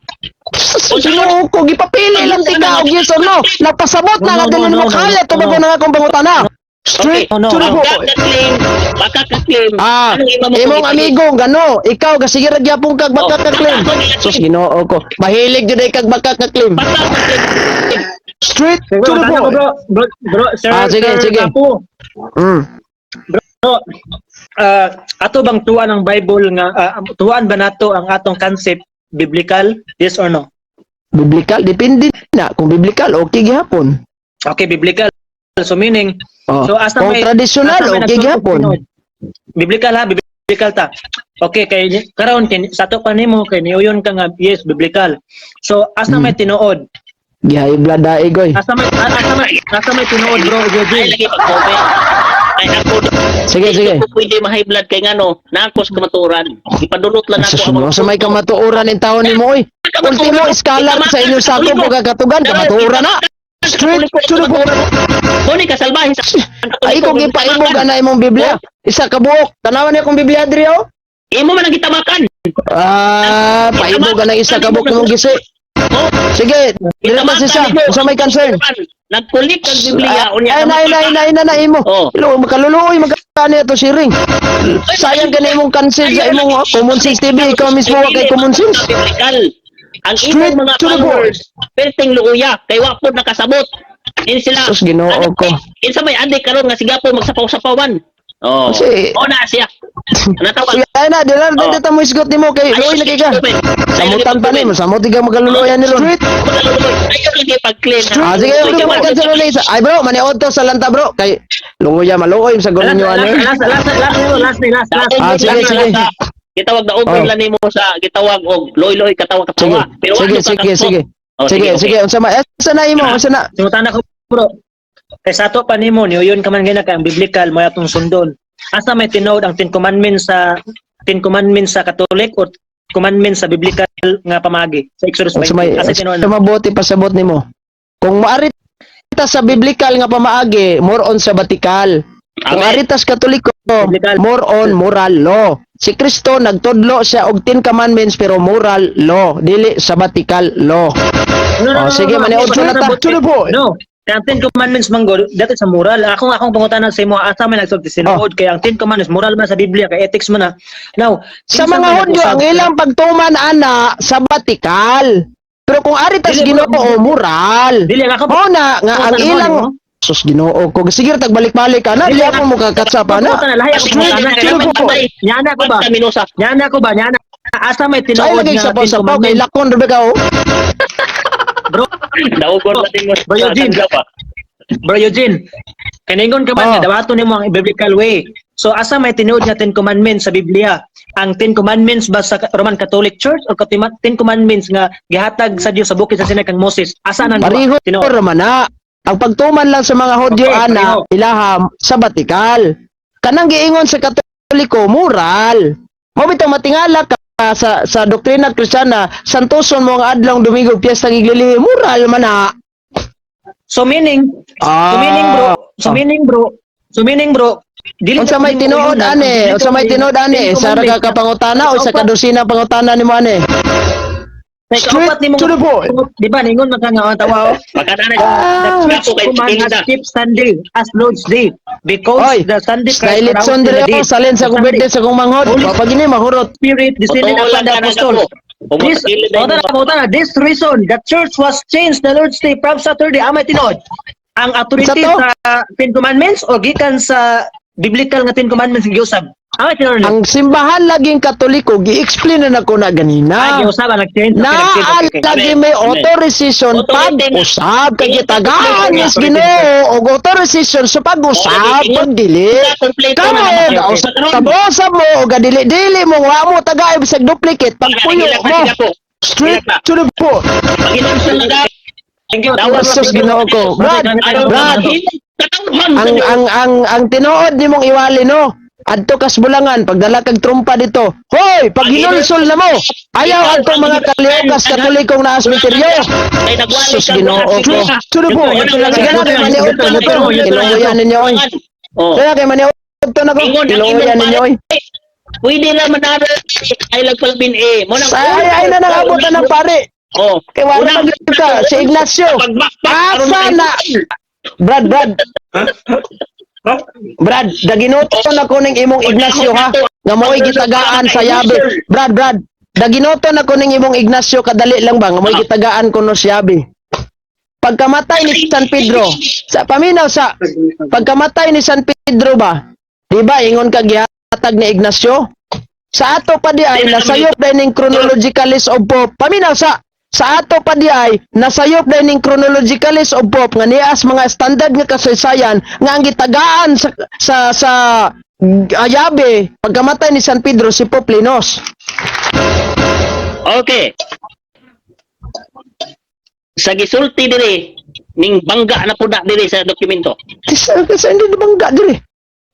Ginoo ko, gipapili lang tika og yes or no. Nagpasabot na nga No, no, dili no, mo no, kaya no, tubag no. na nga akong pangutana. Straight Okay, no, to the Bakak point. ka claim. Bakak ka claim. Ah, Anong ima mo imong kung amigo gano, ikaw gasige ra gyapon kag bakak ka claim. Oh. Sus, Ginoo ko. Mahilig jud ay kag bakak ka claim. Bakak ka claim. Straight Bro, to the tana ko, point. bro, bro, bro, sir, Ah, sige, sir, sige. Kapo. Bro, ato bang tuwan ang Bible nga tuwan ba nato ang atong concept biblical? Yes or no? Biblical depende na kung biblical okay gihapon. Okay, biblical. So meaning, Oh. so asa Kung may traditional asa may okay nagsulti gihapon. tinuod? Biblical ha, biblical ta. Okay, kay karon kay sa ato pa nimo kay niuyon ka nga yes, biblical. So asa may tinuod? Gihay blood daig oy. Asa may tinuod, bro, Ay Eugene? lagi pag-comment. Ay ako Sige, sige. ko pwede ma-high blood kay ngano, naakos kamatuoran. Ipadulot lang ako Sus mo, sa may kamatuoran in taon nimo oy. Ultimo iskalar sa inyong sakop o kagatugan, kamatuoran na. Straight to the point. Kuni ka salbahe sa Ay ko gipaibog ana imong Biblia. Isa ka buok. Tanawan niya akong Biblia diri oh. Imo man ang gitamakan. Ah, paibog ana isa ka buok imong gisi. Oh, Sige, dili man siya. Unsa may concern? Nagkulit ang Biblia unya. Ay na na na na na imo. Oh. Ilo makaluluoy magkani ato siring. Sayang kani imong cancel sa imong oh, Common Sense TV, ikaw mismo wa kay Common Sense. Biblical. Ang Straight imong mga to the followers, perting luuya kay wa pod nakasabot. In sila. Sus, Ginoo ko. Kinsa may andik karon nga sigapo magsapaw-sapawan. Oh. Kasi- O na siya. Natawag. Sige, ay na, dila Oh. na ta mo isgot nimo kay luoy lagi ka. Samutan pa nimo, samot ka makaluluoyan ni Ron. Ayaw lagi pag-clean. Ah, sige, ulo mo cancel ulit. Ay bro, maniod to sa lanta bro kay lungoya maluoy sa gulo Last, nyo ano. last, last, last, last, last, last, last. Ah, sige, sige. Gitawag na open Oh. lang nimo sa gitawag og loy-loy Sige, katawa-katawa. Pero sige, ano ka sige, kakto? sige. Oh, Sige, okay. sige, unsa ma? Asa na imo? Unsa na? Sumutan ako, bro. Kay sa ato pa nimo niuyon ka man gina kay ang biblical mo atong sundon. Asa may tinuod ang Ten Commandments sa Catholic or commandments sa biblical nga pamagi sa Exodus Unsa 20? may Asa tinuod? unsa mabuti pasabot nimo? Kung maari ta sa biblical nga pamaagi, more on sabbatical. Kung Amen. ari tas Katoliko, Biblical. more on moral law. Si Kristo nagtudlo siya og Ten Commandments pero moral law, dili sabbatical law. No, no, Oh, no, sige, no, no, maniod no, na ta. no, To the point. No. Kaya ang Ten Commandments man gud, dati sa moral. Akong pangutana sa imo, asa may nagsulti sinuod kay ang Ten Commandments moral man sa Biblia kay ethics man na. Now, Sa kinsa mga may Hudyo, nag-usab- ang ilang pagtuman ana sabbatical. Pero kung ari tas Dili, bro. Ginoo, moral. Dili ang ako Mao na nga ang Pangutana mo, ilang mo? Sus Ginoo ko sige tag balik-balik ka na Dili, di ako mo kakatsap ana. Pangutana, lahi ako Straight pangutana. to the point. Nyana ko ba? Basta minusa. Nyana ko ba? Nyana. Asa may Sa tinuod lagi nga sa Ten sapaw kay Commandments? lakon Rebecca oh. Bro, Daugon natin mo Bro, Eugene. sa pa. Bro Eugene, kaningon ka man Oh. nga dawaton nimo ang biblical way. So asa may tinuod nga Ten Commandments sa Biblia? Ang Ten Commandments ba sa Roman Catholic Church o Ten Commandments nga gihatag sa Dios sa bukid sa Sinai kang Moses? Asa nang Pareho tinuod? raman na. Ang pagtuman lang sa mga Hudyo Okay, ana pareho. ilaham sabbatical. Kanang giingon sa Katoliko moral. Mao bitaw matingala ka sa doktrina Kristiyana, santoson mo ang adlong Domingo piyesta giglilihi, moral man na. So meaning, so meaning bro, so meaning bro, so meaning bro, dili Unsa may tinuod ane? Unsa may tinuod ane? Sa ra ka kapangutana o sa kadusina pangutana nimo ane? Straight Straight to the point. Di ba ningon man ka nga ang tawa oh. Makana na. The church Ako kay command Tilda. has keep Sunday as Lord's Day because Oy, the Sunday Style litson dire ako salin sa akong birthday sa akong manghod. Holy Papag ini mahurot. Spirit descended Totoo upon lang the ka na apostles. ako. This, Pumunta pauta na, this reason, the church was changed the Lord's Day from Saturday. Amay tinuod. Ang authority Sa to? sa Ten Commandments o gikan sa biblical nga Ten Commandments nga giusab. Amay tinuod. Ang simbahan laging Katoliko gi-explain na nako na Ay, ganina. giusab ang nag-change. Okay, nag-change. Naa Okay, okay. lagi may authorization Authority na. pag-usab kay gitagaan is Ginoo og authorization sa pag-usab pag dili. Kompleto Kamo na naman. gausab mo og dili dili mo wa mo tagaib sa duplicate pagpuyo mo. Straight to the point. Paginunsan na Thank you. Dawat Sus Ginoo ko. Brad, Brad, ang tinuod nimong iwali no. Adto kas bulangan pagdala kag trumpa dito. Hoy, pag hinulsol na mo. Ayaw adto mga kaliokas Katolikong naas misteryo. Sus Ginoo ko. To the point. Sige na kay maniod to na to. Tinuoyan ninyo oy. Oh. Sige na kay maniod to na ko. Ingon ang Tinuoyan imong ninyo oy. pare. Pwede na manara ay lagpalabin eh. Mo nang Sa ay ay na nangabot na ng pare. Oh. Kay wala pa gyud ka si Ignacio. Asa na? Brad, Brad. Brad, daginoto na ko ning imong Ignacio ha. Nga mo'y gitagaan sa yabi. Brad, Brad, daginoto na ko ning imong Ignacio kadali lang ba nga mo'y gitagaan kuno sa yabi. Pagkamatay ni San Pedro, sa paminaw sa pagkamatay ni San Pedro ba? Di ba ingon ka gihatag ni Ignacio? Sa ato pa di ay nasayop din ning chronologicalist of Pope. Paminaw sa ato pa di ay nasayop din ning chronologicalist of Pope nga nias mga standard nga kasaysayan nga ang gitagaan sa Ayabe pagkamatay ni San Pedro si Pope Linos. Okay. Sa gisulti diri ning bangga na pud na diri sa dokumento. Sa hindi di bangga diri.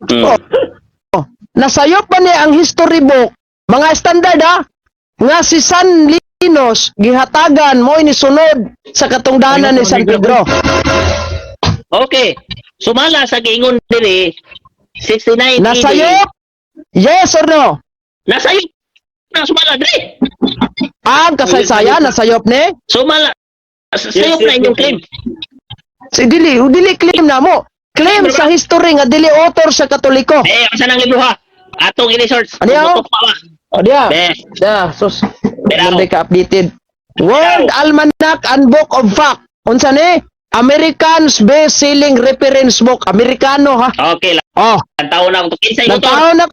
Oh. Nasayop pa ni ang history book, mga standard ha, nga si San Linos gihatagan mo ni sunod sa katungdanan ni San Pedro. Okay. Sumala sa giingon diri 69 AD. Nasayop? Yes or no? Nasayop na sumala diri. Ang kasaysayan nasayop ni? Sumala sayop Yes, na inyong claim. Si dili, dili claim na mo. Claim sa history nga dili author sa Katoliko. Eh, asa nang libro ha? Atong i-research. Ano yaw? Tumutok pa ba? O diya. Be. Da, sus. Pero- Hindi ka updated. World Almanac and Book of Fact. Unsa ni? American's Best Selling Reference Book. Amerikano ha. Okay lang. Oh, Tao na ako. Kinsay author? nagtaon na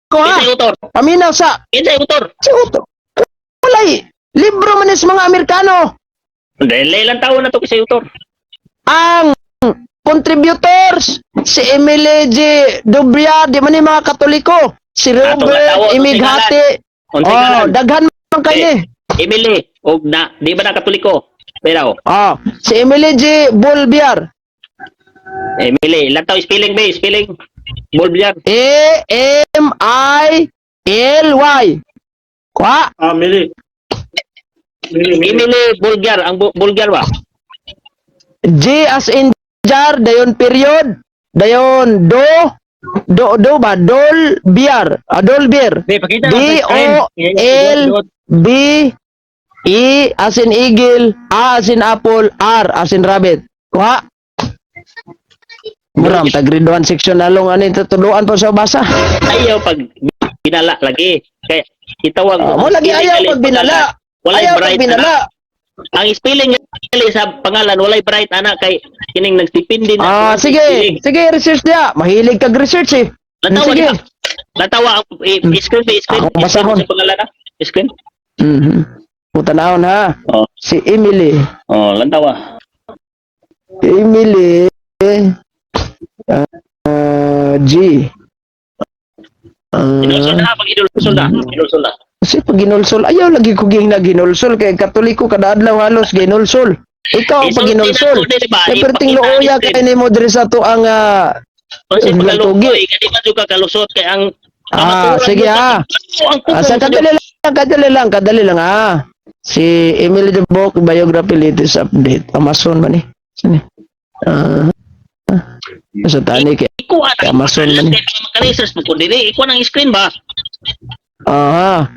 ko ha. Kinsay author? Paminaw sa Kinsay author? si author. Walay libro man is mga Amerikano. Dili lang tao na to kinsay author. Ang contributors si Emily G. Dubria, di man ni mga Katoliko. Si Ato nga Robert tao, Imighati. Unsay Oh, ngalan? daghan man kay ni. Emily og na di ba na Katoliko? Pero Oh, si Emily G. Bulbiar. Emily, ilang tao spelling ba? Spelling Bulbiar. A M I L Y. Kwa? Ah, Mili. Mili, Mili. Emily Bulgar, ang Bulgar ba? G as in jar, dayon period, dayon do, do do ba? Dol biar, ah, dol beer. Di, pakita D lang sa screen. O L B E as in eagle, A as in apple, R as in rabbit. Kuha. Muram, tag grade 1 section na lang ano tutuduan pa sa basa. Ayaw pag binala lagi. Kaya itawag Ah, mo lagi ayaw pag binala. Walay Ayaw pag bright binala. ana. Ang spelling nila sa pangalan walay bright ana kay kining nagsipindi na. Ah, sige. Sige, research niya. Mahilig kag research eh. Natawa Sige. di ba? Natawa ang screen ba screen. Ako basahon. Screen sa pangalan ah. Screen. Putanahon ha. Oh, Si Emily. oh, lantawa. Emily ah, G. Ah, Inulsol na pag inulsol na. Inulsol na. kasi pag ginulsol, ayaw lagi ko ging naginulsol kay Katoliko kada adlaw halos ginulsol. Ikaw ang pag Isulti na ginulsol. ko din ba? Kay perting Ipakita ang luoya screen. kay nimo diri sa to ang Kasi Ang pagkalukoy, kadi man jud ka kalusot kay ang Ah, kamaturan sige, mo sa- ah. Ang Ah, sa pugong sa kadali lang, kadali lang, kadali lang ah. Si Emily de Bock, biography latest update. Amazon man eh. Saan eh? Ah, ah. Sa tani kay Ikuha na. Amazon man eh. Kay para maka-research mo kun dili, ikuha ng screen ba? Aha.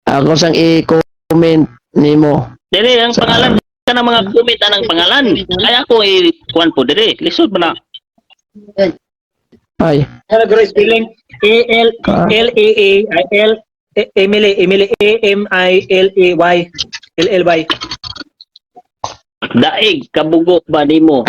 Ako sang i-comment nimo. Dili ang pangalan ka ng mga comment anang pangalan. Ay ako i kuan po dili. Lisod ba na? Ay. Hello, Grace spelling. A L Ah. L A A I L Emily, Emily A M I L A Y L L Y. Daig kabugo ba nimo?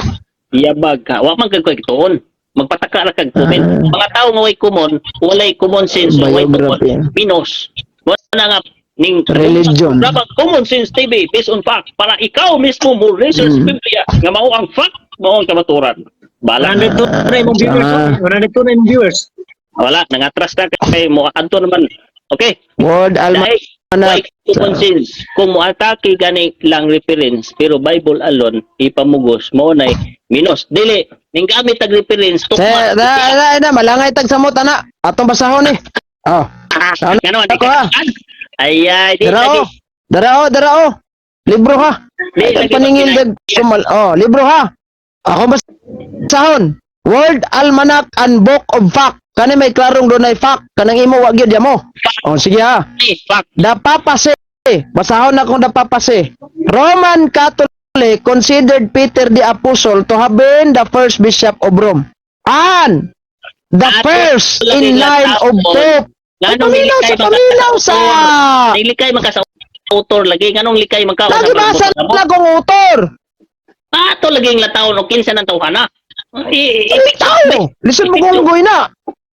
Yabag ka. Wa man kag tuon. Magpataka ra kag comment. Ah. Mga tao nga way common, walay common sense, walay Biography. common minus. Wala na nga ning Religion. Dapat common sense TV based on fact para ikaw mismo mo research Biblia nga mao ang fact, mao ang kamaturan. Bala 102 na imong viewers. Ah. 102 na imong viewers. Wala, nangatras na kay mo adto naman. Okay. World Dahil Almanac. way common sense kung moatake gani lang reference pero Bible alone ipamugos mao nay minus dili ning gamit tag reference Sa tukma na, na, na, malangay tag samot ana. Atong basahon eh. Oh. Ano Ngano, di ako, ka ah. Ay ay di Darao. lagi Darao, darao. Libro ha. Di, Ay, lagi paningil pag dag sumal. Oh, libro ha. Ako basahon. World Almanac and Book of Fact. Kani may klarong dunay fact. Kanang imo wa gyud mo. Oh, sige ha. Eh, fuck. The Papacy. Basahon na kung the Papacy. Roman Catholic considered Peter the Apostle to have been the first bishop of Rome. And the Ato, first in lagi line of lang Pope. Nganong Paminaw sa likay man ka paminaw sa Ning likay man ka sa author lagi nganong likay man ka Lagi basa na kong author. Ato lagi ang lataon o kinsa nang tawhana. Ay, tao. Lisod mo kong goy na.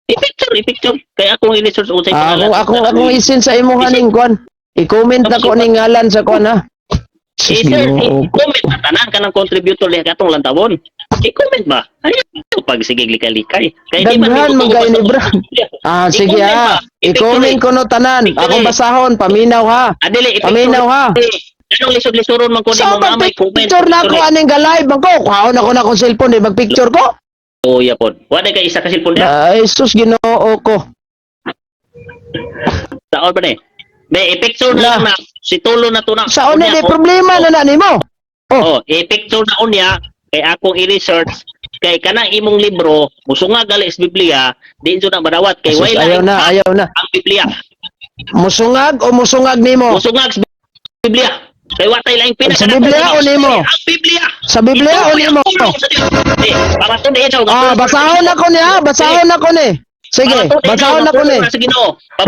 I-picture, i-picture. Kaya akong i-research unsay Ah, pangalan. Akong akong akong isin sa imong haning kwan. I-comment na ko ning ngalan sa kwan ha. Eh, sir, i-comment na tanan kanang contributor liha katong lantawon. I-comment ba? Ay, pag sige likay-likay. Kay di man Daghan nimo man kay basta- ni Bra. Ah, sige I-comment ha. ba? I-picture I-comment eh. ko no tanan. Picture Akong eh. basahon, paminaw ha. Ah, dili, i-picture. Paminaw ha. Anong lisod-lisoron man ko So nimo nga may comment. picture na ako aning ga-live man ko. Kuhaon ako na akong cellphone eh, magpicture ko. Kuya pod. Wala kay isa ka cellphone niya. Ay, sus, Ginoo ko. Saon pa ni? Be, i-picture na lang na si Tulo na to na. Sa una Unya, di problema na na nimo. Oh, i-picture na unya kay akong i-research kay kanang imong libro musunga gali sa Biblia, di jud na madawat kay Sus, way ayaw na, ayaw na. ang Biblia. Musungag o musungag nimo? Musungag sa Biblia. Kay wa tay laing pina Sa Biblia o nimo? Ang Biblia. Sa Biblia o nimo? Eh, para to daw. Ah, basahon ako ni ha, basahon ako ni. Sige, basahon ako ni.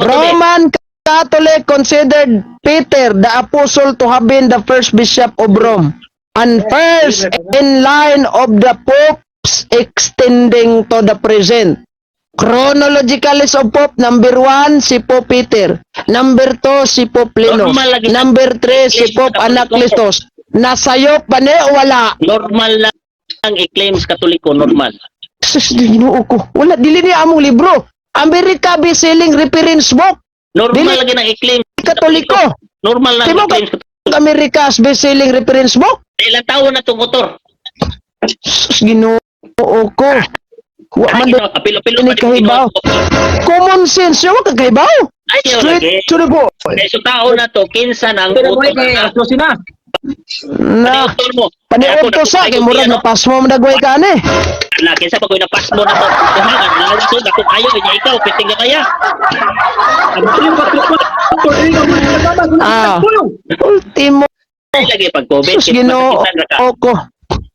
Roman Catholic considered Peter the apostle to have been the first bishop of Rome and first in line of the popes extending to the present. Chronological list of Pope, number 1, si Pope Peter. Number 2, si Pope Linus. Normal lagi. Number 3, si Pope Anacletus. Nasayop ba ni o wala? Normal lang ang i-claim sa Katoliko, normal. Sus, Ginoo ko. Wala, dili niya among libro. America best-selling reference book. Normal Dili- lagi nang i-claim. Katoliko. Normal lang Timo i-claim sa Katoliko. America's best-selling reference book. Ilang taon na itong motor? Sus, Ginoo ko. Wa man do Apilo-apilo ni kahibaw. Common sense, wa ka kahibaw. Ayaw Straight lagi. to the point. Kaya sa tao na to, kinsa na ang Pero utol boy, kay na. alas 12 na. Na, Paniutol mo. paniudto sa kay murag na pasmo man dagway ka ani. Na, kinsa pa ko'y napas mo na to. Kuhangan, nalawasod, ako kayo, inya ikaw, piting na kaya. Ah. Ultimo, Ayaw lagi pag COVID, sus, Ginoo masakitan ra ka. ko.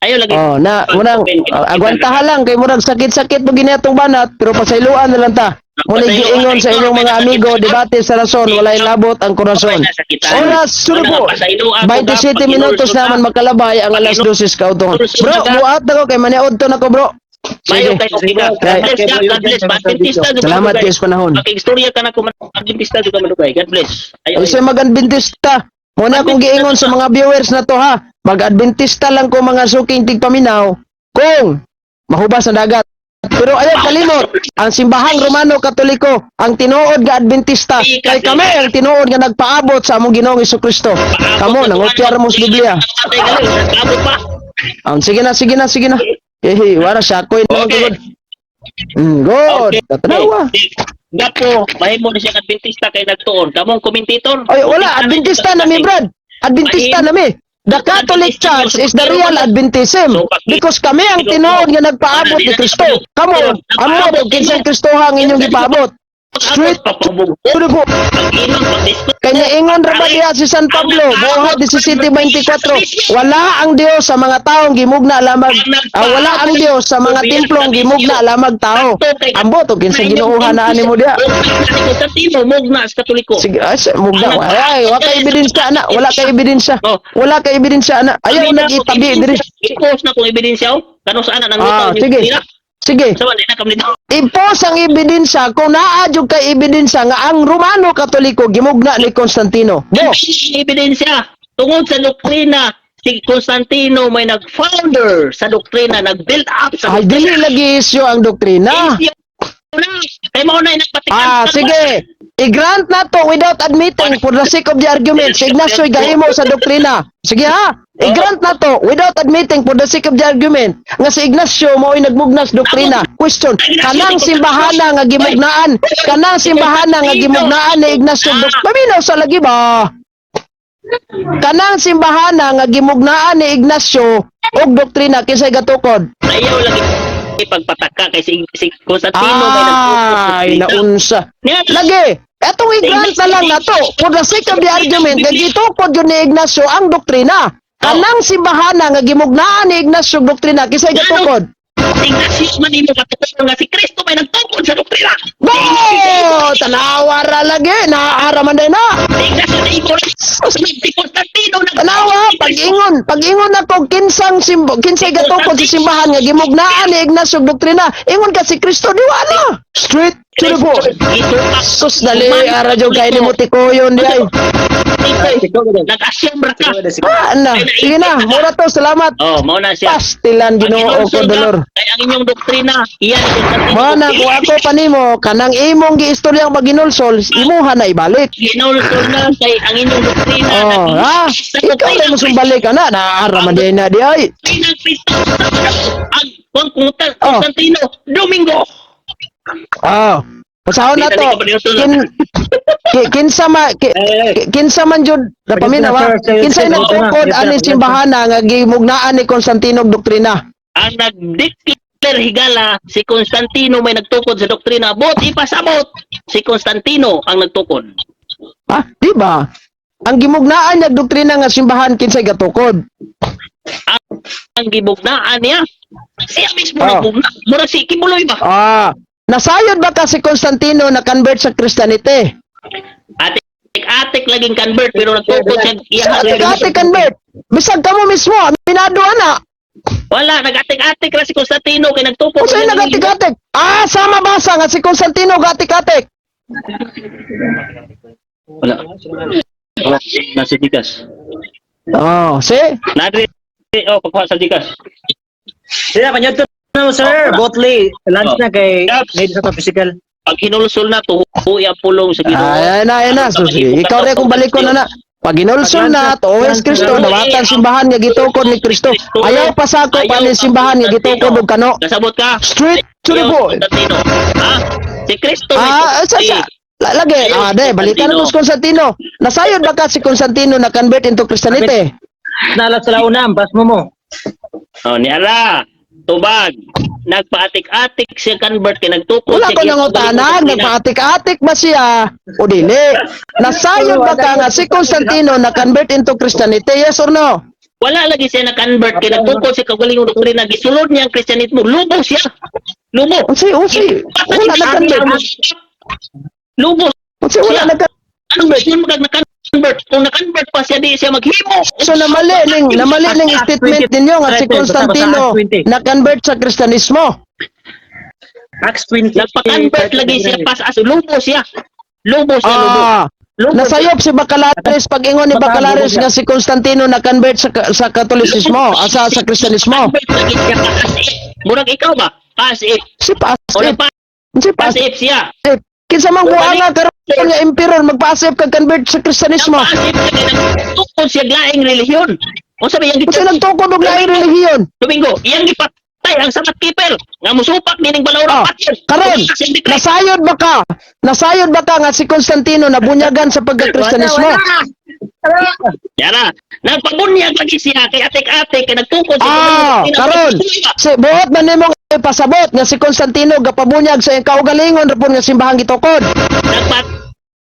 Ayaw lagi. Oh, na murag agwantaha lang kay murag sakit-sakit mo giniatong banat pero pasayloan na lang ta. Muna giingon sa inyong mga amigo, debate sa rason, walay labot ang korason. Oras surbo. 27 minutos naman makalabay ang alas 12 kautongan. Bro, muat ako kay maniod to nako, bro. Mayo Sige. kayo ka. God bless, God bless. Adventista, jud ka, Salamat manugay. kay sa panahon. Makigstorya ka na kung Adventista jud ka manugay. God bless. Ayaw, Ay sa mag-Adventista. Muna akong giingon sa mga viewers na to ha. Mag-Adventista lang ko mga suking tigpaminaw kung mahubas ang dagat. Pero ayaw kalimot, ang simbahang Romano Katoliko, ang tinuod nga Adventista, kay kami ang tinuod nga nagpaabot sa among Ginoong Kristo. Kamo nangopyar mo sa Biblia. Paabot pa. Sige na, sige na, sige na. Eh, wala siya ko naman Okay. good. Good. Okay. Tatanawa. Gapo, mahimo ni siyang Adventista kay nagtuon. Kamong komentator. Ay, wala, Adventista na mi, Brad. Adventista na mi. The Catholic Church is the real Adventism because kami ang tinuod nga nagpaabot ni Kristo. Kamo, amo og kinsang Kristoha ang inyong gipaabot. Straight to the point. Kay niingon ra ba diha si San Pablo, buhat 17:24, wala ang Dios sa mga taong gimugna lamag, wala ang Dios sa mga timplong gimugna lamag tao. Ambot og kinsang Ginooha na ani mo diha. Constantino, mugna sa Katoliko. Sige, ay, mugna. Ay, wala kay ebidensya na, wala kay ebidensya. Oh. Wala kay ebidensya na. Ayaw nag-itabi diri. I-post na kung ebidensya oh. Kano saan na Ah, nangutaw sige. Sige. Sa wala na kami dito. Ipos ang ebidensya kung naa jud kay ebidensya nga ang Romano Katoliko gimugna ni Constantino. Bo, Ebidensya tungod sa doktrina si Constantino may nag-founder sa doktrina, nag-build up sa ay dili lagi isyo ang doktrina. Isyo na. Kay mao na nagpatikan. Ah, sige. I-grant na to without admitting for the sake of the argument. Si Ignacio gahimo sa doktrina. Sige ha. I-grant na to without admitting for the sake of the argument nga si Ignacio mao'y nagmugna sa doktrina. Question, kanang simbahana nga gimugnaan, kanang simbahana nga gimugnaan ni Ignacio Paminaw sa lagi ba? Kanang simbahana nga gimugnaan ni Ignacio og doktrina kinsay gatukod? Ayaw lagi pagpataka kay si Constantino may nag-focus sa Ay, doktrina. naunsa. Niya- Lagi, etong i-grant na lang nato for the sake of the argument nga gitukod yun ni Ignacio ang doktrina. Kanang simbahana nga gimugnaan ni Ignacio og doktrina kinsay gatukod? Si Ignacio man imo katukod nga si Kristo may nagtukod sa doktrina. Bo! Tanawa ra lagi, naara man day na. Si Ignacio na imo si Constantino nag Tanawa, pag-ingon, pag-ingon ako kinsang simbo, kinsay gatukod sa simbahan nga gimugnaan ni Ignacio og doktrina. Ingon ka si Kristo di wala. Straight to the point. Sus dali ara jud kay nimo tikoyon di ay. Nag-assume ra ka. Ah, na. Sige na, mura to, salamat. Oh, mao na siya. Pastilan Ginoo ko dolor. Kay ang inyong doktrina, iyan ni Constantino. Mo na kung ako pa nimo kanang imong giistoryang paginulsol, imuha na ibalik. Ginulsol na kay ang inyong doktrina. Oh, ha? Sa Ikaw doktrina na mo sumbalik ka na, naara man di na di ay. Doktrina ng Kristo. Ang Kung Oh. Constantino, Domingo. Ah. Pasahon na Di to. na ni ka Kinsa man jud napaminaw ha. Kinsay nagtukod ani simbahana nga gimugnaan ni Constantino og doktrina? Ang nag-declare higala si Constantino may nagtukod sa doktrina. Bot ipasabot si Constantino ang nagtukod. Ah, di ba? Ang gimugnaan niya doktrina nga simbahan, kinsay gatukod? Ang gibugnaan niya, siya mismo Oh. nagbugna. Murag si Kibuloy ba? Ah, nasayod ba ka si Constantino na convert sa Christianity? Atik-atik laging convert pero nagtukod siya iya. Ate convert. Bisag kamo mismo, aminado ana. Wala, nag-atik-atik ra si Constantino kay nagtukod. Unsay siya ng nagatik-atik? Ah, sama basa nga si Constantino gatik-atik. Wala. Wala. Nasa Gcash. Oh, see? Nadri, oh, pagkuha sa Gcash. Sila kanya to na mo, sir. Oh, Botley, lunch Oh. na kay Yaps. need sa to physical. Pag hinulsol na, tuhuy ang pulong sa Ginoo. Ay, ay na, ay na. Susi. Ikaw rin kung balikon na na. Pag ginulsol na, tuoy Kristo, dawatan simbahan nga gitukod ni Kristo. Ayaw pasakop ani simbahan nga gitukod og kano. Kasabot ka? Straight to the Ayaw, point. Constantino. Ha? Si Kristo may Ah, sa. Lagi, Ayaw, ah, de, balikan mo si Constantino. Nasayod ba ka si Constantino na convert into Christianity? Nalat sa launa, bas mo mo. Oh, ni ala. Tubag. Nagpaatik-atik siya convert kay nagtukod Wala siya ko iya nang utanan, nagpaatik-atik ba siya? O dili? Nasayod ba ka nga si Constantino na convert into Christianity? Yes or no? Wala lagi siya na-convert kay nagtukod siya kagaling doktrina, gisulod niya ang Kristyanismo, lubo siya. Lubo. Unsay, unsay, wala na convert. Lubo. Unsay, wala na Anong version mag na-convert? Kung na-convert pa siya, di siya maghimo. So namali ning statement ninyo nga si Constantino na convert sa Kristanismo. Acts 20. Nagpa-convert lagi siya pas as lubo siya. Lubo siya, lubo. Ah, Lubo siya. nasayop si Bacalares pag ingon ni Bacalares nga si Constantino na convert sa Katolisismo, sa Kristanismo. Convert lagi siya pa as if. Murag ikaw ba? As if. Si O Pasip, nagpa si as Pasip. if siya. Kinsa man buanga karon nga emperor magpaasip kag convert sa Kristanismo? Nagpa-as if siya kay nagtukod siya laing relihiyon. O sabi yang Unsay nagtukod og laing relihiyon? Domingo, iyang gipatay ang sabat keeper nga musupak nining balawra Ah, patyon. karon, nasayod ba ka? Nasayod ba ka nga si Constantino nabunyagan sa pagka-Kristanismo? Yara, nagpabunyag lagi siya kay atik-atik kay nagtukod siya. Ah, karon, si buot man nimo nga ipasabot nga si Constantino gapabunyag sa iyang kaugalingon ra pud nga simbahang gitukod. Nagpat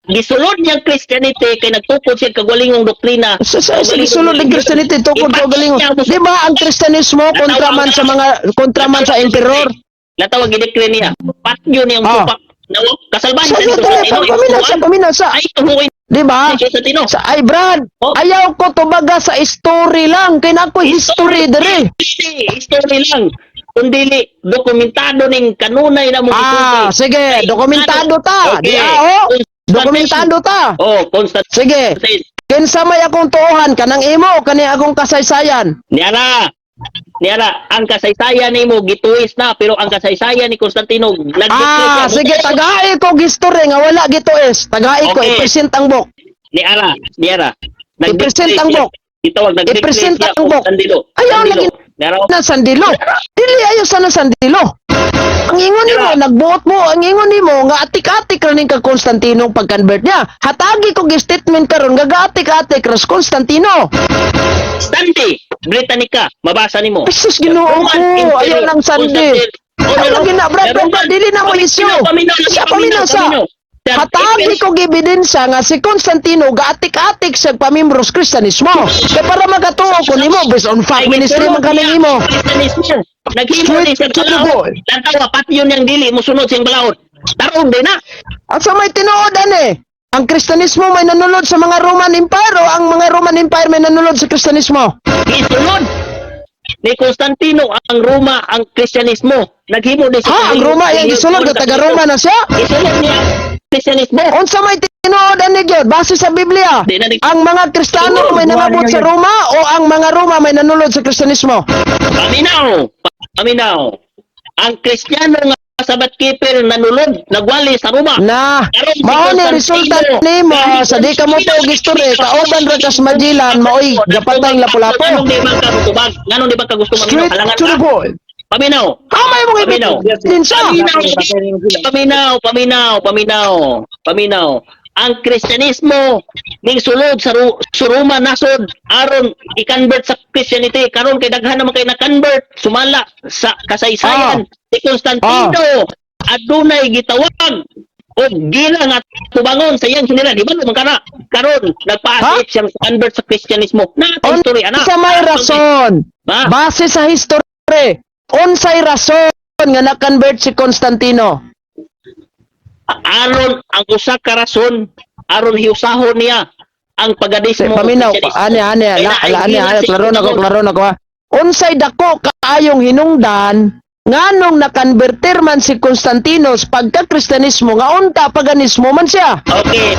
gisulod niya ang Christianity kay nagtukod siya kagwalingong doktrina. Sa gisulod ng Christianity tukod kaugalingon. Di ba ang Kristanismo kontra man sa mga kontra man sa emperor? Natawag gidekre niya. Patyo niya ang Ah. supak. Nawa, kasalbahan Sa siya ni sa Constantino. paminaw sa paminaw sa, Ay, tuhuin di ba? ni Constantino. Sa ay Brad, Oh. ayaw ko tubaga sa story lang kay na ako'y history dere. Hindi, history lang. Kundi dokumentado ning kanunay na mo Ah, sige, dokumentado ta. Di ah, oh. Dokumentado ta. Oh, Constantine. Sige. Kinsa may akong tuohan, kanang imo o kani akong kasaysayan? Niara. Niara, ang kasaysayan nimo gituwis na pero ang kasaysayan ni Constantino nag Ah, sige, tagai ko history nga wala gituis. Tagai ko Okay. i-present ang book. Niara, niara. I-present ang book. Itawag nag I-present ang book. Sandilo. Ayaw, Sandilo. lagi- Niara, Na sandilo. Dili ayo sa na sandilo. Ang ingon nimo, nagbuot mo, ang ingon nimo nga atik-atik ra ning ka Constantino pag-convert niya. Hatagi ko gi statement karon nga gaatik-atik ra si Constantino. Stanley, Britannica, mabasa nimo. Jesus, Ginoo ko, ayaw nang sandi. Ayaw lagi na, Brad, Brad, Brad, dili na mo issue. Siya paminaw sa. Hatagi ko gibidensya nga si Constantino gaatik-atik sa pamimbros Kristanismo. Kaya para makatuo ko nimo based on fact ministry man kaning imo. Kristanismo. Naghimo Straight ni siya to the balaod. point. Lantawa, patyon niyang dili, musunod siyang balaod. Taron din na. At sa may tinuod ani, ang Kristanismo may nanulod sa mga Roman Empire o ang mga Roman Empire may nanulod sa Kristanismo? Gisunod ni Constantino ang Roma ang Kristyanismo. Naghimo ni siya. Ha, ang Roma yang gisulod nga taga Roma na siya? Gisulod niya ang Kristyanismo. Unsa may tinuod ani gyud base sa Biblia? Di na ni Ang mga Kristiyano may nangabot sa Roma o ang mga Roma may nanulod sa Kristanismo? Paminaw. Paminaw. Ang Kristiyano nga Sabat keeper nanulod, nagwali sa Roma. Na, Karon si mao ni resulta Constantino, nimo dahil sa di ka mo tuog istorya, kauban ra kas Magellan, maoy gapatay lapu-lapu. Nganong di ba ka tubag? Nganong di ba ka gusto maminaw? Straight Halangan to the ka. point. Paminaw. Amay mong Paminaw. ebidensya. Paminaw. Paminaw, paminaw, paminaw, paminaw. Ang Kristyanismo ning sulod sa Roma nasod aron i-convert sa Christianity. Karon kay daghan naman kay na-convert sumala sa kasaysayan si Constantino, adunay gitawag og gila nga tubangon sa iyang general. Di ba naman kana karon nagpaasip siyang convert sa Kristyanismo na history ana. Unsa may rason? Ha? Base sa history, unsay rason nga na-convert si Constantino? Aron ang usa ka rason, aron hiusahon niya ang paganismo. Paminaw, Kristyanismo. ani ani Kaya ala, naay ala, ani gila ani si klaro na ko, Constantino. klaro na ko, ha. Unsay dako kaayong hinungdan nganong nakonvertir man si Constantinos pagka Kristiyanismo nga unta paganismo man siya? Okay.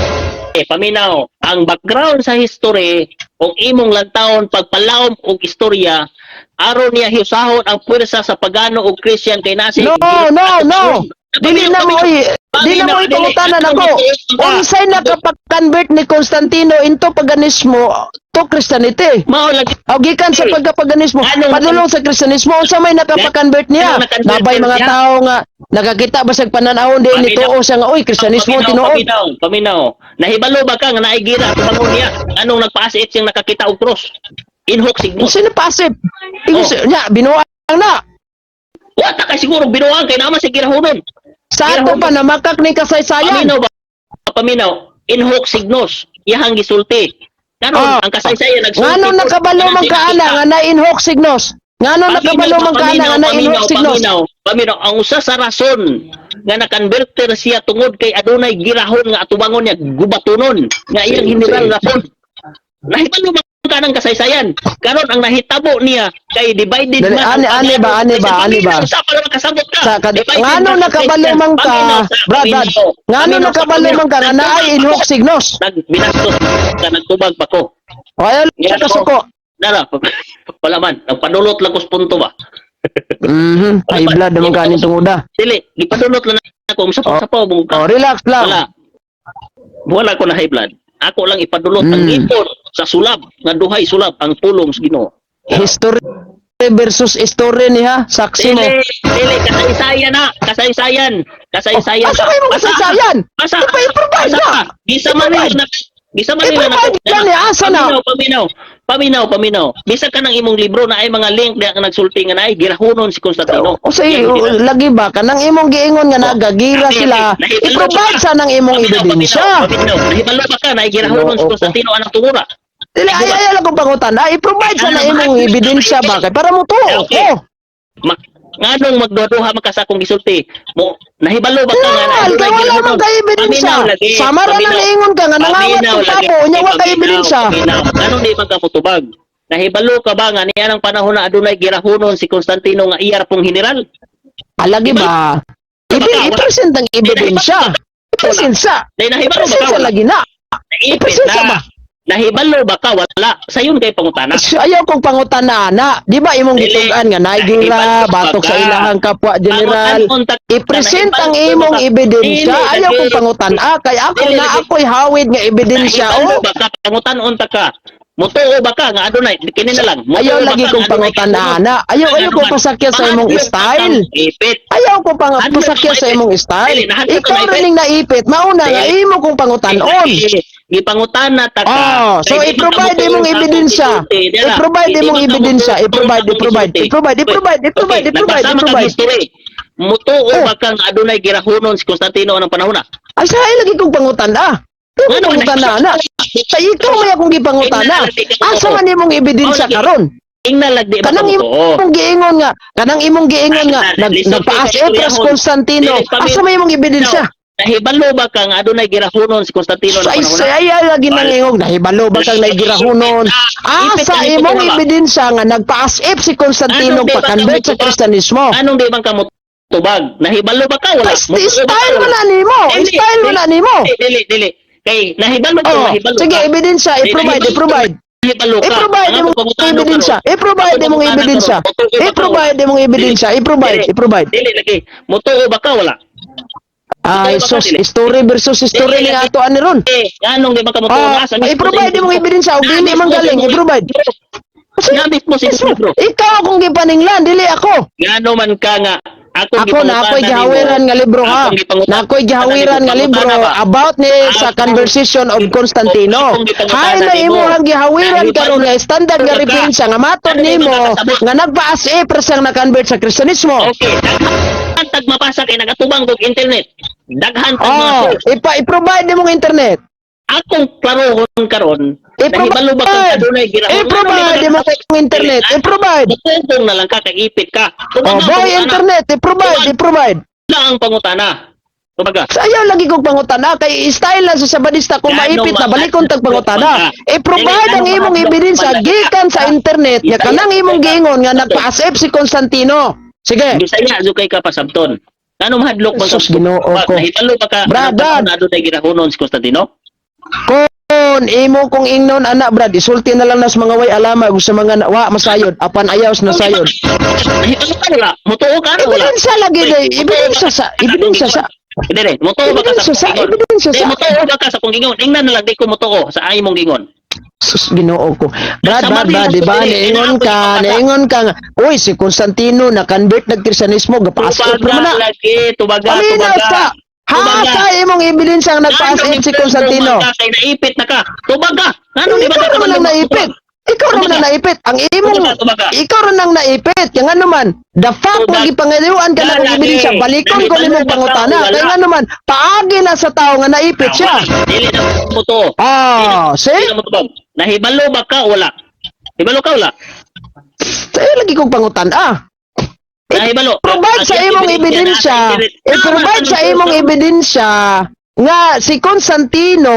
Eh, paminaw, ang background sa history kung imong lantawon pagpalawom og istorya, aron niya hiusahon ang puwersa sa pagano ug Christian kay nasi. No, no, no. Dili na mo ipangutanan ako. Unsay nakapag-convert ni Constantino into paganismo to Christianity? Mao lagi. O gikan sa pagkapaganismo, padulong sa Kristiyanismo, unsa may nakapag-convert niya? Anong na-convert Nabay mga niya? tao nga nakakita ba sa pananawon din Paminaw. nituo siya nga, "Uy, Kristiyanismo Paminaw, tinuod." Paminaw, paminaw. Nahibalo ba ka nga naay gira tubangon niya? Anong nagpaasip siyang nakakita og cross? In hoc signo. Unsa na pasip? Ingon Oh. siya, nya binuang na. Wa ta kay siguro binuang kay naman sa girahonon. Sa ato pa namakak ni kasaysayan. Paminaw ba? Paminaw. In hoc signos. Iyahang gisulti. Karon ang kasaysayan nagsulti. Ngano po. nakabalo man ka ana nga na in hoc signos? Ngano nakabalo man ka ana nga na in hoc signos? Paminaw, paminaw. Ang usa sa rason nga nakonverter siya tungod kay adunay girahon nga atubangon niya, gubatunon nga iyang general rason. Nahibalo man ka ng kasaysayan. Karon ang nahitabo niya kay divided Dali, man ang ani, ani ba, ani ba, ani ba? Paminaw, sa para makasabot ka. Sa kad Divided ngano man ang nakabalo Christian. man ka, Paminaw sa Brad, Brad. paminaw. Ngano Paminaw sa nakabalo paminaw. man ka nga naay in hoc signos? Nagbinastos ka, nagtubag pa ko. O ayo Yeah, sa kasuko. Nara, wala man. Nagpadulot lang ko sa punto ba? High blood naman kanin tunguda. Dili, gipadulot lang ako. Sa mo ka. Oh, relax lang. Wala. Wala ko na high blood. Ako lang ipadulot ang ipon sa sulab nga duhay sulab ang pulong sa Ginoo. History versus history niya, saksi mo. Dili, dili, kasaysayan na, kasaysayan, kasaysayan. Oh, asa kayo mong kasaysayan? Basa. Ipa-improvise Basa. na. Bisa man nila na bisa man nila na. I-provide ka niya, asa na? Paminaw, paminaw. Paminaw, paminaw. Bisa ka ng imong libro na ay mga link na nagsulti nga na ay girahonon si Constantino. O say, lagi ba kanang imong giingon nga nagagira sila, i-provide sa nang imong ebidensya. Paminaw, nahibalo ba ka na ay girahonon si Oo. Constantino anang tungura? Dili ay ay lang kong pangutan, ah, i-provide sa na imong ebidensya ba kay para mo tuo. Okay. Oh. Nganong magduha man ka sa akong gisulti? Mo nahibalo ba ka nga Normal, kay wala man kay ebidensya. Paminaw lagi. Sama ra nang Paminaw. niingon ka nga nangawat Paminaw kog lagi. tabo, unya wa kay Paminaw, ebidensya. paminaw. Nganong di man ka motubag? Nahibalo ka ba nga niya ng panahon na adunay girahonon si Constantino nga iyar pong general? Alagi ba? I-present ang ebidensya. I-present sa. Dahil nahibalo ba I-present ka? sa Wala. lagi na. Naipit I-present sa na. ba? Nahibalo ba ka? Wala. Sayon kay pangutana. Ayaw kong pangutana na. Di ba imong Dili. gitugan nga naay gira, Nahibalo batok ba sa ka? ilahang kapwa general. Pangutan-on ta- I-present ang nahibalo imong ba ka? ebidensya. Dili, Ayaw lagi. kong pangutana kay ako Dili, na lagi. ako'y hawid nga ebidensya. Nahibalo Oh, ba ka? Pangutan-on ta ka. Mutuo ba ka nga adunay kini na lang. Mutuo ayaw ba lagi ka kong nga adunay pangutana girahonon? na. Ayaw ayaw kong Ano man? pasakya sa imong Mahadlok style. kang Ipit. Ayaw ko pang Ano pasakya ba sa naipit? imong style. Dili, nahadlok ka Ikaw naipit. rin ning naipit. Mauna nga Dili. imo kong pangutanon. Gipangutana ta ka. Oh, so Kay di man i-provide ka imong mutuo sa akong ebidensya. gisulti, dira. I-provide Di imong man ka ebidensya. mutuo sa I-provide, akong i-provide, gisulti. i-provide, i-provide, i-provide, Okay, i-provide, nagbasa man kag i-provide. history. Mutuo Oh. ba kang adunay girahonon si Constantino anang panahon na? Ay sa lagi kong pangutana. Ikaw Ano, pangutana na. Sa ikaw may akong gipangutana. Asa man imong ebidensya karon? Ingna lagdi ba Kanang ka mutuo? imong giingon nga, kanang imong giingon nga nagpaas Epras Constantino. Asa man imong ebidensya? Nahibalo ba kang adunay girahonon si Constantino anang Ay, panahon na? sa ay, ay, lagi nang ingog, nahibalo ba kang naigirahonon? Asa imong ebidensya nga nagpaas ep si Constantino Anong di ba pa-convert sa ka mutubag? Kristanismo? Anong di man ka mutubag? Nahibalo ba ka? Wala. Ay, Mutuo ba ka? style mo Wala. na nimo. Dili, Style mo dili. na nimo. Dili, dili, dili. Kay nahibalo ka, Oh, nahibalo sige, ka. ebidensya, Dili, i-provide, nahibalo ka, i-provide. nahibalo ka. I-provide Ang imong akong pangutana ebidensya. karon. I-provide Akong imong pangutana ebidensya. karon. Mutuo ba ka? I-provide imong ebidensya. I-provide, Dili. i-provide. Dili lagi. Mutuo ba ka? Wala. Ay, Mutuo ba ka? sus, Dili. story versus story Dili, ni lagi. ato ani ron. Eh, nganong di ba ka mutuo Ah, na sa mismo i-provide sa imong ebidensya og dili man galing, i-provide. Nga mismo sa imong libro. Ikaw akong gipaninglan, dili ako. Ngano man ka nga akong Ako na ako'y gipangutana gihawiran nimo. nga libro ha. Akong gipangutana Na ako'y gihawiran nga nimo. libro Pangutana ba? about ni sa conversation of Constantino. Akong gipangutana Hay na nimo. imo ang gihawiran Nahibalo karon nga standard nga ka. referensya nga matod Ano yung nimo makakasabot? nga nagpa-as if siyang na-convert sa Kristiyanismo. Okay, daghan tag mapasa kay nagatubang og internet. Daghan tag mga Oh, source. ipa i-provide nimong internet. Akong klarohon karon, nahibalo ba kang I-provide. adunay girahonan? I-provide nimong internet. I-provide. Mutungtong na lang ka kay ipit ka. Oh, Tubaga, boy pangutana. internet, i-provide, i-provide. Wala ang pangutana. Tubaga. Sa ayaw lagi kong pangutana kay style lang sa Sabadista kung Gano maipit na balikon tag pangutana. I-provide ang Dili, imong gano ebidensya mahadlok gikan sa internet nga Bisaya, kanang imong bisaya. giingon nga nagpa-accept si Constantino. Sige. Bisaya jud kay ka pasabton. Ngano mahadlok man ka? Sus, Ginoo ko. Nahibalo ba ka? Brad, anong panahon na adunay girahonon si Constantino? Kung imo kong ingnon ana, Brad, isulti na lang nas mga way alama ug sa mga wa masayod apan ayaw sa nasayod. Nahibalo ka wala? Mutuo ka ano wala? Ebidensya lagi day, ebidensya sa ebidensya sa Hindi rin. Mutuo ba ka sa Ebidensya sa- kong gingon? ebidensya Di, sa- mutuo ba ka sa kong gingon? Ingnan na lang di ko mutuo sa imong gingon. Sus, Ginoo ko. Brad, Sa Brad, Marino Brad, di ba? Sotelo, Niingon ka, niingon ka nga. Uy, si Constantino na-convert nagkristiyanismo, gapaas Tubaga man na. lagi, tubaga, Paminaw tubaga. sa. Ha, sa imong ebidensya ang nagpa-as Ngano si Constantino. man ka kay naipit na ka. Tubaga. Ngano di ba Ikaw ka naman ang kabalo? naipit. Ikaw naman ang naipit. Ang imong Tubaga, tubaga. ikaw rin ang naipit. Kaya nga naman, the fact Tubaga. nga gipangayuan ka na kung Lagi. ebidensya, balikon ko Nahibalo nimong ba ka pangutana. o wala? Kaya nga naman, paagi na sa tao nga naipit siya. Wala. Dili na mutuo. Ah, see? Dili na mutubag. Nahibalo ba ka o wala? Hibalo ka o wala? Sa'yo lagi kong pangutana. Nahibalo. I-provide sa Ang imong ebidensya ebidensya, nasa internet. i-provide sa imong ebidensya nga si Constantino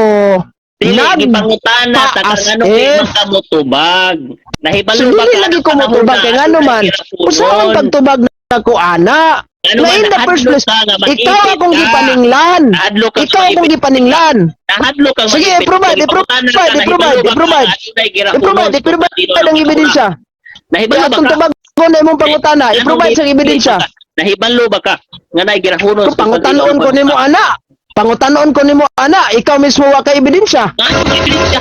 Dili nag gipangutana ta paas kang ano kay if. man ka motubag. Nahibalo So, ba dili ka lagi anong ko panahon motubag na kay ngano adunay man. girapunon? Usahan pagtubag na ko ana. Ngano Na man, in the first nahadlok place, ka nga maipit ikaw akong ka. gipaninglan. Nahadlok ka Ikaw akong maipit. gipaninglan. Nahadlok kang Sige, maipit. i-provide, Kung i-provide, gipangutana ka, i-provide, nahibalo ba ka i-provide. nga adunay girapunon I-provide, si i-provide Constantino ang ng ebidensya. Nahibalo ba Atong ka? tubagon na imong pangutana, i-provide sa ebidensya. Nahibalo ba ka nga naay girahunon Kung pangutanon ko nimo ana, pangutanon ko nimo ana, ikaw mismo wa kay ebidensya. Nga ebidensya.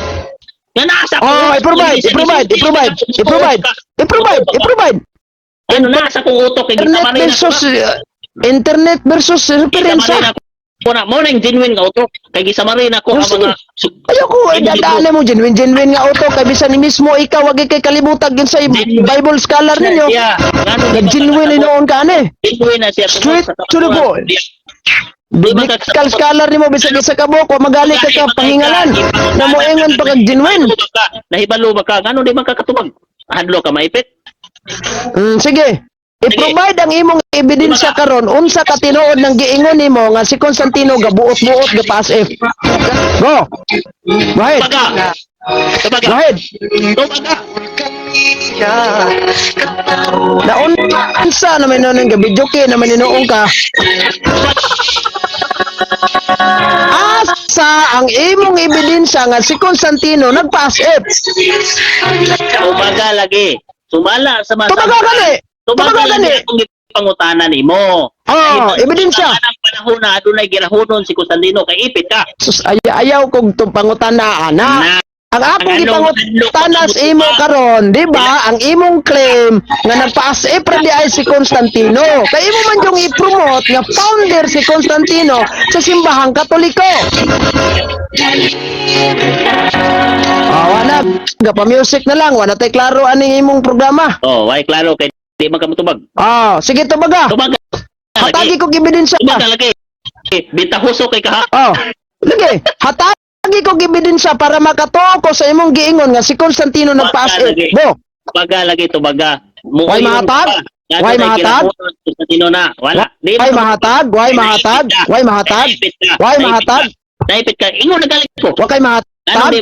Nga nasa Oh, i-provide, i-provide, i-provide, i-provide, i-provide, i-provide. Ano nasa kong utok kay Internet gitamarin versus internet versus referensya. Ko na mo nang genuine nga utok kay gisamarin ako Oh, ang sige. mga Ayoko, eh, dadaan mo genuine, genuine nga auto kay bisan ni mismo ikaw wag kay kalibutag yun sa Bible scholar ninyo. Yeah, ngano di Nag ba genuine kakasabot? noon ka ane. Genuine na siya tungod Straight sa to the katuwa. point. Biblical scholar nimo bisan isa ka buok wa magali ka ka pangingalan na moingon pa kag genuine. Nahibalo ba ka? Nahibalo ba ka? Ngano di man ka katubag? Hadlo ka maipit? Sige. I-provide ang imong ebidensya karon unsa ka tinuod ng giingon nimo nga si Constantino gabuot-buot gapaas if. Go. Go ahead. Tubaga. Tubaga. Go ahead. Tubaga. Naunsa na may noon gabi joke na may ninuong ka. Asa ang imong ebidensya nga si Constantino nagpaas if. Tubaga lagi. Sumala sa mga Tubaga gani. Tubaga Tubaga lagi gani. akong gipangutana nimo. Oh, Nahibalo ebidensya. ka ng panahon na adunay girahunon si Constantino kay ipit ka. Sus, ay ayaw kog pangutana ana. Na. Ang akong Ang anong gipangutana hadlok sa imo karon, di ba? Ang imong claim nga nagpaas if ra di ay si Constantino. Kay imo man yung i-promote nga founder si Constantino sa simbahang Katoliko. Ah, wala gapa music na lang, wala tay klaro aning imong programa. Oh, way klaro kay di man ka motubag. Ah, sige tubaga. Tubaga. Hatagi kog ebidensya. Tubaga lagi. Bintahuso kay kaha. Oh, sige, hatagi kog ebidensya para makatuo ko sa imong giingon nga si Constantino nagpaas Tubaga if. lagi. Go. Tubaga lagi tubaga. Way mahatag? Way mahatag? Constantino na. Wala. Di Way man ka mahatag, way mahatag, way mahatag, Naipit ka. way Naipit mahatag. ka. Naipit ka. Ingon na galit ko. Wa kay Ano mahatag. di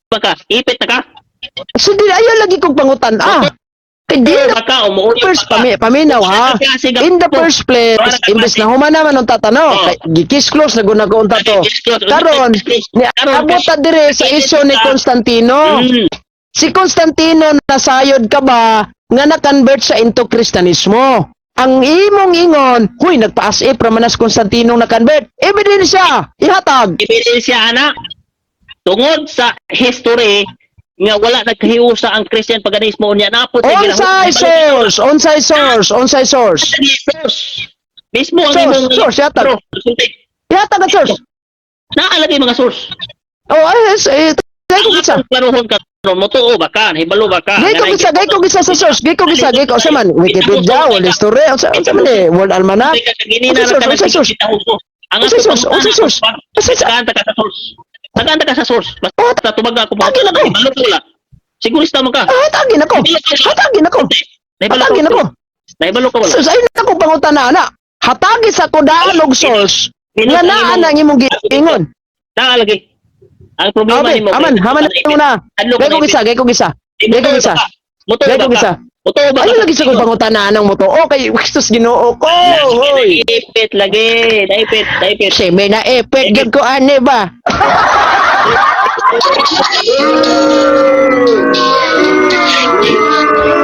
ba ka? Ipit na ka? So di ayaw lagi kog pangutan ah. Kay di na Ba ka o muuyo first pa ka? paminaw ha. In the first place, imbes na human naman ang tatanaw, Oh. kay gikis close na guna ko unta to. Karon, ni abot ta dire sa isyu ni Constantino. Si Constantino nasayod ka ba nga na-convert siya into Kristanismo? Ang imong ingon, huy, nagpa-as if raman na si Constantino na-convert. Ebidensya, ihatag. Ebidensya ana. Tungod sa history Nga wala nagkahiusa ang Christian paganismo unya napot. Unsay source? Unsay source? Unsay source? Source. Mismo ang Source, imong source, yatag. Bro, sulti. Yatag ang source. Naa lagi mga source. Oh, ay, ay, ay, ko gisa. Ang klarohon ka ron, motuo ba ka? Hibalo ba ka? Gay ko gisa, gay ko gisa sa source, gay ko gisa, gay ko sa man Wikipedia, World History, unsa man eh, World Almanac. Unsa Unsa source, unsa source? Ang Unsa source, unsa source? Unsa source? Tagaan ta ka sa source. Tagaan ta ka sa source. Oh, Basta tubag ako. tagin ako. Hibalo ko la. Sigurista mo ka. Ah, hatagin ako. Hatagin ako. Nahibalo ka. Hatagin ako. Nahibalo ka wala. Sus, ayun ako pangutana na. Hatagi sa kudaan og source nga naa na ang imong giingon. Naa lagi. Ang problema Abe, nimo. aman, haman na mo na. Gay ko gisa, gay ko gisa. Gay ko gisa. Motuo Gay ba ko gisa. ka? Motuo ba ka? Ayun lagi sa kong pangutana anang mo to. Okay, Jesus, Ginoo ko. Hoy. Naipit lagi. Naipit, naipit. Si may na-epek gyud ko ani ba?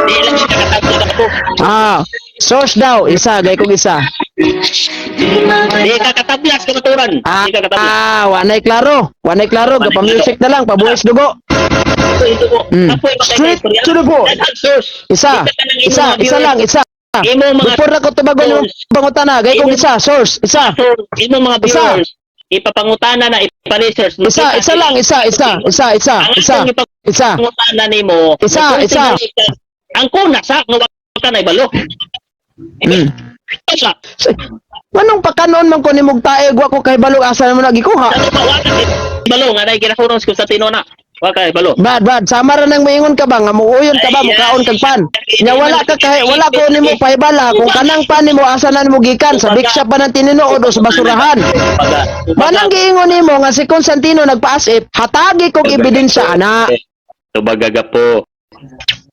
Di lang siya nakatagod ako. Ah, source daw isa, gay kong isa. Di ka katablas kamaturan. Ah, Di ka katablas. ah, wanay klaro. Wanay klaro, gapa music na lang, pabuhis dugo. Ito, ito ko. Kapoy ba kay Straight istorya? to the point. Daghang source. Isa, Kita ka ng imong isa, mga isa viewers. lang, isa. Imo mga Before na ko tubagon yung pangutana, gay kong isa, source, isa. source, imo mga Isa. viewers. Ipapangutana na ipa-research. Isa, isa lang, isa, isa, isa, isa, Ang isa, atong isa. ipapangutana nimo. Isa, isa. Ang kuna sa nga wa ka na ibalo. Isa. Manong pakanon man ko ni mugtae, wa ko kahibalo asa mo nagikuha. Ano ba wa ka ibalo nga nay ginahuron sa Constantino na. Wa ka ibalo. Bad, bad. Sama ra nang moingon ka ba nga muuyon ka ba mukaon kag pan. Nya wala ka kahi, wala ko nimo pahibala kung kanang pan nimo asa na nimo gikan sa big shop pa ng tinuod o sa basurahan. Manang giingon nimo nga si Constantino nagpaasip, hatagi kog ebidensya ana. Tubaga po.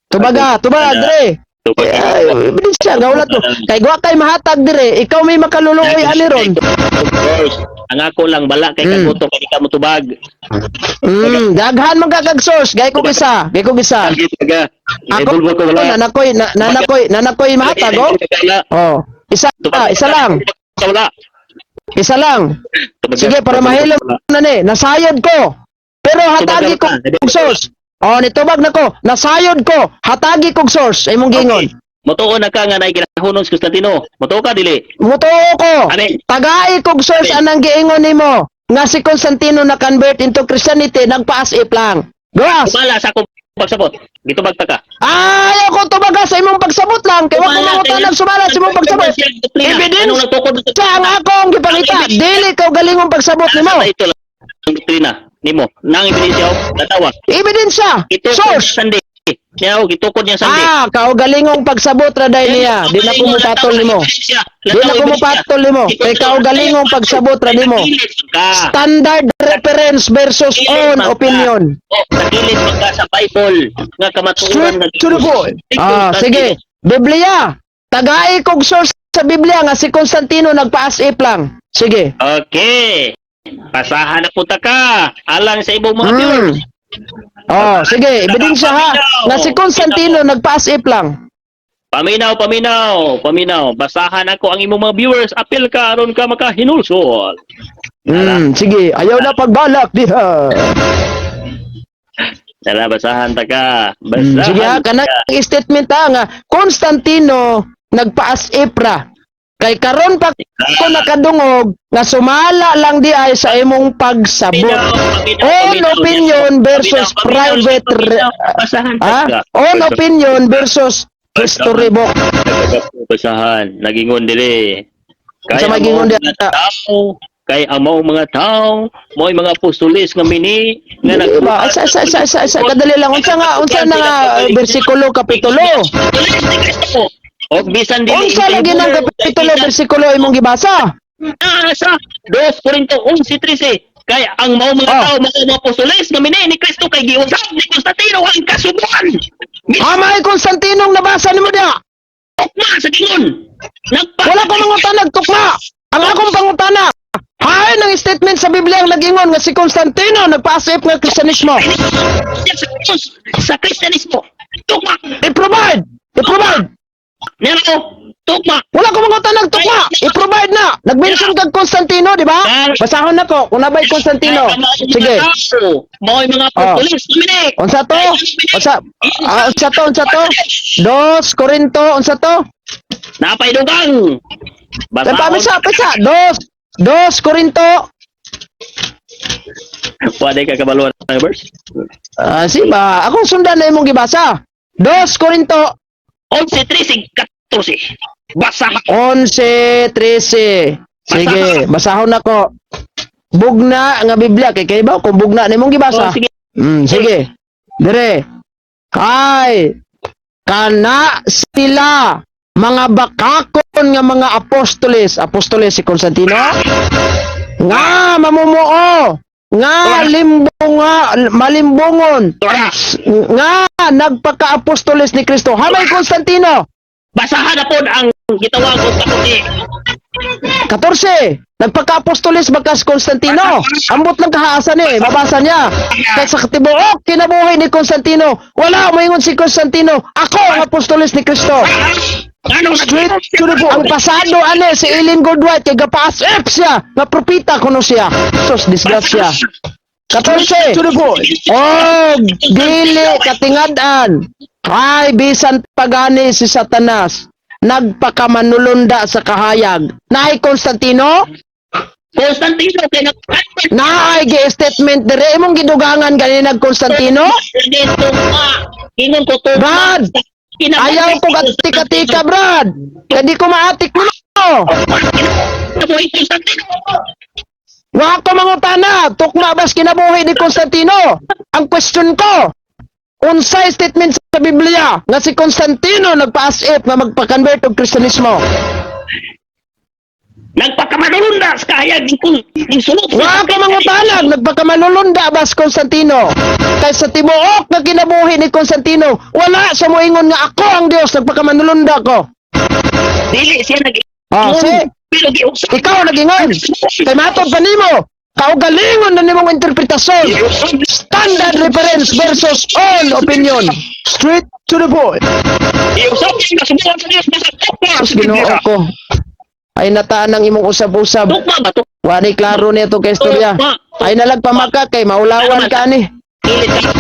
Tubaga, tubaga dire. Tubaga. Ay, ebidensya gaulat ko. Kay gwa kay mahatag dire, ikaw may makaluluoy ani ron. Ang ako lang bala kay kaguto kay di ka motubag. Daghan man ka kag source, gay kog isa, gay kog isa. Tubaga. Ako Ibulgo ko wala. nanakoy na, nanakoy nanakoy mahatag oh. Oh, isa, isa lang. Wala. Isa lang. Sige, para mahilom na ni. Nasayod ko. Pero hatagi ko og source. Oh, nitubag na ko. Nasayod ko. Hatagi kog source. Imong gingon. Motuo na ka nga nay ginahunon si Constantino. Motuo ka dili. Mutuo ko. Ani? Tagai kog source Ani? anang giingon nimo nga si Constantino na convert into Christianity nagpaas-ip lang. Gawas. Sumala sa akong pagsabot. Gitubag ta ka. Ayaw ko tubaga sa imong pagsabot lang kay wa ko mangutanag sumala sa imong pagsabot. Evidence Anong nagtukod sa ang akong gipangita, dili ka galingong pagsabot nimo. Nasa ito lang ang doktrina nimo. Nang ebidensya natawa. Ebidensya, Gitukod source. niya sandi. Niya gitukod niya sandi. Ah, kaugalingong pagsabot ra day niya. Di na ko mupatol nimo. Di na ko mupatol nimo. Kay kaugalingong pagsabot ra nimo. Standard reference versus own opinion. Oh, sa kilid man ka sa Bible nga kamatuoran Straight to the point. Ah, sige. Biblia. Tagai kog source sa Biblia nga si Constantino nagpaas-ip lang. Sige. Okay. Pasahan na punta ka. Alang sa ibong mga viewers. Oh, sige, ebidensya ha. Nga si Constantino nagpaas-ip lang. Paminaw, paminaw, paminaw. Basahan ako ang imong mga viewers. Apil ka aron ka makahinulsol. Sige, ayaw na pagbalak diha. Tara, basahan ta ka. Basahan Sige ha, ta kanang ka. statement ha nga Constantino nagpaas-ip ra. Kay karon pa ko nakadungog nga sumala lang di ay sa imong pagsabot. Paminaw, paminaw, Own paminaw. opinion versus Paminaw, paminaw, private paminaw. Basahan ta Ha? ka. Own opinion versus history book. Basahan. Nagingon dili. Sa magingon ang dili? mga tao, kay amaw mga tao, mo'y mga apostoles nga mini nga Diba? Sa sa sa sa sa kadali lang unsa na nga bersikulo kapitulo? Apostoles ni Kristo. Og bisan dili Unsa lagi nang kapitulo bersikulo imong gibasa? Ah, sa 2 Corinto 11:13 kay ang mao mga Oh. tao mga apostoles nga mini ni Kristo kay giusab ni Constantino ang kasubuan. Amay Constantino ang nabasa nimo diha. Mitukma sa gingon. Nagpa Wala ko mangutana tukma. Ang akong pangutana, hain ang statement sa Biblia ang nagingon nga si Constantino nagpaasip nga Kristiyanismo. sa, sa Kristiyanismo. Tukma. I-provide! I-provide! Nero. Tugma. Wala ko mangutanag tukma. I-provide na. Nag-mention kag Constantino, di ba? Basahon nako kung nabay Constantino. Sige. Mao'y mga Oh. apostoles. Dominic. Unsa to? Unsa? Ah, unsa to? Unsa to? Dos Corinto, unsa to? Napay dugang. Basahon. Pabisa, pisa. Dos. Dos Corinto. Pwede ka kabaluan ng verse. Ah, si ba? Akong sundan na imong gibasa. Dos Corinto. 11, 13, 14. Basa. 11, 13. Sige, basahon nako. Bugna nga Biblia kay kay ba kung bugna nimong gibasa. Oh, sige. Sige. Dire. Kay kana sila mga bakakon nga mga apostoles, apostoles si Constantino nga mamumuo, nga limbonga, malimbongon, nga nagpaka-apostoles ni Kristo. Hamay Constantino. Basahan na pod ang gitawag og 14. 14. Nagpaka-apostoles ba kas Constantino? Ambot lang kahaasa ni, mabasa niya. Kay sa tibuok kinabuhi ni Constantino, wala moingon si Constantino, ako ang apostoles ni Kristo. Anong Straight to the Ang pasado ane si Eileen Goldwhite kay gapaas F siya, nga propita kuno siya. Sus disgrasya. 14. To the point. Oh, dili katingad-an. Ay bisan pagani si Satanas nagpakamanulunda sa kahayag. Naay Constantino? Constantino kay nag Naay gi-statement dire imong gidugangan gani nag Constantino? Tugma. Ingon ko tugma. Brad! Ayaw ko katika-tika, Brad. Kaya di ko maatik mo. Kinabuhi Constantino. Wa ko mangutana, tukma bas kinabuhi ni Constantino. Ang question ko, unsay statement sa Biblia nga si Constantino nagpa-as if nga magpa-convert og Kristiyanismo? Nagpakamanulunda sa kahayag ning sulod. Wa ko mangutana, nagpakamalulunda bas Constantino. Kay sa tibuok nga kinabuhi ni Constantino, wala sa moingon nga ako ang Dios, nagpakamanulunda ko. Dili siya nag Ah, si Pero giusap. ikaw nagingon. Kay matod pa nimo, kaugalingon na nimong interpretasyon. Standard reference versus own opinion. Straight to the point. Giusap niya kasubuan sa Dios basta tugma. Sus, Ginoo ko. Ay nataan ang imong usab-usab. Tugma ba to? Wani klaro nito kay istorya. Ay nalagpamaka kay maulawan ka ni. Kilid ka.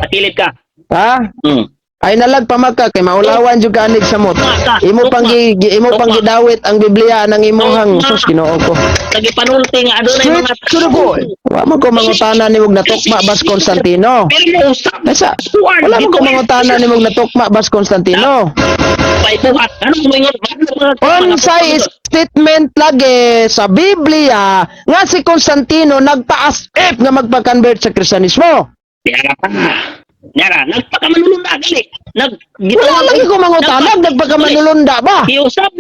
Kilid ka. Ha? Ay nalagpamaka kay maulawan jud ka anig samot. Imo pang gidawit ang Biblia ng imuhang sus Ginoo ko. Nagipanulti nga adunay Straight mga to the point. Wa man ko mangutana nimog natukma bas Constantino. Pero usap. Nasa, wala man ko mangutana nimog natukma bas Constantino. Paibuhat. Ano mo ingon? Unsay statement lagi sa Biblia nga si Constantino nagpa-as if nga magpa-convert sa Kristiyanismo. Yara pa. Yara, nagpakamanulunda gali. Nag Wala lagi ko mangutana, nagpakamanulunda ba? Giusap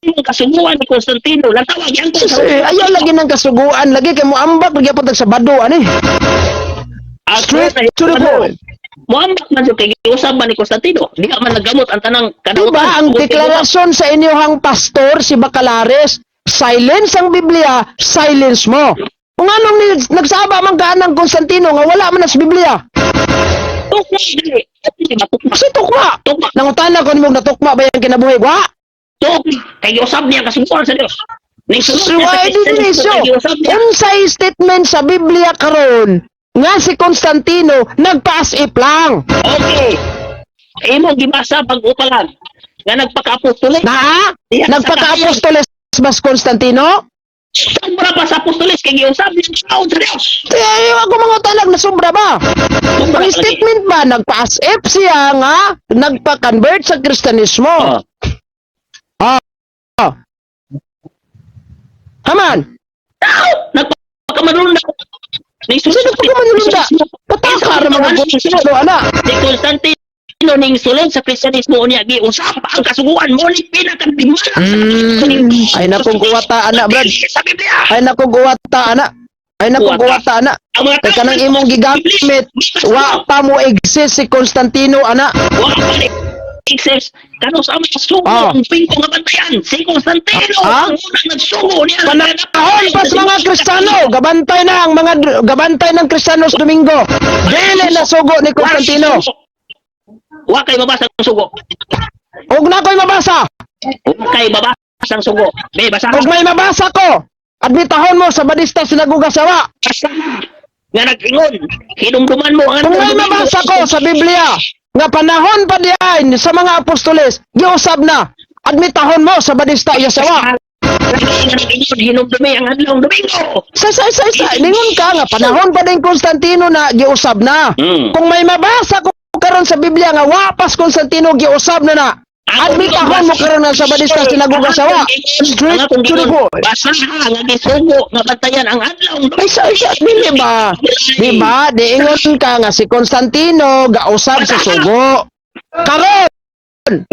yung kasuguan ni Constantino. Lantawag yan ko. Sus, eh, ayaw lagi ng kasuguan lagi kay moambak lagi apod sa bado ani. Straight to the point. Muambak man jud kay giusap man ni Constantino. Di man nagamot ang tanang Di ba ang deklarasyon sa inyong pastor si Bacalares, silence ang Biblia, silence mo. Kung anong nagsaba man ka ng Constantino nga wala man na sa Biblia. Tukma gali. Di ba tukma? Kasi tukma. Tukma. Nangutana ko nimong natukma ba yung kinabuhi? Wa? Tukma. Kay giusap niya ang kasuguan sa Dios. Ning sulod niya sa Why Kristiyanismo, Dionisio? kay giusap niya. Unsay statement sa Biblia karon nga si Constantino nagpa-as if lang. Okay. Imo gibasa pag upalan nga nagpaka-apostoles. Na? Nagpaka-apostoles bas Constantino? Sobra pa sa apostoles kay giusap niya ang tao sa Dios. Kaya ayaw ako mga talag na sobra ba? Sobra Ang lagi. statement ba, nagpa-as if siya nga nagpa-convert sa Kristiyanismo. Oh. Ah. Haman, Tao! Nagpakamanulunda. Ning sulod sino pagkamanulunda? Pataka ra mga gusto, ana. Si Constantino ning sulod sa Kristiyanismo niya giusap ang kasuguan mo ni pinakadimala. Ay nakong kuwata ana, Brad. Sa Biblia. Ay nakong kuwata ana. Ay nakong kuwata ana. Ang mga Kay kanang imong gigamit, wa pa mo exist si Constantino ana. Wa pa ni exist kano sa mga sugo Ah. ang pingko nga bantayan si Constantino Ah? ang unang nagsugo niya. Panahon pas mga Kristiyano, gabantay na ang mga gabantay ng Kristiyanos Domingo. Dili na sugo ni Constantino. Wa kay mabasa ang sugo. Og na ko'y mabasa. Kay babasang sugo. Be, basa. Kung may mabasa ko, admitahon mo sa Badista Sinaguga sawa. Basa. Nga nag-ingon, hinumduman mo ang Kung may mabasa ko sa Biblia, nga panahon pa diay sa mga apostoles, giusab na, admitahon mo sa Badista Yasawa. Nga nag-ingon, hinumdumi ang adlong Domingo. Sa, ningon ka nga, panahon pa din Constantino na giusab na. Kung may mabasa ko karon sa Biblia nga wapas Constantino giusab na na, admitahon mo karon na sa Badista Sinaguga sawa. Straight to the point. Basa nga gisugo nga bantayan ang adlong Ay, sa, dili ba? Di ba? Diingon ka nga si Constantino gausab sa sugo. Karon,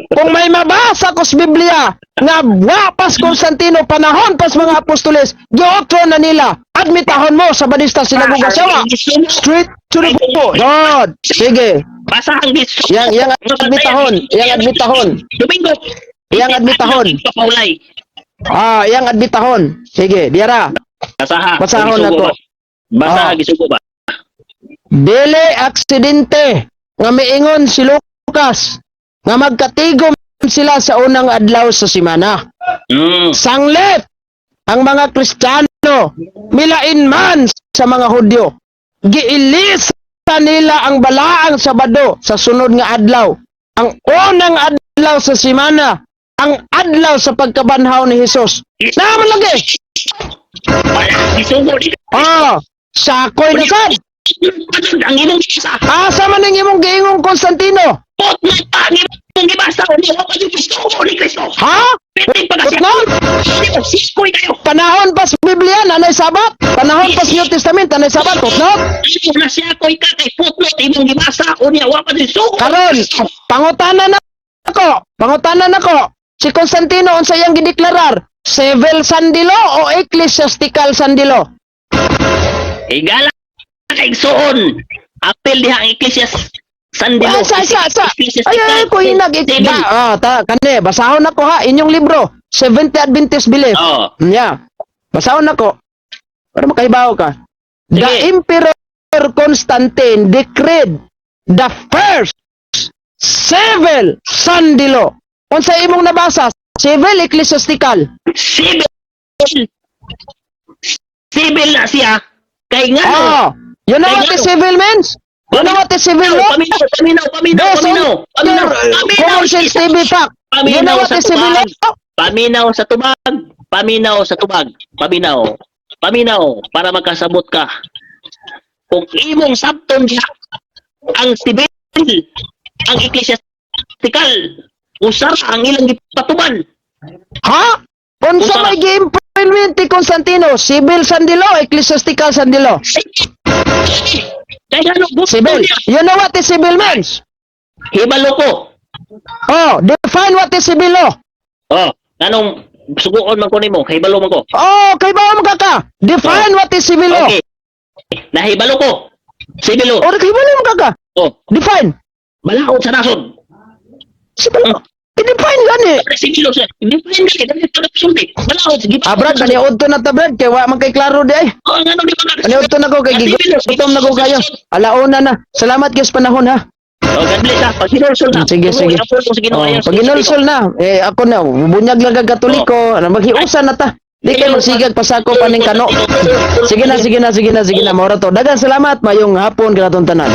kung may mabasa ko sa Biblia nga wapas Constantino panahon pas mga apostoles, giotro na nila. Admitahon mo sa Badista Sinaguga sawa. Straight to the point. God. Sige. Basa ang gisugo. Yang admitahon, yang admitahon. Domingo. Yang admitahon. Paulay. Ah, yang admitahon. Sige, diara. Basaha. Basahon Gisugo na to. ba? Basaha gisugo ba? Dili aksidente nga miingon si Lucas nga magkatigom sila sa unang adlaw sa simana. Sanglit ang mga Kristiyano milain man sa mga Hudyo. Giilisa nila ang balaang Sabado sa sunod nga adlaw. Ang unang adlaw sa simana, ang adlaw sa pagkabanhaw ni Hesus. Naman lagi. Wala gisugo ni Ah, sakoy na sad. Ang imong gibasa. Asa man ang imong giingong Constantino? Pot na pa ang imong gibasa. Ni wa pa yung gisugo ni Kristo. Ha? Piting pagkasya. Putnot? Siskoy kayo. Panahon pas Biblia, nanay Sabat. Panahon pas New Testament, nanay Sabat. Putnot? Imo na siya koy ka kay footnote imong gibasa unya wa pa gisugo. Karon, pangutana na ako. Pangutana na ko. Si Constantino unsa iyang gideklarar? Civil sandilo o ecclesiastical sandilo? Higala kay igsuon. Apil diha ang Ecclesias Sandilo. Ah, sa. Ay, ay, ko hinag. Civil. Ba, ah, ta, kani, basahon ako ha, inyong libro. Seventh Adventist Belief. Oh. Yeah. Basahon ako. Para makahibaw ka. The Sige. Emperor Constantine decreed the first civil sandilo. Unsa imong nabasa? Civil ecclesiastical. Civil. Civil na siya. Kay ngano? Oh, you know what is civil means? You know what is civil law? Paminaw, paminaw, paminaw, Based on paminaw, paminaw, your common sense TV fact. You know Paminaw what sa is civil law? tubag. Paminaw sa tubag. Paminaw sa tubag. Paminaw. Paminaw para makasabot ka. Kung imong sabton diha ang civil, ang ecclesiastical, usar ang ilang gipatuman. Ha? Unsa Unsa? may gi-implement ni Constantino? Civil sandilo, ecclesiastical sandilo. Kaya ano, gusto Civil. niya. You know what is civil means? Hibalo ko. Oh, define what is civil law. Oh, anong suguon man ko nimo, hibalo man ko. Oh, kay ba mo ka ka? Define what is civil law. Okay. Nahibalo ko. Civil law. Or kay ba mo ka ka? Oh, Define. balaod sa nasod. Civil law. I-define gani. Civil law sir. Define gani, dali to sulti. Balaod sige. Ah, Brad, kaniudto na ta, Brad. Kay wa man kay klaro di ay. Oh, ngano di ba ka? Kaniudto na ko kay gigutom na ko kayo. Alauna na. Salamat kay sa panahon ha. Oh, God bless ha. Pag hinulsol na. Sige, sige. Ako sa Ginoo. Oh, pag ginulsol na, eh ako na, bunyag lang kag Katoliko, ano, maghiusa na ta. Di kay magsigag pasako pa ning kano. Sige na, sige na, sige na, sige na, maura to. Daghang salamat, mayong hapon kanatong tanan.